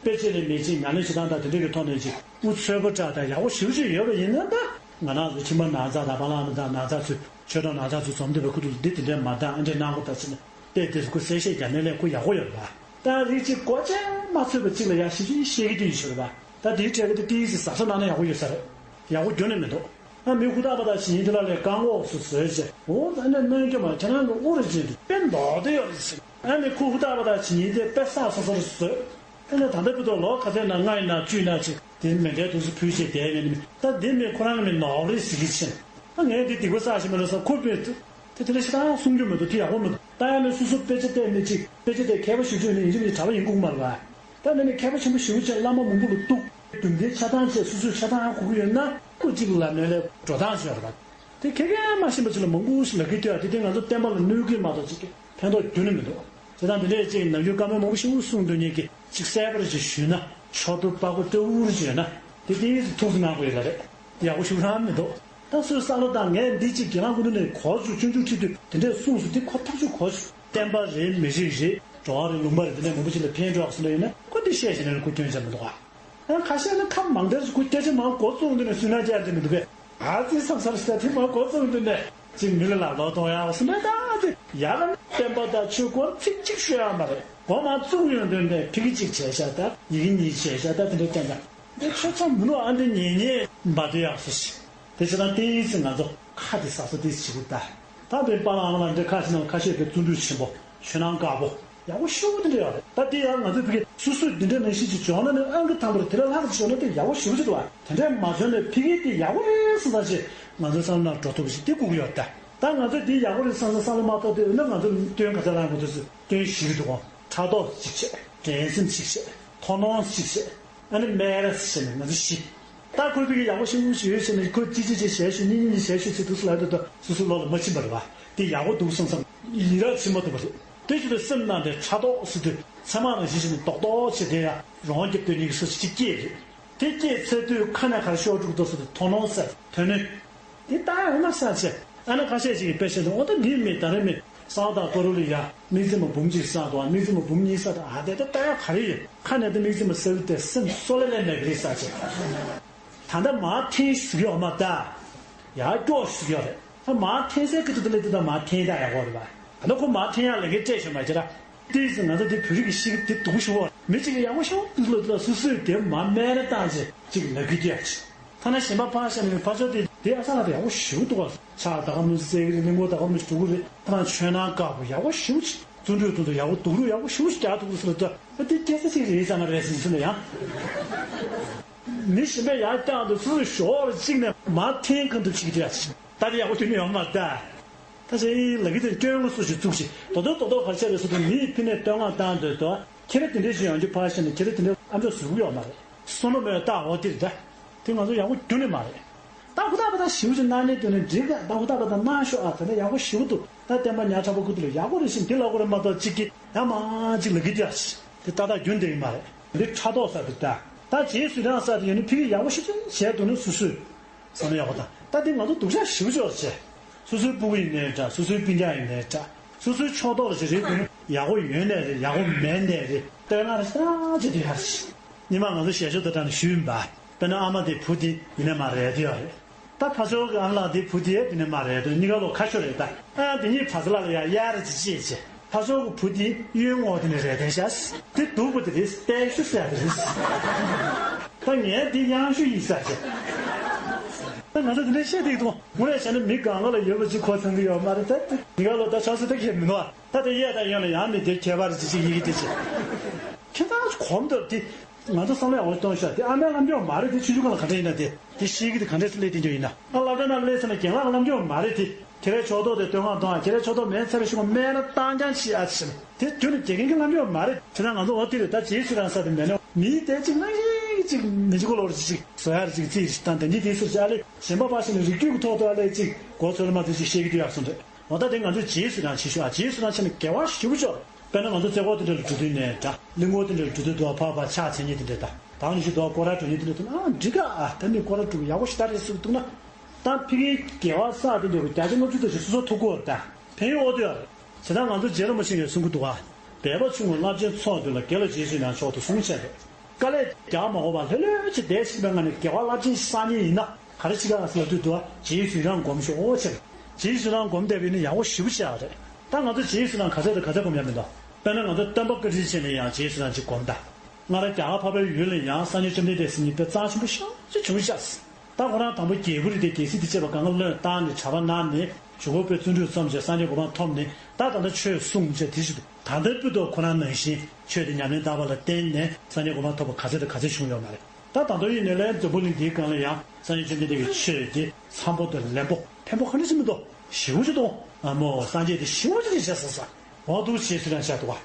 དཔེ་ཆ་ལས་མེད་ཅིག་ཉམས་ལེན་བྱེད་སྟངས་དང་དེ་འདྲ་གི་ཐོག་ནས་ཅིག་དབུ་ཚོས་པ་འདྲ་དང་ཡག་པོ་ཞེ་པོ་ཅིག་ཡོད་པ་ཡིན་ན། ད་ང་རང་ཚོ་ཁྱིམ་པ་ནང་ཚ་དང་བ་ལང་ནང་ཚ་ཚོས་ཆོས་གྲོགས་ནང་ཚ་ཚོས་འཛོམས་འདུས་པའི་ཁུ་ཐུག་འདི་དེ་འདྲས་མ་བཏང་ཨ་འདྲས་གནང་དགོས་ད་ཅི་ནས་བལྟས་དེ་ཚོ་ཁུ་གསལ་བཤད་རྒྱག་ནས་ལས་ཁུ་ཡག་པོ་ཡོད་རེད་པ། ད་རིགས་གཅིག་གོ་ཆེན་མ་ཚོད་པ་གཅིག་ལ་ཡག་ཞེ་ཅིག་བཤད་ཀྱི་དུས་ཡིན་ཞུ་རེད་པ། ད་དེའི་གྲས་ཀྱི་དེ་ཏིས་ཟ་ས་ནང་ན་ཡག་པོ་ཡོད་ས་རེད། ཡག་པོ་རྒྱུན་ནས་མི་འདུག་ཨ་མི་ཧུར་ཐག་པ་དག་ཞིག་ཡིན་དེ་ལ་ལས་རྐང་འོག་སུ་བཟོས་བྱས། འོ་ད་ནས་གནོན་རྒྱུ་མ་ཁྱེད་རང་གི་དབུ་རུ་ཅན་དུ་དཔེ་མདོག་དེ་ཡོད་རེད་ཟེར། ཨ་ནི་ཁུ་ཧུར་ཐག་པ་དག་ཞིག་ཡིན་དེ་དཔེ་བསགས་སོ་སོར་བཟོས། ཨ་ནི་ད་ལྟ་བུ་དོ་ལོ་ག་ཚད་ན་ལྔ་ཡིན་ན་བཅུ་ཡིན་ན་ཅིག་དེ་མི་འདྲའི་དུས་སུ་ཕུལ་བྱས་བསྡད་ཡོད་ནི་མི་ད་འདི་མི་ཁོ་རང་གི་མི་ནོར་རེད་ཟེར་གི་ཕྱིན། ཨ་ངས་འདི་སྡིག་པ་བསགས་ཤིག་མ་རེད་ས་ཁོ་བོས་དེ་དེ་ལས་ཞེ་དྲག་གསུང་རྒྱུ་མི་འདུག་དེ་ཡག་པོ་མི་འདུག་ད་ཡང་ནི་སོ་སོ་དཔེ་ཆ་བལྟས་ནི་ཅིག་དཔེ་ཆ་དེ་མཁས་པ་ཞིག་བཅོས་ནི་ཡིན་གཅིག་མིན་གཅིག་གྲྭ་པ་ཡིན་དགོས་མ་རེད་པ། ད་ནི་ནི་མཁས་པ་ཆེན་པོ་ཞེ་པོ་ཅིག་བླ་མ་མང་པོ་ལ་གཏུག་རྒྱུ་འབྲས་ཆ་ཚང་བྱས་སོ་སོས་ཆ་ཚང་ཧ་གོ་གི་ཡོད་ན་སྐུ་གཅིག་ལ་ནོས་ལས་འགྲོ་སྟངས་ཤིག་ཡོད་རེད་པ། དེ་ཁེ་ཁེ་མ་ཤེས་པ་ཅིག་ལ་མང་པོ་ཞིག་ལབ་ཀྱི་ཐོས་ཨ་དེ་དེ་ང་ཚོ་བསྟན་པ་ལ་གནོད་ཀྱི་མ་གཏོགས་ཅིག་གི་ཕན་ཐོགས་རྒྱུན་ནས་མི་འདུག་བྱས་ཙང་དེ་འདྲས་ཅིག་ནམ་རྒྱུན་བཀའ་མོལ་མང་པོ་ཞིག་གསུང་འདོད་མཁན་གྱི་ཅིག་གསལ་པོར་ཅིག་ཞུས་ན་ཕྱོགས་བསྡུར་པགས་པ་སྤྲ་བོར་ཅིག་ཡོད་ན་དེ་དེ་ཐུགས་སུ་གནང་དགོས་ཡོད་ལ་རེད། ཡག་པོ་ཞིག་རང་མི་འདུག་ད་སོའི་བསམ་བློ་དང་ངས་འདི་ཅིག་གྱེན་ལངས་ཀུན་ཏུ་ནས་གོ་བཅུག་སྤྱོད་འཇུག་ཁྲིད་དུས་དེ་འདྲས་གསུངས་སོ་དེ་ཁོ་ཐག་ཆོད་གོ་བཅུག་བསྟན་པ་རེད་མི་རིགས་རེད་འགྲོ་བ་རེད་ལུང་པ་རེད་དེ་འདྲས་མང་པོ་ཅིག་ལ་ཕན་འགྲོ་བ་སོང་ལ་ཡིན་ན་ཁོ་འདི་བཤད་བྱས་ནས་ཁོ་སྐྱོན་ཆ་མི་འདུག་ཨ། ཡང་ཁ་ཤས་ནི་ཁ་མང་དེར་ཁོ་སྐད་ཆ་མང་གོ་བཙུགས་འདི་ནས་སུན་སྣང་བྱས་ཀྱི་མི་འདུག་གས། ཨ་ཙི་བསམ་ཚར་ཟེར་དེ་མང་གོ་བཙུགས་འདི་ནས་ཅིག་མི་ལ་ལ་ལོ་གཏོང་ཡག་སུན་སྣང་ད་ཨ་ཙི་ཡ་ལ་ནི་བསྟན་པ་དང་ཆོས་སྐོར་ཚིག་གཅིག་ཤོད་ཡག་མ་རེད། མགོ་མ་བཙུགས་ཡོང་དོན་ནས་ཕི་གི་གཅིག་བྱས་ཤག་ད་ཡི་གེ་གཉིས་བྱས་ཤག་ད་དེ་འདྲ་བསྟན་པ་འདི་ཆོས་ཚང་མི་ནུ་ཨ་འདི་ཉེ་ཉེ་འབའ་དུ་ཡག་སུ་ཞིག་དེ་བྱས་ན་ཏིས་ང་ཚོ་ཁ་དེ་ཟ་ས་ཏིས་བྱེད་དགོས་ད། ད་དེ་པ་ལ་ཨ་མ་ལ་འདྲ་ཁ་ཤས་ནང་ཁ་ཤས་དེ་བརྩོན་འགྲུས་ཆེན་པོ་ཆོས་ནང་དཀར་པོ་ཡག་པོ་ཞེ་པོ་དེ་འདྲ་ཡོད་རེད། ད་དེ་ཡང་ང་ཚོས་ཕ་གི་སོ་སོས་འདི་འདྲ་ནང་བཞིན་ཅིག་བྱུང་ན་ནི་ཨང་ཀི་དང་པོར་དེ་ལས་ལྷག་ཅིག་བྱུང་ན་དེ་ཡག་པོ་ཞེ་པོ་ཅིག་འདུག་བ། དེ་འདྲ་མ་བྱུང་ནས་ཕ་གི་དེ་ཡག་པོ་རེད་བསམ་ས་ཅིག་ང་ཚོའི་བསམ་བློ་ནང་འགྲོ་ཐུབ་པ་ཞིག་དེ་དགོས་ཀྱི་ཡོད་རེད། ད་ང་ཚོས་དེ་ཡག་པོ་རེད་བསམ་ས་བསམ་བློ་མ་གཏོང་དུས་ན་ང་ཚོ་སྟོན་ག་ཚོད་ལ་ང་ཚོས་སྟོན་ཞིག་འདུག་གོ་ཕྲག་དོག་ཅིག་བྱས། འགྲན་སེམས་ཅིག་བྱས། མཐོང་སྣང་ཅིག་བྱས། ཨ་ནི་སྨད་ར་ཟེར་ནས་ང་ཚོ་ཞི། ད་ཁོས་ཕ་གི་ཡག་པོ་ཞེ་པོ་ཞིག་ཡོད་ཟེར་ནས་ཁོས་ཅི་ཅི་ཅི་ཞལ་ཞུ་གཉིས་གཉིས་ཞལ་ཞུ་ཚེ་དུས་སུ་ལ་དུ་དུ་སོ་སོ་བློ་ལ་མ་ཕྱིན་པ་རེད་བ། དེ་ཡག་པོ་འདུག་བསམ་བསམ་ཡིད་ར་ཕྱིན་མ་ཐུབ་པ་རེད། དེ་བཞིན་དུ་སེམས་ནང་དེ་ཕྲག་དོག་ཟེར་དུས་ཚད་མ་ནང་བཞིན་བྱས་ནས་རྡོག་རྡོག་བྱས་དེ་ཡང་རང་དབང་རྒྱབ་སྡོད་ནས་སོ་སོ་ཅིག་སྐྱེས་རེད། དེ་སྐྱེས་ཚར་དུས་ཁ་ནས་ག་རེ་ཤོར་འགྲོ་གི་འདུག་ཟེར་དུས་དོ་སྣང་ཟེར་དོན་སྣོད། དེ་ལྟ་ཡ་འོ་མ་ས་ཆེ། ཨ་ནི་ཁ་ཤས་ཅིག་གིས་དཔེ་བཤད་འདུག་འོ་ད་འདི་མི་ད་རེ་མི་གསང་བདག་ཀ་རུ་ལི་ཡ་དམིགས་བརྩེ་མ་འབུམ་གཅིག་བསགས་འདུག་དམིགས་བརྩེ་མ་འབུམ་གཉིས་བསགས་འདུག་ཨ་དེ་ད་ལྟ་ཡ་ག་རེ་ཡོད། ཁ་ནས་ད་དམིགས་བརྩེ་མ་གསལ་དེ་སེམས་སོ་ལེ་ལེ་མེད་གི་རེད་ས་ཆེ། ད་ལྟ་མར་འཐེན་ཞིག་ཡོད་མ་ད། ཡར་སྐྱོག་ཞིག་ཡོད་རེད། ད་མར་འཐེན་སའི་ཁ་ཐུག་ཏུ་སླེབས་དུས་ད་མར་འཐེན་ད་ཡག་པོ་རེད་པ། ད་ལྟ་ཁོ་མར་འཐེན་ཡག་ལས་འགན་སྤྲད་ཤོག་མ་བྱེད་ར། ཏིས་ང་ཚོ་དེ་བོད་རིགས་ཀྱི་གཤིས་ཀ་དེ་སྡུག་ཞུ་བ་མི་གཅིག་གིས་ཡག་པོ་ཤོག་དུས་ལ་དུས་ལ་སོ་སོས་དེ་མར་སྨད་ར་བཏང་བྱས་གཅིག་ལབ་ཀྱི་སྐྱོ་ཡ་ཆེ། ཐ་ན་གཞན་པ་ཕར་བཞག་ནས་ཕར་ཕྱོགས་དེ་དེ་ཨ་ས་ལ་དེ་ཡག་པོ་ཞུ་འདུག་ག་ཕྱག་ད་ག་མི་སེ་གི་རེད། གླིང་སྐོར་ད་ག་མི་འགྲོ་གི་རེད། ཐ་ན་ཆོས་ནང་དཀར་པོ་ཡག་པོ་ཞུ་ཆེ། བརྩོན་འགྲུས་དུ་དུ་ཡག་པོ་འདུག་རུ་ཡག་པོ་ཞུ་ཆེ་རྒྱག་འདུག་ཟེར་ལ་དུ་ཨ་དེ་སྐད་ཆ་ཅིག་རེད་ཙང་མ་རེད་ཟེར་ཟེར་ལ་ཡང་། མི་གཞན་པས་ཡར་བཀྱག་འདུག་སུ་ཞོར་གཅིག་ནས་མར་འཐེན་གང་ཐུབ་བྱེད་ཀྱི་འདུག་ཡ། ད་དེ་ཡག་པོ་དུས་ནས་ཡོང་མ་ད། ད་ཆ་ཡིན་ལ་གི་དེ་སྐྱོན་ངོ་སུ་ཞིག་བཙུགས་ཤིག་དོ་དོ་དོ་དོ་ག་བྱས་རེད་ཟེར་དུས་མིའི་ཕི་ནས་བསྟོད་བསྔགས་བཏང་འདོད་དོ། ཁྱེད་རང་དེ་འདྲས་ཞིག་ཡོང་རྒྱུ་ཕར་བཞག་ནས་ཁྱེད་རང་དེ་འདྲས་ཨ་མཆོག་བཟོ་གི་ཡོད་མ་རེད། བསམ་བློ་མེད་ལྟ་འོ་དེ་རེད་ད། དེ་ང་ཚོ་ཡག་པོ་རྒྱུ་ནས་མ་རེད། ད་ཧུ་ཐག་པ་ད་ཞིབ་ཅིག་གནང་ནས་དོན་ནས་འགྲིག་ག་ད་ཧུ་ཐག་པ་ད་གནང་ཤོག་ཨ་དེ་ནས་ཡག་པོ་ཞིབ་འདུག་ད་བསྟན་པ་ཉག་ཕྲ་པོ་ཁུ་ཐུག་ལ་ཡག་པོ་རེད་ཤིང་དེ་ལ་གོ་རེ་མ་གཏོགས་གཅིག་གི་ཡང་མ་གཅིག་ལ་གི་དེ་ཨ་ཤི་དེ་ཏག་ཏག་རྒྱུ་འདི་ཡིན་མ་རེད། འདི་ཕྲག་དོག་ས་དེ་ད་ད་རྗེས་སུ་རང་ས་དེ་ཡོད་ནི་ཕི་གི་ཡག་པོ་ཞིབ་ཅིག་བྱས་འདུག་ནི་སུ་སུས། བསམ་བློ་ཡག་པོ་བཏང་། ད་འདི་ང་ཚོ་སྡུག་ཅག་ཞེ་པོ་ཅོག་བྱས། སོ་སོའི་སྤུ་གུ་ཡིན་ནའི་འདྲ། སོ་སོའི་སྤུན་ཀྱག་ཡིན་ནའི་འདྲ། སོ་སོའི་ཕྱོགས་གཏོགས་ལ་ཅིག་རེད་འདུག་ན་ཡག་པོ་ཡོད་ནའི་རེད། ཡག་པོ་མེད་ནའི་རེད། ལྟོས་ན་རེ་ཤ་ཅེ་དུ་ཡར་ཞིག་ཉི་མ་ང་ཚོ་ཞལ་ཤོག་ཏུ་དྲངས་ནས་ཞུས་ཡིན་པ། དཔེར་ན་ཨ་མ་དེ་བུ་དེ་ཡིན་ནའི་མ་རེད་དེ་ཡོད་རེད། ད་ཕ་ཆོས་ཀྱི་ཨ་མ་ལགས་དེ་བུ་དེ་ཡིན་ནའི་མ་རེད་དེ་གཉིས་ཀ་ལོ་ཁ་ཤོར་རེད་ད། ཨ་དེ་གཉིས་བ་ཚ་ལ་ལ་ཡ་ཡར་ཅིག་ཅེས་བྱས། ཕ་ཆོས་ཀྱི་བུ་དེ་གཡོན་ངོ་དེ་ནས་རེད་དེ་ཤ། དེ་སྡུག་པོ་དེ་རེད། པད་ཤུ་ཟེར་དེ་རེད། ད་ངས་འདི་གཡང་ཤུ་ཡིན་ས་རེད། ད་ང་ཚོ་འདི་འདྲ་བཤད་འདུག་དང་། དངོས་གནས་བྱས་ན་མི་གང་ག་ལ་ཡོད་པ་ཅིག་གོ་ཚང་གི་ཡོད་མ་རེད་ད། འདི་ག་ལོ་ད་ཆགས་སུ་ད་ཁྱེད་མི་འདུག་ད་དེ་གཡས་དང་གཡོན་ལ་ཡང་མི་དེ་ཁྱད་པར་ཅི་ཅིག་ཡིན་གི་དེ་ཅི། ཁྱེད་ཚང་གོམ་དུ་དེ་ང་ཚོ་བསམ་བློ་ཡག་པོ་གཏོང་ཤོག་དེ་ཨ་མའི་ལམ་སྐྱོར་མ་རེད། དེ་ཆུང་ཆུང་ག་ལ་ག་འདྲ་ཡིན་ན་དེ་དེ་ཤེས་གི་དེ་ག་འདྲས་སུ་སླེབས་དེ་འགྱོ་ཡིན་ན་ཨ་སློབ་གྲྭ་ནང་སླེབས་ཚར་ན་རྒན་ལགས་ལམ་སྐྱོར་མ་རེད་དེ། ཁྱེད་རའི་ཕྱོགས་གཏོགས་དེ་བསྟོད་བསྔགས་གཏོང་ཨ། ཁྱེད་རའི་ཕྱོགས་གཏོགས་མེད་ཚར་བའི་ཤུགས་མེད་ན་བཏང་རྐྱང་ཤི་ཨ་ཕྱིན། དེ་དུས་ནི་དགེ་རྒན་གྱི་ལམ་སྐྱོར་མ་རེད། ཁྱེད་རང་ང་ཚོ་འོ་དེ་རེད་ད། རྗེས་སུ་རང་ས་དེ་མེད་ན་མིའི་དེ་གཅིག་ན་ཡིག་གཅིག་མི་གཅིག་གོ་ལོར་གཅིག་བཟོ་ཡར་གཅིག་རྩིས་ཤིག་དང་དེ་འདི་དེ་སུར་བྱ་ལེ་གཞན་པ་ཕར་ཕྱིན་ནས་རིགས་རྒྱུད་ཀྱི་ཐོག་ཏུ་ཨ་ལེ་གཅིག་གོ་ཚོད་ལ་མ་ཚོད་ཅིག་ཤེས་ཀྱི་དུས་ཡག་སོང་རེད། འོ་ད་དེ་ང་ཚོས་རྗེས་སུ་རང་བྱེད་ཤོག་ཨ། རྗེས་སུ་རང་བྱས་ནས་དགེ་བ་ཞེ་པོ་ཅིག་དཔེར་ན་ང་ཚོ་རྩེ་སྐོར་དེ་འདྲ་ལ་འགྲོ་དུས་ནས་འདྲ། གླིང་སྐོར་དེ་འདྲ་ལ་འགྲོ་དུས་འདུག་ཕར་ཕར་ཕྱག་འཚལ་མཁན་དེ་འདྲ་དང་། ད་ནི་ཞིག་འདུག་སྐོར་ར་འགྲོ་མཁན་དེ་འདྲ་དང་ཨ་འགྲིག་ག་ཨ། ད་ནི་སྐོར་ར་འགྲོ་གི་ཡག་པོ་ཞེ་དྲག་རེད་ཟེར་གི་འདུག་ན། ད་ཕ་གིའི་དགེ་བ་བསགས་དེ་འདྲ་གི་བརྒྱ་ཆ་ལྔ་བཅུ་ཙམ་ཞིག་སོ་སོ་ཐུག་གི་ཡོད་རེད་ད། ཕན་ཡོན་འོ་དེ་ཡོད་རེད། བྱས་ཙང་ང་ཚོ་རྗེ་རིན་པོ་ཆེ་གིས་གསུང་གི་འདུག་ག་འབད་པ་ཆུང་ངུས་རླབས་ཆེན་ཚོགས་འདོད་ལ། དགེ་ལ་རྗེས་སུ་ཡི་རང་མཆོག་ཏུ་གསུངས་བྱས་ཏེ། དཀའ་ལས་རྒྱག་མ་དགོས་པར་ལྷོད་ལྷོད་ཅིག་བསྡད་ཕྱིན་པའི་ངང་ནས་དགེ་བ་རླབས་ཆེན་ཞིག་བསགས་མཁན་ཡིན་ན་ག་རེ་བྱེད་ཀྱི་ཡོད་ཟེར་དུས་འདུག་ག་རྗེས་སུ་ཡི་རང་སྒོམ་ཤོག་ཨོ་ཅེ། རྗེས་སུ་ཡི་རང་སྒོམ་བསྡད་པ་ཡིན་ན་ཡག་པོ་ཞེ་པོ་ཅིག་ཡོད་རེད། ད་ང་ཚོ་རྗེས་སུ་ཡི་རང་ག་ཚོད་དང་ག་ཚོད་སྒོམ་ཡ་མི་འདུག་དཔེར་ན་ང་ཚོ་སྟོན་པ་བཀའ་དྲིན་ཅན་ལ་ཡང་རྗེས་སུ་ཡི་རང་ཅིག་སྒོམ་ད། སྔར་རྒྱ་གར་འཕགས་པའི་ཡུལ་ལ་ཡང་སངས་རྒྱས་བཅོམ་ལྡན་འདས་ཟེར་མཁན་དཔེ་རྩ་ཆེན་པོ་ཞེ་པོ་ཅིག་བྱུང་ཤག་ད་ཁོ་རང་དང་པོ་རྒྱལ་བུ་རེད་དེ། རྒྱལ་སྲིད་དེ་བཅས་པ་གང་ག་བློས་བཏང་ནས་གྲྭ་པ་གནང་ནས་གཞུག་གུ་དཔེ་བརྩོན་འགྲུས་རྩོམ་བྱས་སངས་རྒྱས་གོ་འཕང་ཐོབ་ནས་ད་ད་ལྟ་ཆོས་གསུངས་བྱས་དེ་བཞིན་དུ་ད་ལྟའི་དཔེ་ཐོག་ཁོ་རང་ནང་བཞིན་ཆོས་དེ་ཉམས་ལེན་བསྟར་བ་ལ་བརྟེན་ནས་སངས་རྒྱས་གོ་འཕང་ཐོབ་པ་ག་ཚད་དང་ག་ཚད་བྱུང་ཡོད་མ་རེད། ད་ད་དུང་ཡིན་ནའི་ལས་འཛམ་བུ་གླིང་འདིའི་སྒང་ལ་ཡང་སངས་རྒྱས་བཅོམ་ལྡན་འདས་ཀྱི་ཆོས་དེ་འཚམ་པོ་དང་ལེན་པོ་ཕན་པོ་ག་འདྲ་ཞིག་མི་འདུག་ཞེ་པོ་ཅིག་འདུག་ཨ་མོ་སངས་རྒྱས་དེ་ཞེ་པོ་ཅིག་རེད་བྱས་ཟེར་ས། འོ་འདུག་བྱས་ཚུལ་ཡང་བྱ་འདུག་ག་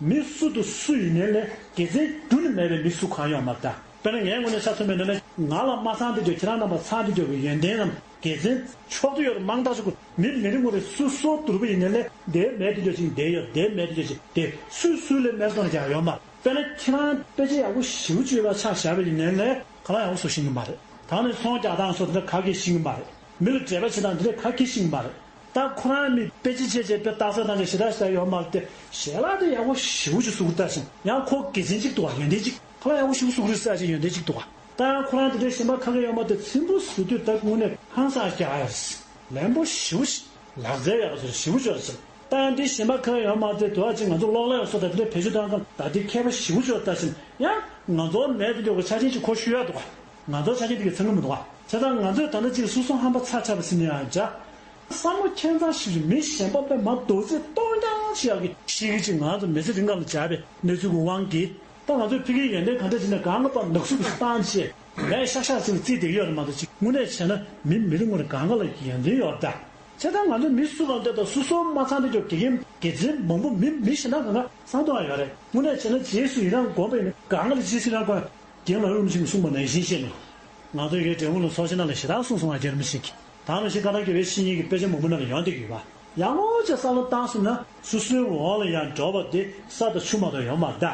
མི་སུ་དང་སུ་ཡིན་ནའི་ལས་དགེ་མཚན་རྒྱུན་ནས་མེད་པའི་མི་སུ་གང་ཡོད་མ་རེད་ད། དཔེར་ན་ངའི་ངོས་ནས་ཆ་མཚོན་པ་ཡིན་ན་ང་ལ་མ་ཚང་དེ་འདྲ་ཁྱེད་རང་རྣམ་པ་ཚང་དེ་འདྲ་གི་ཡོན་ཏན་ནམ་དགེ་མཚན་མཆོག་ཏུ་ཡོད་རེད་མང་དག་ཞིག་གི་མི་མི་རེ་ངོ་རེ་སུ་སོ་དུར་བ་ཡིན་ནའི་ལས་དེ་མེད་དེ་འདྲ་ཞིག་དེ་ཡོད་དེ་མེད་དེ་འདྲ་ཞིག་དེ་སུས་སུ་ལས་མེད་སོང་ཀྱང་ཡོད་མ་རེད། དཔེར་ན་ཁྱེད་རང་དཔེ་ཆ་ཡག་པོ་ཞེ་པོ་ཅིག་ཡོད་པ་ཆ་བཞག་པ་ཡིན་ནའི་ལས་ག་ལ་ཡག་པོ་བཟོ་ཤེས་ཀྱི་མ་རེད། ད་ནི་ཚོང་རྒྱག་སྟངས་སོགས་དེ་འདྲ་ག་གེ་ཤེས་ཀྱི་མ་རེད། མི་ལ་འབྲེལ་བ་བྱེད་སྟངས་དེ་འདྲ་ག་གེ་ཤེས་ཀྱི་མ་རེད། ད་ཁོ་རང་མི་དཔེ་ཆ་བྱས་བྱས་དཔེ་རྟགས་གསལ་བཏང་བྱས་ཞེ་དྲག་ཞེ་དྲག་ཡོད་མ་རེད་དེ། ཞལ་ལག་དེ་ཡག་པོ་ཞེ་པོ་ཅིག་བཟོ་གི་ལྟ་ཞིང་ཡང་ཁོ་དགེ་མཚན་གཅིག་འདུག་བ་ཡོན་ཏན་གཅིག་ཁོ་ལ་ཡག་པོ་ཞེ་པོ་བཟོ་གི་རེད་ཟེར་ཅིག་ཡོན་ཏན་གཅིག་འདུག་བ། ད་ཡང་ཁོ་རང་དེ་འདྲའི་གཞན་པ་ཁ་ཁ་ཡོད་མ་རེད་དེ་ཚིམ་པོ་བཟོ་དུས་ད་དངོས་གནས་ཧང་སང་རྒྱག་ཡ་རེད། ལན་པོ་ཞེ་པོ་ཞིག་ལག་རྩལ་ཡག་པོ་ཞེ་པོ་ཅིག་རེད། ད་ཡང་འདི་གཞན་པ་ཁ་ཁ་ཡོད་མ་རེད་དེ་དུ་བ་ཅིག་ང་ཚོ་གློག་ཀླད་སོགས་ད་དེ་འདྲའི་བེད་སྤྱོད་བཏང་སྟངས་ད་དེ་མཁས་པ་ཞེ་པོ་ཅིག་ལྟ་ཞིང་ཡང་ང་ཚོ་མེད་དེ་འདྲ་གི་ཆ་རྐྱེན་ཅིག་གོ་ཤུ་ཡ་འདུག་བ། ང་ཚོ་ཆ་རྐྱེན་དེ་གི་ཚང་གི་མི་འདུག་བ། བྱས་ཙང་ང་ཚོས་ད་ལྟ་ཅིག་སོ་སོ་ཧམ་པ་ཚ་ཆ་བ་ཟིན་ནས་ཡང་འདྲ། བསམ་བློ་ཁྱད་མཚར་ཞིག་རེད། མི་གཞན་པ་དཔེ་མ་རྡོག་རྫིས་གཏོང་རྐྱང་བྱེད་ཡག་གི་ཤེས་ཀྱི་ཅིག་ང་ཚོ་མི་ཚེ་རིང་ག་ལ་སྦྱར་བའི་གནས་ཚུལ་གྱི་དབང་གིས་ད་ང་ཚོས་ཕ་གིའི་ཡོན་ཏན་ག་འདྲ་ཅིག་ནས་གང་གི་པར་ནག་སུབ་ཀྱི་བཏང་བྱས་ལས་ཤག་ཤག་ཅིག་ལ་རྩིས་བསྡད་ཀྱི་ཡོད་རེད་མ་གཏོགས་ཅིག་དངོས་གནས་བྱས་ན་མི་མི་རེ་ངོ་རེ་གང་ག་ལ་ཡོན་ཏན་ཡོད་རེད་ད། བྱས་ཙང་ང་ཚོས་མི་སུ་གང་ལྟོས་དང་སོ་སོ་མ་ཚང་དེ་ཚོ་དགེ་རྒན་དགེ་མཚན་མང་པོ་མི་མི་གཞན་དག་གང་ག་བསམ་བློ་ཡོད་རེད། དངོས་གནས་བྱས་ན་རྗེས་སུ་ཡི་རང་སྒོམ་པ་ཡིན་ན་གང་ག་ལ་རྗེས་སུ་ཡི་རང་སྒོམ། རྒན་ལགས་རིན་པོ་ཆེས་གསུངས་པ་ནང་བཞིན་བཤད་ནས། ང་ཚོ་ཡི་གེ་འབྲས་སྤུངས་ལ་ཚོགས་ཆེན་ནང་ལ་ཞེ་དྲག་གསུངས་སོང་ང་རྒན་རིན་པོ་ཆེས་ཀྱིས། ད་ནང་བཞིན་ཀ་ན་དགེ་བའི་བཤེས་གཉེན་གྱི་དཔེ་ཆ་མང་པོ་ནང་ལ་ཡོང་བསྡད་ཀྱི་ཡོད་པ། ཡག་པོ་བྱས་བསམ་བློ་བཏང་སོང་ན་སོ་སོའི་འོག་ལ་ཡང་འགྲོ་བ་དེ་ས་དང་ཆུ་མ་གཏོགས་ཡོད་མ་རེད་ད།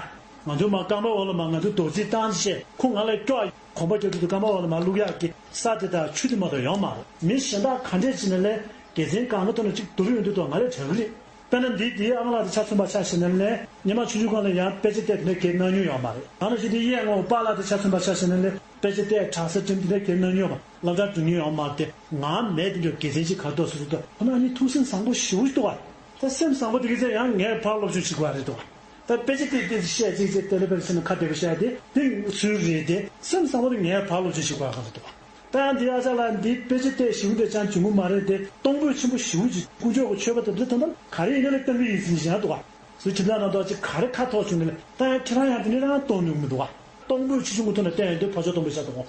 ང་ཚོའི་མ་རྐང་པའི་འོག་ལ་མ་ང་ཚོའི་རྡོག་རྫིས་བཏང་བྱས་ཁོ་ང་ལ་སྐྱོག་གོམ་པ་རྒྱག་དུས་དུ་རྐང་པ་འོག་ལ་མ་བླུག་ཡག་གི་ས་དེ་དང་ཆུ་དེ་མ་གཏོགས་ཡོང་མ་རེད། མི་གཞན་དག་ག་འདྲས་བྱས་ནས་ལས་དགེ་མཚན་གང་ག་ཐོག་ནས་གཅིག་བསྡུར་ཡོང་དུས་དུ་ང་ལས་དྲག་གི་རེད། དཔེར་ན་འདི་འདིའི་ཨ་མ་ལགས་དེ་ཆ་མཚོན་པ་ཆ་བཞག་ན་ལས་ཉི་མ་ཆུང་ཆུང་སྒང་ལ་ཡང་དཔེ་ཆ་བལྟས་དེ་འདྲ་གས་གནང་མྱོང་ཡོད་མ་རེད། ད་ནང་བཞིན་དེ་གཡས་ངོ་པཱ་ལགས་དེ་ཆ་མཚོན་པ་ཆ་བཞག་ན་ལས་དཔེ་ཆ་བལྟས་གྲྭ་ས་འགྲིམ་དེ་འདྲ་གས་གནང་མྱོང་ཡོད་མ་རེད། སློབ་གྲྭར་འགྲོ་མྱོང་ཡོད་མ་རེད། དེ་ངའི་མེད་དེ་འདྲ་གས་དགེ་མཚན་ཅིག་ག་རེ་འདུག་ཟེར་དུས་ཁོ་ན་ནི་ཐུགས་སེམས་བཟང་པོ་ཞེ་པོ་ཅིག་འདུག་བ། ད་སེམས་བཟང་པོ་དེ་གས་ཚེ་ཡང་ངས་ཕར་སློབ་སྦྱོང་བྱེད་དགོས་རེད་འདུག་བ། ད་དཔེ་ཆ་དེ་དེ་བཤད་ཅིག་ཅིག་དེ་ལ་དཔེ་ཆ་ནི་ཁ་བདེ་པོ་བཤད་དེ་དེ་ཚུལ་རེད་དེ་སེམས་བཟང་པོ་དེ་ངས་ཕར་སློབ་སྦྱོང་བྱེད་དགོས་ག་རེ་འདུག་བ། ད་ཡང་འདི་ཨ་ཅག་ལགས་འདི་དཔེ་ཆ་བལྟས་ཞེ་པོ་འདྲ་ཅང་བྱུང་གི་མ་རེད་དེ། གཏོང་ཕོད་ཆེན་པོ་ཞེ་པོ་ཅིག་དཀོན་མཆོག་གི་མཆོད་པ་དེ་འདྲ་དང་ད་ག་རེ་ཡིན་ན་ལས་གཏོང་གི་ཡིན་ཟེར་ནས་བཞག་འདུག་བ། སུ་ཁྱིམ་ཚང་ནང་དུ་ཅིག་ག་རེ་ཁ་ཐོག་བྱུང་ནས་ལས་ད་ཡང་ཁྱེད་རང་ཡང་དེ་འདྲ་རང་གཏོང་ནུས་མི་འདུག་བ། གཏོང་ཕོད་ཆེ་ཆུང་གི་ཐོག་ནས་བལྟས་ཡོང་དུས་ཕར་ཕྱོགས་གཏོང་ཕོད་ཆགས་འདུག་བ།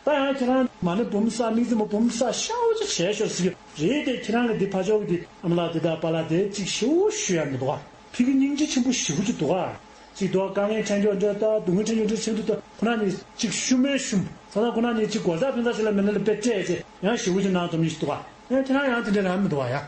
ད་ཡང་ཁྱེད་རང་མ་ཎི་འབུམ་བསགས་དམིགས་བརྩེ་མ་འབུམ་བསགས་ཤ་བོ་ཅིག་བྱས་ཤོག་ཟེར་གྱི་རེད་དེ། ཁྱེད་རང་གི་འདི་ཕར་ཕྱོགས་ཀྱི་འདི་ཨ་མ་ལགས་འདི་དང་པཱ་ལགས་དེ་ཅིག་ཞེ་པོ་ཞུ་ཡ་མི་འདུག་བ། ཕ་གི་སྙིང་རྗེ་ཆེན་པོ་ཞེ་པོ་ཅིག་འདུག་ག་ཅིག་འདུག་ག་དཀའ་ངལ་འཕྲད་མགྱོགས་འདྲ་ད་སྡུག་བསྔལ་འཕྲད་མགྱོགས་འདྲ་བྱེད་འདུག་ད་ཁོ་རང་གཉིས་ཅིག་ཤུམ་མེད་ཤུམ་ས་ད་ཁོ་རང་གཉིས་ཅིག་སྒོ་རྩར་ཕན་ཚ་ཞིག་ལ་མེད་ན་ལ་དཔེ་སྤྲད་ཅེས་ཡང་ཞེ་པོ་ཅིག་གནང་འཛོམས་ཉིད་ཞིག་འདུག་ག་ཡང་ཁྱེད་རང་ཡང་དེ་འདྲ་རང་མི་འདུག་ག་ཡ།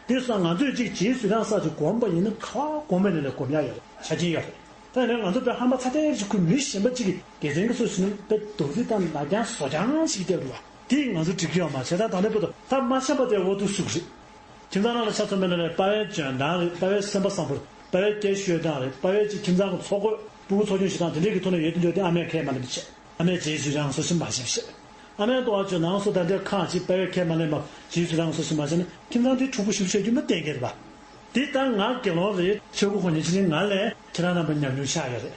དེ་སོང་ང་ཚོས་ཅིག་རྗེས་སུ་ཡི་རང་ས་ཅིག་སྒོམ་པ་ཡིན་ན་ག་པར་སྒོམ་པ་ཡིན་ན་ལས་སྒོམ་ཡ་ཡོད་རེད། ཆ་རྐྱེན་ཡོད་རེད། ད་ཡིན་ན་ང་ཚོ་དཔེ་ཧམ་པ་ཚ་ཐལ་ཅིག་ཁུར་མི་གཞན་པ་ཅིག་གི་དགེ་མཚན་གྱི་ཚུལ་ཞིག་ནི་དཔེ་རྡོག་རྫིས་དང་ལག་རྐྱང་བཟོ་རྐྱང་ཞིག་བལྟས་འདུག་བ། དེ་ང་ཚོ་འགྲིག་གི་ཡོད་མ་རེད། བྱས་ཙང་ད་ལྟ་བར་དུ་ད་མ་འཆམ་པ་དེ་འོ་ཐུག་ཟུག་རེད། ཁྱིམ་ཚང་ནང་ལ་ཆ་མཚོན་པ་ཡིན་ན་ལས་དཔའ་བའི་འཇོན་ཐང་རེད། དཔའ་བའི་སེམས་པ་བཟང་པོ་རེད། དཔའ་བའི་སྐད་ཤོད་སྟངས་རེད། དཔའ་བའི་ཅིག་ཁྱིམ་ཚང་གི་འཚོ་གོས་ཕྲུ་གུ་འཚོ་སྐྱོང་བྱེད་སྟངས་དེ་འདྲས་ཀྱི་ཐོག་ནས་ཡོད་དུས་འདོད་དེ་ཨ་མས་ཁས་མ་ལེན་པ་བྱས། ཨ་མས་རྗེས་སུ་ཡི་རང་བཟོ་ཞིག་མ་བྱས་པ་བྱས། ཨ་མས་ལྟོ་བ་བཅོས་ནང་སོ་ད་ལྟའི་ཁང་ཅིག་དཔའ་བའི་ཁས་མ་ལེན་པ་རྗེས་སུ་ཡི་རང་བཟོ་ཞིག་མ་བྱས་ན་ཁྱིམ་ཚང་དེ་འཁྲུག་པོ་ཞིག་ཆགས་རྒྱུ་མ་གཏན་འཁེལ་རེད་པ། དེ་ལྟར་ང་དགེ་སློང་རེད། ཆོས་སྐུ་ཁོང་ཉིད་ཕྱིན་ང་ལས་ཁྱེད་རང་རྣམ་པ་ཉམས་མྱོང་ཆགས་ཡོད་རེད།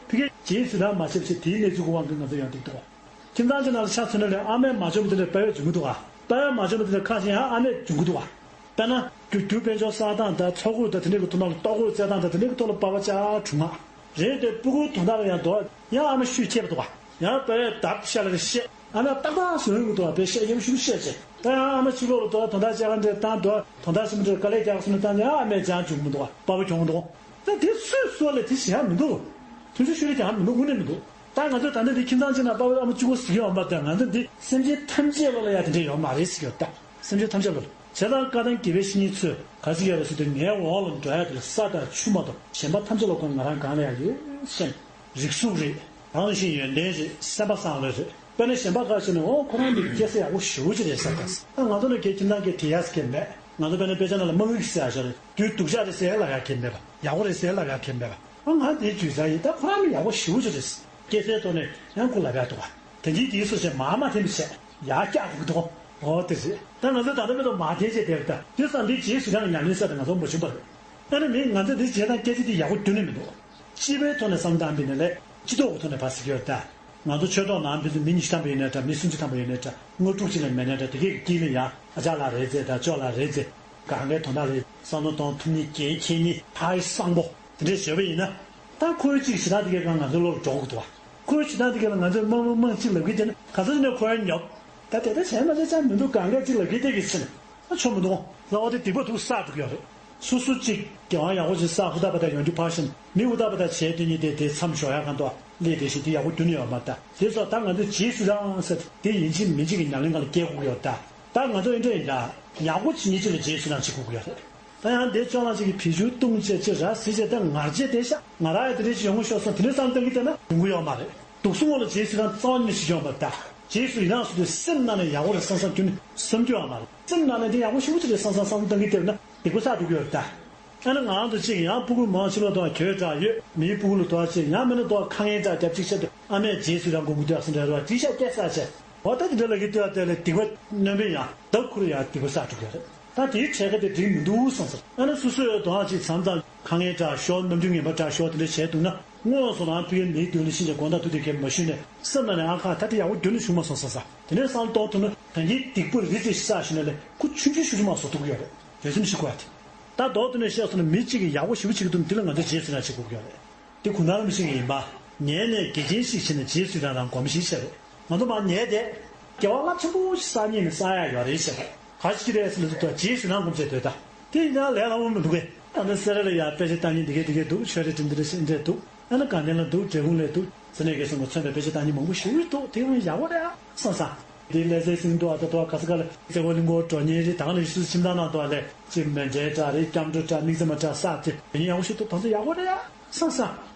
ཕ་གིར་རྗེས་སུ་ཡི་རང་མ་བྱས་པ་བྱས་དེའི་གནས་ཚུལ་གྱི་དབང་གིས་ང་ཚོ་ཡང་འགྲིག་འདུག་བ། ཁྱིམ་ཚང་ཅིག་ནང་ལ་ཆ་མཚོན་ན་ལས་ཨ་མས་མ་བཅོས་པ་དེ་འདྲ་དཔའ་བས་འབྱུང་གི་འདུག་ག་དཔའ་བས་མ་བཅོས་པ་དེ་འདྲ་ཁ་ཅིག་ཡང་ཨ་མས་འབྱུང་གི་འདུག་ག་དཔེར་ན་རྒྱུ་རྒྱུ་དཔལ་འབྱོར་བསགས་སྟངས་དང་འཚོ་གོས་དང་དེ་འདྲ་གི་ཐོག་ནང་ལ་ལྟོ་གོས་རྩེ་སྟངས་དང་དེ་འདྲ་གི་ཐོག་ལ་དཔའ་བ་ཅག་གྲུང་ང་རེད་དེ། སྤུ་གུའི་དོན་དག་ལ་ཡང་འདུག་ཡང་ཨ་མ་ཤུགས་ཆེ་བ་འདུག་ག་ཡང་དཔའ་བས་བརྡབ་ཤ་ལ་བཤད། ཨ་མས་ཏག་ཏག་བཟོ་ཡོང་གི་འདུག་ག་དཔེ་བཤད་ཡག་པོ་ཞིག་བཤད་བྱས། ད་ཡང་ཨ་མ་ཕྱི་ལོགས་ལ་འདུག་དོན་དག་བྱེད་ག་འདྲ་བཏང་འདུག་དོན་དག་ཞིག་མི་འདྲ་དཀའ་ལས་རྒྱག་སོང་ན་བཏང་ཡང་ཨ་མས་ཅང་འབྱུང་མི་འདུག་ག་དཔའ་བོ་གྱོང་འདུག་ད་དེ་སུས་སུ་ལ་དེ་བྱེད་ཡག་མི་འདུག་མཐུན་སྒྲིལ་ཤུགས་ལ་རྒྱག་མི་འདུག་དངོས་གནས་མི་འདུག་ད་ང་ཚོ་ད་ལྟ་འདི་ཁྱིམ་ཚང་གཅིག་ནང་དཔའ་བོའི་ཨ་མ་གཅིག་པོ་ཟིག་ཡོད་པ་དང་ང་ཚོ་འདི་སེམས་ཅན་ཐམས་ཅད་ལོ་ལ་ཡ་དེ་འདྲ་ཡོད་མ་རེད་ཟེར་གྱི་ཡོད་ད། སེམས་ཅན་ཐམས་ཅད་ལོ་ལ། བྱས་ཙང་བཀའ་གདམས་དགེ་བའི་བཤེས་གཉེན་ཚོས་ག་ཟེར་གྱི་ཡོད་རེད་ཟེར་དུས་ངའི་འོག་ལ་འགྲོ་ཡ་དེ་ལ་ས་དང་ཆུ་མ་གཏོགས་གཞན་པ་ཐམས་ཅད་ལ་ཁོ་ང་རང་གང་ལ་ཡ་ཡོད་ཤེས་ནས་རིགས་གཟུགས་རེད། རང་བཞིན་ཡོན་ཏན་རེད། སེམས་པ་བཟང་ལོས་རེད། དཔེར་ན་གཞན་པ་ཁ་ཤས་ནས་འོ་ཁོ་རང་མི་སྐྱེ་ས་ཡག་པོ་ཞེ་པོ་ཅིག་རེད་ཟེར་ད། ད་ང་ཚོ་ནི་གའི་ཁྱིམ་ཚང་གི་དེ་ཡ་ཟེར་གྱི་མེད། ང་ཚོ་དཔེར་ན་དཔེ་ཆ་ནང་ལ་དམངས་རིགས་ཟེར་ཡ་ཞིག་རེད། དུས་སྡུག་ཅག་རེད་ཟེར་ལབ་ཡ་གྱི་མེད་པ། ཡག་པོ་རེད་ཟེར་ལབ་ཡ་གི་མེད་པ། ཨ་ང་དེའི་རྒྱུས་ས་ཡིན། ད་ཁོ་རང་མི་ཡག་པོ་ཞེ་པོ་ཅིག་རེད། སྐྱེ་སའི་ཐོག་ནས་ཡང་ཁོ་ལབ་ཡག་འདུག་བ། ད་གིན་དེའི་སོ་བྱས་མ་མ་འཐེན་པ་བྱས་ཡར་བཀྱག་དགོས་འདུག་འོ་དེ་རེད། ད་ང་ཚོ་ད་ལྟ་མི་ཐོག་མ་འཐེན་བྱས་བསྡད་པ་ད་དེ་ཙམ་འདི་རྗེས་སུ་ཡི་རང་གི་ཉམས་ལེན་ས་དེ་ང་ཚོ་མ་བྱུང་བ་རེད། ཨ་ནི་མིན་ང་ཚོ་འདི་བྱས་ཙང་སྐད་ཆ་འདི་ཡག་པོ་རྒྱུན་ནས་མི་འདུག་སྤྱི་པའི་ཐོག་ནས་བསམ་བཏང་པ་ཡིན་ན་ལས་སྤྱི་ཚོགས་ཀྱི་ཐོག་ནས་ཕར་ཟེར་གྱི་ཡོད་ད། ང་ཚོ་ཆོས་ཐོག་ནང་ཕན་ཚུན་མི་ཉི་ཤུ་ཐམ་པ་ཡོད་ནའི་འདྲ། མི་སུམ་ཅུ་ཐམ་པ་ཡོད་ནའི་འདྲ། དངོས་གྲུབ་ཅིག་ལ་མེད་ནའི་འདྲ། དེ་གའི་དཀྱིལ་ལ་ཡང་ཨ་ཅག་ལགས་རེད་ཟེར་དང་ཅོག་ལགས་རེད་ཟེར། གང་གའི་དོན་དག་རེད། བསམ་བློ་གཏོང་ཐུབ་མཁན་རྒན་ཁྱེད་གཉིས་ཕ་ཡི་བཟང་པོ་དེ་འདྲས་བྱས་པ་ཡིན་ན། ད་ཁོའི་གཅིག་ཞེ་དྲག་དེ་གའི་སྒང་ང་ཚོའི་བློ་ལ་འགྲོ་དགོས་འདུག་བ། ཁོའི་ཞེ་དྲག་དེ་གའི་ལ་ང་ཚོས་མང་མང་མང་གཅིག་ལབ་ཀྱི་དེ་ནི་ག་ཚོད་ནས་ཁོ་ཡང་ཉོབ། ད་དེ་ལྟར་བྱས་ན་ཅང་མི་འདུག་གང་གས་གཅིག་ལབ་ཀྱི་དེ་གི་ཕྱིན། ཨ་ཆོ་མི་འདུག་ལ་འོ་དེ་སྡིག་པ་དུག་བསགས་འགྲོ་གི་ཡོད་རེད། སོ་སོ་གཅིག་དགེ་བ་ཡག་པོ་ཅིག་བསགས་ཧུར་ཐག་པ་དག་ཡོང་རྒྱུ་ཕར་ཕྱིན། མི་ཧུར་ཐག་པ་དག་བྱས་དེ་ཉིད་དེ་དེ་མཚམས་ཞོག་ཡག་གང་དུ་ལས་དེ་ཞིག་དེ་ཡག་པོ་རྒྱུན་ནས་ཡོད་མ་རེད་ད། དེ་སོགས་ད་ང་ཚོས་རྗེས་སུ་རང་ཟེར་དེ་ཡིན་གཅིག་མིན་གཅིག་གི་ཉམས་ལེན་སྒང་ལ་སྐྱེལ་དགོས་ཀྱི་ཡོད་རེད་ད། ད་ང་ཚོ་ཨེ་འདྲ་ཡིན་ད། ཡག་པོ་བྱེད་མཁན་གཅིག་ལ་རྗེས་སུ་རང་བྱེད་དགོས་ཀྱི་ཡོད་རེད། ད་ཡང་དེ་ཅོག་ལ་གཅིག་གི་བེད་སྤྱོད་གཏོང་བྱས་ཅི་ར་ཟེར་བྱས་ད་ངར་བྱས་བསྡད་ཤག་ང་རང་ཡང་དེ་འདྲ་ཞིག་ཡོང་གི་ཤོག་སོང་དེ་འདྲ་བསམ་གཏོང་གི་བསྡད་ན་ཡོང་གི་ཡོད་མ་རེད། དུག་གསུམ་འོག་ལ་རྗེས་སུ་རང་རྩ་བ་ཉིད་ནས་ཞིག་ཡོང་བ་ད། རྗེས་སུ་ཡི་རང་སོ་དེ་སེམས་ནང་ནས་ཡག་པོ་རེད་བསམ་བསམ་རྒྱུ་ནི་བསམ་རྒྱུ་ཡང་མ་རེད། སེམས་ནང་ནས་དེ་ཡག་པོ་ཞེ་པོ་ཅིག་རེད་བསམ་བསམ་བསམ་བཏང་གི་བསྡད་ན་སྡིག་པ་བསགས་འགྲོ་གི་ཡོད་རེད་ད། ཨ་ནི་ང་རང་ཚོ་གཅིག་ཡང་སྤུ་གུ་མང་ཆེ་ལོ་དང་གྱོད་དྲག་ཡོད། མིའི་སྤུ་གུ་ལ་དོགས་ཆེ་ཡང་མིན་ན་དོགས་ཁ་ངན་དྲག་རྒྱབ་ཅིག་བཤད་དུས་ཨ་མས་རྗེས་སུ་རང་མགོ་མགུ་སྟོད་སེ་འདྲ་རོགས་ཅིག་ཤ་སྐད་བསགས་བྱས། འོ་ད་དེ་འདྲ་ལ་གི་ལྟོས་ལྟོས་ལས་སྡིག་པ་སྣོན་པས་ཡང་བདག་ཁུར་ཡང་སྡིག་པ་བསགས་འགྲོ་གི་རེད། ད་དེའི་འཕྲད་ཁ་དེ་འགྲིག་མི་འདུག་བསམ་སོང་། ཨ་ནི་སོ་སོའི་དོན་ཅིག་མཚམས་མཚམས་ཁ་ངན་དྲག་ཤོར་རྣམ་འགྱུར་ངན་པ་དྲག་ཤོར་དེ་འདྲ་བྱས་འདུག་ན་དངོས་སུ་རང་ཕ་གིའི་མིའི་མདུན་ལ་ཕྱིན་ཅིང་དགོངས་དག་ཐུགས་རྗེ་ཆེ་མ་ཞུས་ནས་སེམས་ནང་ནས་ཨ་ཁ་ད་དེ་ཡག་པོ་རྒྱུན་ནས་བྱུང་མ་སོང་བསམ་ས་དེ་འདྲའི་བསམ་གཏོང་ཐུབ་ན་ད་གིན་སྡིག་པ་རི་རྩེ་ཞིག་བསགས་ཞུས་ན་ལས་ཁུ་ཆུང་ཆུང་ཞུ་རྒྱུ་མ་སོང་ཐུག་གི་ཡོད་རེད། བརྗོད་སེམས་ཤིག་དགོས་ཡ་དེ། ད་མདོར་བསྡུས་ནས་བཤད་སོང་ན་མི་གཅིག་གིས་ཡག་པོ་ཞེ་པོ་བྱེད་ཀྱི་འདུག་འདི་ལ་ང་ཚོས་རྗེས་སུ་རང་བྱེད་དགོས་ཀྱི་ཡོད་རེད། དེ་གུང་ཐང་རིན་པོ་ཆེ་ཡིན་པ། ཉལ་ནས་དགེ་ཆེན་ཞིག་བྱས་ནས་རྗེས་སུ་རང་རང་སྒོམ་ཞིག་བྱས་རེད། ང་ཚོ་མར་ཉལ་བསྡད། དགེ་བ་རླབས་ཆེན་པོ་ཞིག་བསགས་སྙིང་ནས་བསགས་ཡ་ཡོད་རེད་བཤད་རེད། ག་ཞིག་རེད་ཟེར་ལ་འདུག་ད་རྗེས་སུ་རང་སྒོམ་བྱས་སྡོད་ད། དེ་ཡིན་ན་ལས་སླ་བོ་མི་འདུག་གས། ད་ནི་སེ་ར་ལ་ཡ་དཔེ་ཆ་ལྟ་མཁན་འདི་གས་འདི་གས་འདུག་ཆོས་རེ་འདྲ་འདི་རེ་ཞིག་འདྲ་འདུག་ཨ་ནི་དགའ་ལྡན་ལ་འདུག་འབྲས་སྤུངས་ལ་འདུག་ཟེར་ནས་གས་སོང་གོ་མཚོན་པའི་དཔེ་ཆ་ལྟ་མཁན་མང་པོ་ཞེ་པོ་ཅིག་འདུག་དེ་ཡང་ཡག་པོ་རེད་ཨ་བསམ་ས། དེ་ལས་ཟེར་ཟིན་འདུག་ཨ་ད་དུ་ག་ས་ག་ལ་རྩེ་བོ་གླིང་སྐོར་འགྲོ་མཁན་རེད། ད་ག་ལ་ཡུལ་སྲོལ་ཁྱིམ་ཚང་ནང་དུ་ཨ་ལས་ཅིག་མཎྜལ་འདྲ་རེད། སྐྱབས་འགྲོ་འདྲ་དམིགས་བརྩེ་མ་འདྲ་བསགས་ཏེ་དེ་ཡང་ཡག་པོ་ཞིག་འདུག་ད་ཚོ་ཡག་པོ་རེད་ཨ་བསམ་ས།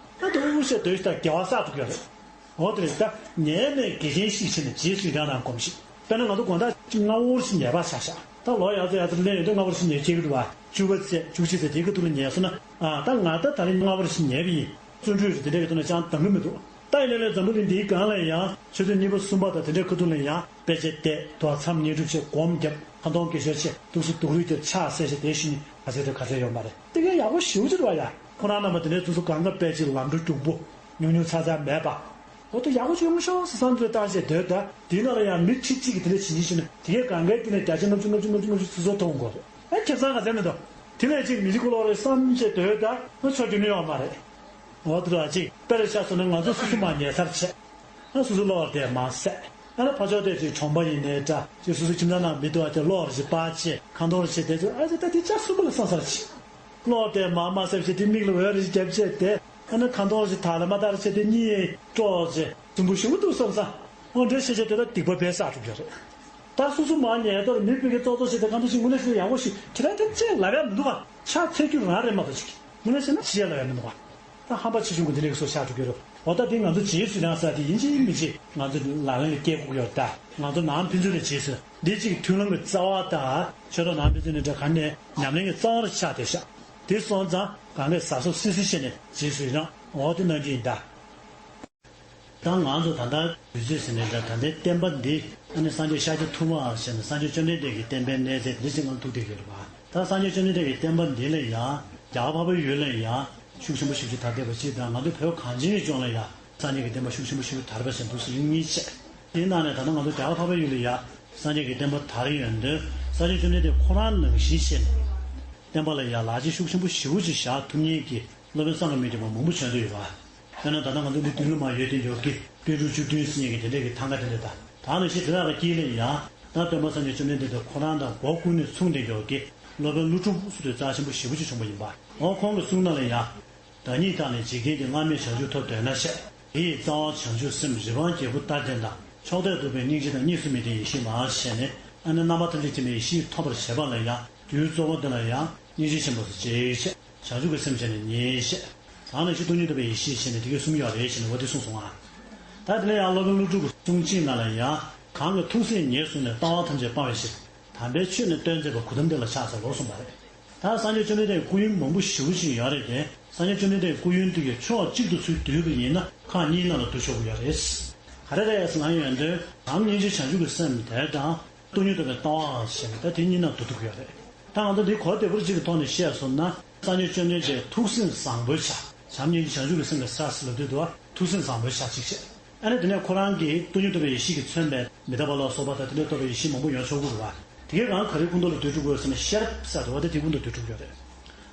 ཏུ་ཞེས་འདོད་ཞིག་དང་དགེ་བ་བསགས་འགྲོ་གི་ཡོད་རེད། འོ་དེ་རེད། ད་ཉལ་ནས་དགེ་ཆེན་བཤིག་བྱས་ནས་རྗེས་སུ་ཡི་རང་དང་སྒོམས་ཤིག་དཔེར་ན་ང་ཚོ་དགོང་དག་ཅིག་སྔ་པོ་ཞིག་ཉལ་པར་བྱ་ཤག་ད་ལོ་ཡག་ཚོ་ཡག་ཚོ་ལེན་ཡོད་དུས་སྔ་པོ་ཞིག་ཉལ་ཆེ་གི་འདུག་བ། བཅུ་པ་ཚེས་བཅུ་གཅིག་ཚེས་དེའི་ཁ་ཐུག་ལ་ཉལ་སོང་ན། ཨ་ད་ང་ད་ད་རིང་སྔ་པོ་ཞིག་ཉལ་བ་ཡིན། བརྩོན་འགྲུས་རེད་དེ་འདྲ་གི་ཐོག་ནས་ཅང་འདང་གི་མི་འདུག་ད་ཡིན་ནའི་ལས་འཛམ་བུ་གླིང་འདིའི་སྒང་ལ་ཡང་ཆུ་ཚོད་གཉིས་པ་གསུམ་པ་དང་དེ་འདྲའི་ཁ་ཐུག་ལ་ཡང་དཔེ་ཆ་བལྟས། དུ་བ་མཚམས་བསྙེན་སྒྲུབ་བྱས། སྒོམ་བརྒྱབ། ཁ་འདོན་དགེ་སྦྱོར་བྱས། ཐུགས་སུ་སྡུག་རུས་བརྒྱབ། ཕྱག་འཚལ་བྱས། དེ་བཞིན་ག་ཚད་དང་ག་ཚད་ཡོད་མ་རེད། དེ་གའི་ཡག་པོ་ཞེ་པོ་ཅིག་རེད་བ་ཡ། ཁོ་རང་རྣམ་པ་དེ་འདྲའི་ཚོ་ཚོ་གང་ག་དཔེ་ཅིག་ལམ་འགྲོ་རྒྱུག་པོ་ཉུང་ཉུང་ཚ་ཚ་མེད་པ། འོ་ད་ཡག་པོ་ཅིག་ཡོང་ཤོག་ཟེར་བསམ་ཚུལ་བཏང་བྱས་སྡོད་ད། དེའི་ནང་ལ་ཡང་མི་ཁྲི་གཅིག་གིས་དེ་འདྲ་བྱེད་ཉིན་ཞིག་ན་དེ་གའི་གང་གའི་སྟེང་ནས་བརྒྱ་ཆ་ལྔ་བཅུ་ལྔ་བཅུ་ལྔ་བཅུ་ལྔ་བཅུ་ཚོ་ཚོ་མཐོང་དགོས་རེད། ཨ་ཁེ་བཟང་ག་ཚད་མི་འདུག་དེ་ལས་ཅིག་མི་འཇིགས་ཀུ་ལོག་རེད་བསམ་བྱས་སྡོད་ད། ཨ་ཆོ་རྒྱུ་ནི་ཡོད་མ་རེད། འོ་དེ་འདྲ་ཅིག་དཔེར་བཞག་སོང་ན་ང་ཚོ་སོ་སོ་མར་ཉལ་སར་བྱས། ཨ་སོ་སོ་གློ་བ་དེ་མར་བསད། ཨ་ནི་ཕར་ཕྱོགས་དེ་ཅིག་གྲོང་པ་ཡིན་ནའི་འདྲ་ཅིག་སོ་སོ་ཁྱིམ་ཚང་ནང་མི་འདུག་ཨ་དེ་གློག་རེ་ཅིག་སྤར་བྱས། ཁ་འདོན་རེ་བྱས། དེ་ཚོ་ཨ་ཙི་ད་དེ་ལྕགས་སུན་པོ་ལ་སོང་ས་རེ་ཅིག་གློག་དེ་མར་མར་བསད་བྱས་དེ་མིག་ལ་འོད་རེ་ཅིག་བརྒྱབ་བྱས་དེ། ཨ་ནི་ཁ་འདོན་རེ་ཅིག་དར་ལ་མ་དར་བྱས་དེ་གཉིད་དཀྲོགས་བྱས་སུན་པོ་ཞེ་པོ་འདུག་བསམ་ས། འོ་འདྲ་བྱས་བྱས་དེ་ད་སྡིག་པ་དཔེ་བསགས་འགྲོ་གི་རེད། ད་སོ་སོ་མར་ཉལ་དུས་མི་ཕ་གི་ཙོག་ཙོག་བྱས་དེ་ཁ་འདོན་ཅིག་དངོས་གནས་ཞིག་ཡག་པོ་ཞིག་དེ་འདྲ་དེ་ཅིག་ལབ་ཡ་མི་འདུག་ག་ཕྱག་འཚལ་རྒྱུ་རང་རེད་མ་གཏོགས་ཅིག་དངོས་གནས་བྱས་ན་ཅི་ཡ་ལབ་ཡ་མི་འདུག་ག་ད་ཧམ་པ་ཆེ་ཆུང་གི་འདི་འདྲའི་སོ་ཆགས་འགྲོ་གི་རེད། འོ་ད་འདི་ང་ཚོ་རྗེས་སུ་ཡི་རང་ཟེར་དེ་ཡིན་གཅིག་མིན་གཅིག་ང་ཚོ་ལག་ལེན་ལ་སྐྱེལ་དགོས་ཡོད་ད། ང་ཚོ་ནང་ཕན་ཚུན་ལ་རྗེས་སུ་འདི་གཅིག་མཐུན་ལམ་གྱི་རྩ་བ་དང་ཆོས་གྲོགས་ནང་ཕན་ཚུན་ནི་འདྲ་ག་ནས་ཉམས་ལེན་གྱི་རྩ་བ་རུ་ཆགས་བསྡད་ཤག་དེ་སོང་ཙང་གང་གས་ཟ་སོགས་སིལ་སིལ་བྱས་ནས་རྗེས་སུ་ཡི་རང་འོ་དེ་གནང་རྒྱུ་ཡིན་ད། ད་ང་ཚོ་ད་ལྟ་དུས་ཚོད་ཟིན་ནས་ད་ད་ལྟའི་བསྟན་པ་འདི་ཨ་ནི་སངས་རྒྱས་ཤཱཀྱ་ཐུབ་པ་ཞེས་ནས་སངས་རྒྱས་བཅོམ་ལྡན་འདས་ཀྱི་བསྟན་པའི་གནས་ཚད་འདི་ཅིག་ང་ཐུག་བསྡད་ཡོད་རེད་པ། ད་སངས་རྒྱས་བཅོམ་ལྡན་འདས་ཀྱི་བསྟན་པ་འདི་ལ་ཡང་རྒྱ་གར་འཕགས་པའི་ཡུལ་ལ་ཡང་ཤུགས་ཆེན་པོ་ཞེ་པོ་ཅིག་དར་བསྡད་པ་ཅིག་དང་། ང་ཚོ་བོད་གངས་ཅན་གྱི་ལྗོངས་ལ་ཡང་སངས་རྒྱས་ཀྱི་བསྟན་པ་ཤུགས་ཆེན་པོ་ཞེ་པོ་དར་བ་ཞིག་འདུག་ཟེར་ཡིན་གཉིས་བྱས། དེའི་ནང་ནས་ད་ལྟ་ང་ཚོ་རྒྱ་གར་འཕགས་པའི་ཡུལ་ལ་ཡང་སངས་རྒྱས་ཀྱི་བསྟན་པ་དར་ཡོང་དུས་སངས་རྒྱས་བཅོམ་ལྡན་འདས་ཁོ་རང་ནང་བཞིན་བྱས་ནས་བསྟན་པ་ལ་ཡང་ལག་རྗེས་ཤུགས་ཆེན་པོ་ཞེ་པོ་ཅིག་བཞག་ཐུབ་མཁན་གྱི་སློབ་དཔོན་བསམ་གྱིས་མི་ཁྱབ་པ་མང་པོ་བྱོན་བསྡད་ཡོད་པ། དཔེར་ན་ད་ལྟ་ང་ཚོ་འདི་མདུན་ལ་མར་ཡོད་དེ་འཇོག་གི་དཔལ་འབྲུག་བཅུ་བདུན་ཟེར་མཁན་གྱི་དེ་འདྲས་ཀྱི་ཐང་ག་དེ་འདྲས་དང་། ད་ནང་བཞིན་དེ་དག་གི་དཀྱིལ་ལ་ཡང་ད་སྟོན་པ་སངས་རྒྱས་བཅོམ་ལྡན་འདས་དང་ཁོ་རང་དང་སྒོ་ཀུན་ནས་མཚུངས་ཏེ་འཇོག་གི་སློབ་དཔོན་ཀླུ་སྒྲུབ་ཟེར་དུས་རྩ་ཆེན་པོ་ཞེ་པོ་ཅིག་བྱུང་བ་ཡིན་པ། འོ་ཁོང་གི་གསུང་ནང་ལ་ཡང་། བདག་ཉིད་དག་ནི་འཇིག་རྟེན་གྱི། སྔར་མེད་བྱང་ཆུབ་ཐོབ་འདོད་ན་ཞེས། དེ་ཡི་རྩ་བ་བྱང་ཆུབ་སེམས། རི་དབང་རྒྱལ་པོ་ལྟར་ལྡན་དང་། ཕྱོགས་དེར་འདུག་པའི་སྙིང་རྗེ་དང་། གཉིས་སུ་མེད་པའི་ཡེ་ཤེས་ལ་ཞེས་ནས། ཨ་ནི་རྣམ་པ་ཐམས་ཅད་མཁྱེན་པའི་ཡེ་ཤེས་ཐོབ་པར་བྱེད་པ་ལ་ཡང་། དུས་གཙོ་བོ་འདི་ལ་ཡང་། སྙིང་རྗེ་ཆེན་པོ་ཞེས་བྱ། བྱང་ཆུབ་ཀྱི་སེམས་བྱས་ནས་ཉིད་ཞེས། གང་ནས་ཤེས། སྟོང་ཉིད་རྟོགས་པའི་ཡེ་ཤེས་ཞེས་ནས་དེ་གའི་གསུམ་ཡོད་རེད་ཞེས་ནས་འོ་དེ་གསུངས་སོང་ང་། ད་དེ་ལ་ཡང་སློབ་དཔོན་ཀླུ་སྒྲུབ་ཀྱི་གསུང་གཅིག་ནང་ལ་ཡང་། གང་གིས་ཐུགས་སྲས་ཉེར་བཟུང་ནས། ལྟ་བ་ཐམས་ཅད་སྤང་བའི་ཕྱིར། དམ་པའི་ཆོས་ནི་སྟོན་མཛད་པ། གོའུ་ཏམ་དེ་ལ་ཕྱག་འཚལ་ལོ་གསུངས་པ་རེད། ད་སངས་རྒྱས་བཅོམ་ལྡན་འདས་སྐུ་ཡོན་མང་པོ་ཞེ་པོ་ཅིག་ཡོད་རེད་དེ། སངས་རྒྱས་བཅོམ་ལྡན་འདས་སྐུ་ཡོན་དེ་གའི་ཕྱོགས་གཅིག་ཏུ་ཚུར་བསྡུས་པ་ཡིན་ན་ཁག་གཉིས་ནང་ལ་བསྡུ་ཆོག་གི་ཡོད་རེད། ག་རེ་རེད་ཟེར་ན་ཡོན་ཏན་བྱམས་སྙིང་རྗེ་བྱང་ཆུབ་ཀྱི་སེམས་དེ་དང་། སྟོང་ཉིད་རྟོགས་པའི་ལྟ་བ་ཞེས་ནས་ད་དེ་གཉིས་ནང་བསྡུ་ཐུབ་ཀྱི་ཡོད་རེད། ད་ང་ཚོ་འདི་གོ་བདེ་པོ་ཅིག་གི་ཐོག་ནས་བཤད་སོང་ན། སངས་རྒྱས་བཅོམ་ལྡན་འདས་ཐུགས་སེམས་བཟང་པོའི་ཆ། བྱམས་སྙིང་རྗེ་བྱང་ཆུབ་ཀྱི་སེམས་ལ་ས་ཟེར་ལབ་དུས་དུ་བ་ཐུགས་སེམས་བཟང་པོའི་ཆ་གཅིག་བྱས། ཨ་ནི་དེ་ནས་ཁོ་རང་གིས་སྟོང་ཉིད་རྟོགས་པའི་ཡེ་ཤེས་ཀྱིས་མཚོན་པའི་མི་རྟག་པ་ལ་སོགས་པ་དང་དེ་འདྲ་རྟོགས་པའི་ཡེ་ཤེས་མང་པོ་ཡོང་ཆོག་གི་རེད་བ། དེ་གའི་གང་ག་རེ་ཀུན་རྟོག་ལ་སྡོད་འགྲོ་དགོས་ཟེར་ན་ཤེས་རབ་ཟེར་དུ་བ་དེ་དེ་ཀུན་རྟོག་སྡོད་འགྲོ་གི་ཡོད་རེད།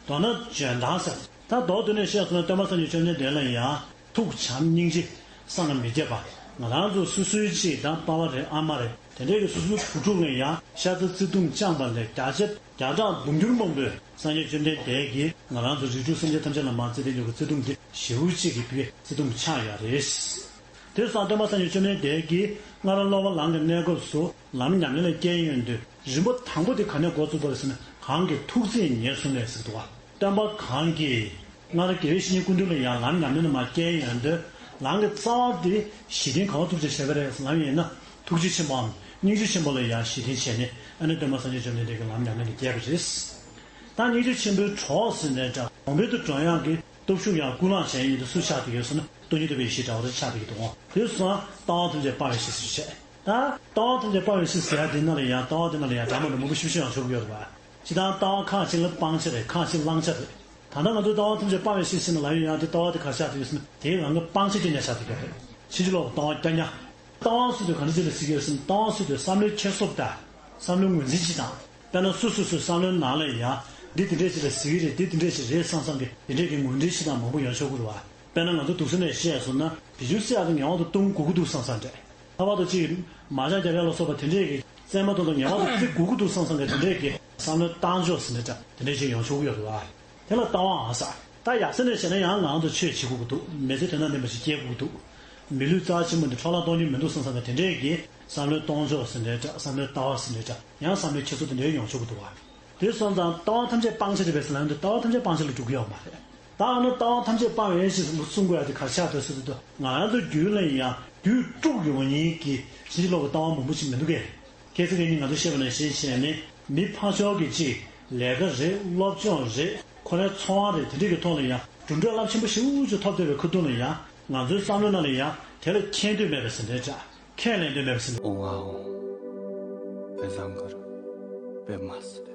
མདོར་ན་འཇོན་ཐང་ཟེར། ད་མདོར་བསྡུས་ནས་བཤད་སོང་ན་སྟོན་པ་སངས་རྒྱས་བཅོམ་ལྡན་འདས་ལ་ཡང་ཐུགས་བྱམས་སྙིང་རྗེ་བསམ་གྱིས་མི་ཁྱབ་པ། ང་རང་ཚོ་སོ་སོའི་གཅིག་དང་པ་ཕ་རེད་ཨ་མ་རེད་དེ་འདྲའི་གི་སོ་སོའི་བུ་ཕྲུག་ལ་ཡང་ཤ་ཚ་བརྩེ་དུང་བཅངས་པ་ལས་བརྒྱ་ཆ་བརྒྱ་ཕྲག་དུང་ཕྱུར་མང་པོས་སངས་རྒྱས་བཅོམ་ལྡན་འདས་ཀྱིས་ང་རང་ཚོ་རིགས་དྲུག་སེམས་ཅན་ཐམས་ཅད་ལ་མར་བརྩེ་ལྡན་སྐྱོང་གི་བརྩེ་དུང་འདི་ཞེ་པོ་ཅིག་གི་བུའི་བརྩེ་དུང་ཆགས་ཡོད་རེད། དེ་སོང་སྟོན་པ་སངས་རྒྱས་བཅོམ་ལྡན་འདས་ཀྱིས་སྔར་སློབ་པ་ལམ་གྱི་གནས་སྐབས་སུ་ལམ་ཉམས་ལེན་ལ་བསྐྱལ་ཡོང་དུས་རིམ་པ་དང་པོ་དེ་ག་ནས་འགོ་བཙུགས་པ་རེད་ཟེར་ན་གང་གིས་ཐུགས་སྲས་ཉེར་བཟུང་ནས་ཟེར་འདུག་བ། སྟོན་པ་གང་གིས་སྔར་དགེ་བའི་བཤེས་གཉེན་ཀུན་འདུས་ལ་ཡང་ལམ་ཉམས་ལེན་མར་བསྐྱལ་ཡོང་དུས་ལམ་གྱི་རྩ་བ་དེ་གཞི་རྟེན་གང་བ་ཐུགས་རྗེ་ཆེན་པོ་རེད་ཟེར་ལམ་ཡིན་ན་ཐུགས་རྗེ་ཆེན་པོའམ་སྙིང་རྗེ་ཆེན་པོ་ལ་ཡང་གཞི་རྟེན་བྱས་ནས་ཨ་ནི་སྟོན་པ་སངས་རྒྱས་བཅོམ་ལྡན་འདས་ཀྱིས་ལམ་ཉམས་ལེན་དེ་བསྐྱལ་བ་རེད། ད་སྙིང་རྗེ་ཆེན་པོའི་གྲོགས་ཟེར་ནས་འདྲ་གོང་འཕེལ་དུ་འགྲོ་ཡག་གི་སྟོབས་ཤུགས་ཡང་ཀུན་བསླངས་བྱས་ཡོང་དུས་སུ་ཆགས་བསྡད་ཡོད་ཟེར་ན་སྟོང་ཉིད་རྟོགས་པའི་ཡེ་ཤེས་འདྲ་བོ་རེ་ཆགས་བསྡད་ཀྱི་འདུག་དེ་སོང་ལྟ་བ་ཐམས་ཅད་སྤང་བའི་ཕྱིར་ཟེར་བྱས། ད་ལྟ་བ་ཐམས་ཅད་སྤང་བའི་ཕྱིར་ཟེར་ཡ་དེ་ནང་ལ་ཡང་ལྟ་བ་དེ་ནང་ལ་ཡང་འདྲ་མི་འདྲ་མང་པོ་ཞིབ་ཞིབ་ཡང་ཆོག་གི་ཡོད་རེད་བ། ཇི་ལྟར་ལྟ་བ་ཁག་ཅིག་ལ་སྤང་བྱ་རེད། ཁག་ཅིག་བླང་བྱ་རེད། ད་ལྟ་ང་ཚོས་ལྟ་བ་ཐམས་ཅད་སྤང་བའི་ཕྱིར་ཟེར་ན་ལབ་ཡོང་ཡང་དེ་ལྟ་བ་དེ་ག་ཆགས་ཀྱི་ཡོད་ཟེར་ན་དེའི་རང་གི་སྤང་བྱ་དེ་ཉག་ཆགས་ཀྱི་ཡོད་རེད། ཕྱིན་ཅི་ལོག་ལྟ་བ་རྐྱང་རྐྱང་། ལྟ་བ་ཟེར་དུས་ག་འདྲ་ཅིག་ལ་ཟེར་གྱི་ཡོད་ཟེར་ན་ལྟ་བ་ཟེར་དུས་བསམ་བློའི་འཁྱེར་སོ་དང་། བསམ་བློའི་ངོས་འཛིན་ཅིག་དང་། དཔེར་ན་སོ་སོ་སོའི་བསམ་བློའི་ནང་ལ་ཡང་འདི་དེ་འདྲས་ཅིག་ལ་ཟེར་གྱི་རེད། འདི་དེ་འདྲས་ཅིག་རེད་བསམ་བསམ་གྱི་དེ་འདྲས་ཀྱི་ངོས་འཛིན་ཅིག་དང་མང་པོ་ཡོང་ཆོག་གི་རེད་བ། དཔེར་ན་ང་ཚོ་འདུག་སེ་ནས་བཤད་སོང་ན་བི་ཇུ་རྩེ་ཡག་དེ་ངེས་པར་དུ་གཏོང་དགོས་ཀྱི་འདུག་བསམ་བསམ་འདྲ། ལྷག་པར་དུ་ཅིག་མ་ཅག་རྒྱབ་ཡག་ལ་སོགས་པ་དེ་འདྲས་ཀྱི་རྩེད་མོ་གཏོང་དུས་ངེས་པར་དུ་རྩེ་དགོས་ཀྱི་འདུག་བསམ་བསམ་གྱི་དེ་འདྲས་ཀྱི་བསམ་བློ་བཏང་ཕྱོགས་ཟེར་ནས་འདྲ་དེ་འདྲས་ཅིག་ཡོང་ཆོག་གི་ཡོད་རེད་བ། དེ་ལ་ལྟ་བའང་ཟེར། ད་ཡག་ས་ནས་བཤད་ན་ཡང་ང་ཚོ་ཆོས་བྱེད་དགོས་ཀྱི་འདུག་མི་ཚེ་དོན་དང་ལྡན་པ་ཞིག་སྐྱེལ་དགོས་ཀྱི་འདུག་མི་ལུས་རྩ་ཆེན་པོ་འདི་འཕྲོ་བརླག་གཏོང་རྒྱུ་མི་འདུག་བསམ་བསམ་གྱི་དེ་འདྲས་ཀྱི་བསམ་བློའི་གཏོང་ཕྱོགས་ཟེར་འདྲ་འདྲ། བསམ་བློའི་ལྟ་བ་ཟེར་འདྲ་འདྲ། ཡང་བསམ་བློའི་འཁྱེར་སོ་དེ་འདྲའི་ཡོང་ཆོག་གི་འདུག་བ། དེ་སོང་ཙང་ལྟ་བ་ཐམས་ཅད་སྤང་བྱ་རེད་པས་ཟེར་ལབ་ཡོང་དུས་ལྟ་བ་ཐམས་ཅད་སྤང་བྱ་ལ་འགྲོ་གི་ཡོད་མ་རེད། ད་ཨ་ནི་ལྟ་བ་ཐམས་ཅད་སྤང་བའི་ཞེས་གསུང་དགོས་ཡ་དེ་ག་རེ་ཆགས་འདུག་ཟེར་དུས། ང་རང་ཚོ་རྒྱུད་ལ་ཡང་རྒྱུད་དཀྲུག་ཡོང་མཁན་གྱི་ཕྱིན་ཅི་ལོག་གི་ལྟ་བ་མང་པོ་ཞིག་མི་འདུག་གས། ཁྱེད་ཚོ་གིས་ནི་ང་ཚོ་བཤད་པ་ནང་བཞིན་བྱས་ནས་མི་ཕར་ཕྱོགས་ཀྱི་ཅིག་ལས་ཀ་རེད། སློབ་སྦྱོང་རེད། ཁོ་རའི་འཚོ་བ་རེད། དེ་འདྲ་གི་ཐོག་ལ་ཡང་གྲུབ་འབྲས་རླབས་ཆེན་པོ་ཞེ་པོ་ཅིག་ཐོབ་བསྡད་པའི་ཁ་ཐུག་ལ་ཡང་ང་ཚོའི་བསམ་བློའི་ནང་ལ་ཡང་དེ་ལ་མཁྱེན་འདོད་མེད་པ་ཟེར་འདྲ་འདྲ། ཁས་ལེན་འདོད་མེད་པ་ཟེར་འདྲ། འོང་ང་འོང་། དཔེ་བཟང་གི་རེད། དཔེ་མ་སྲིད།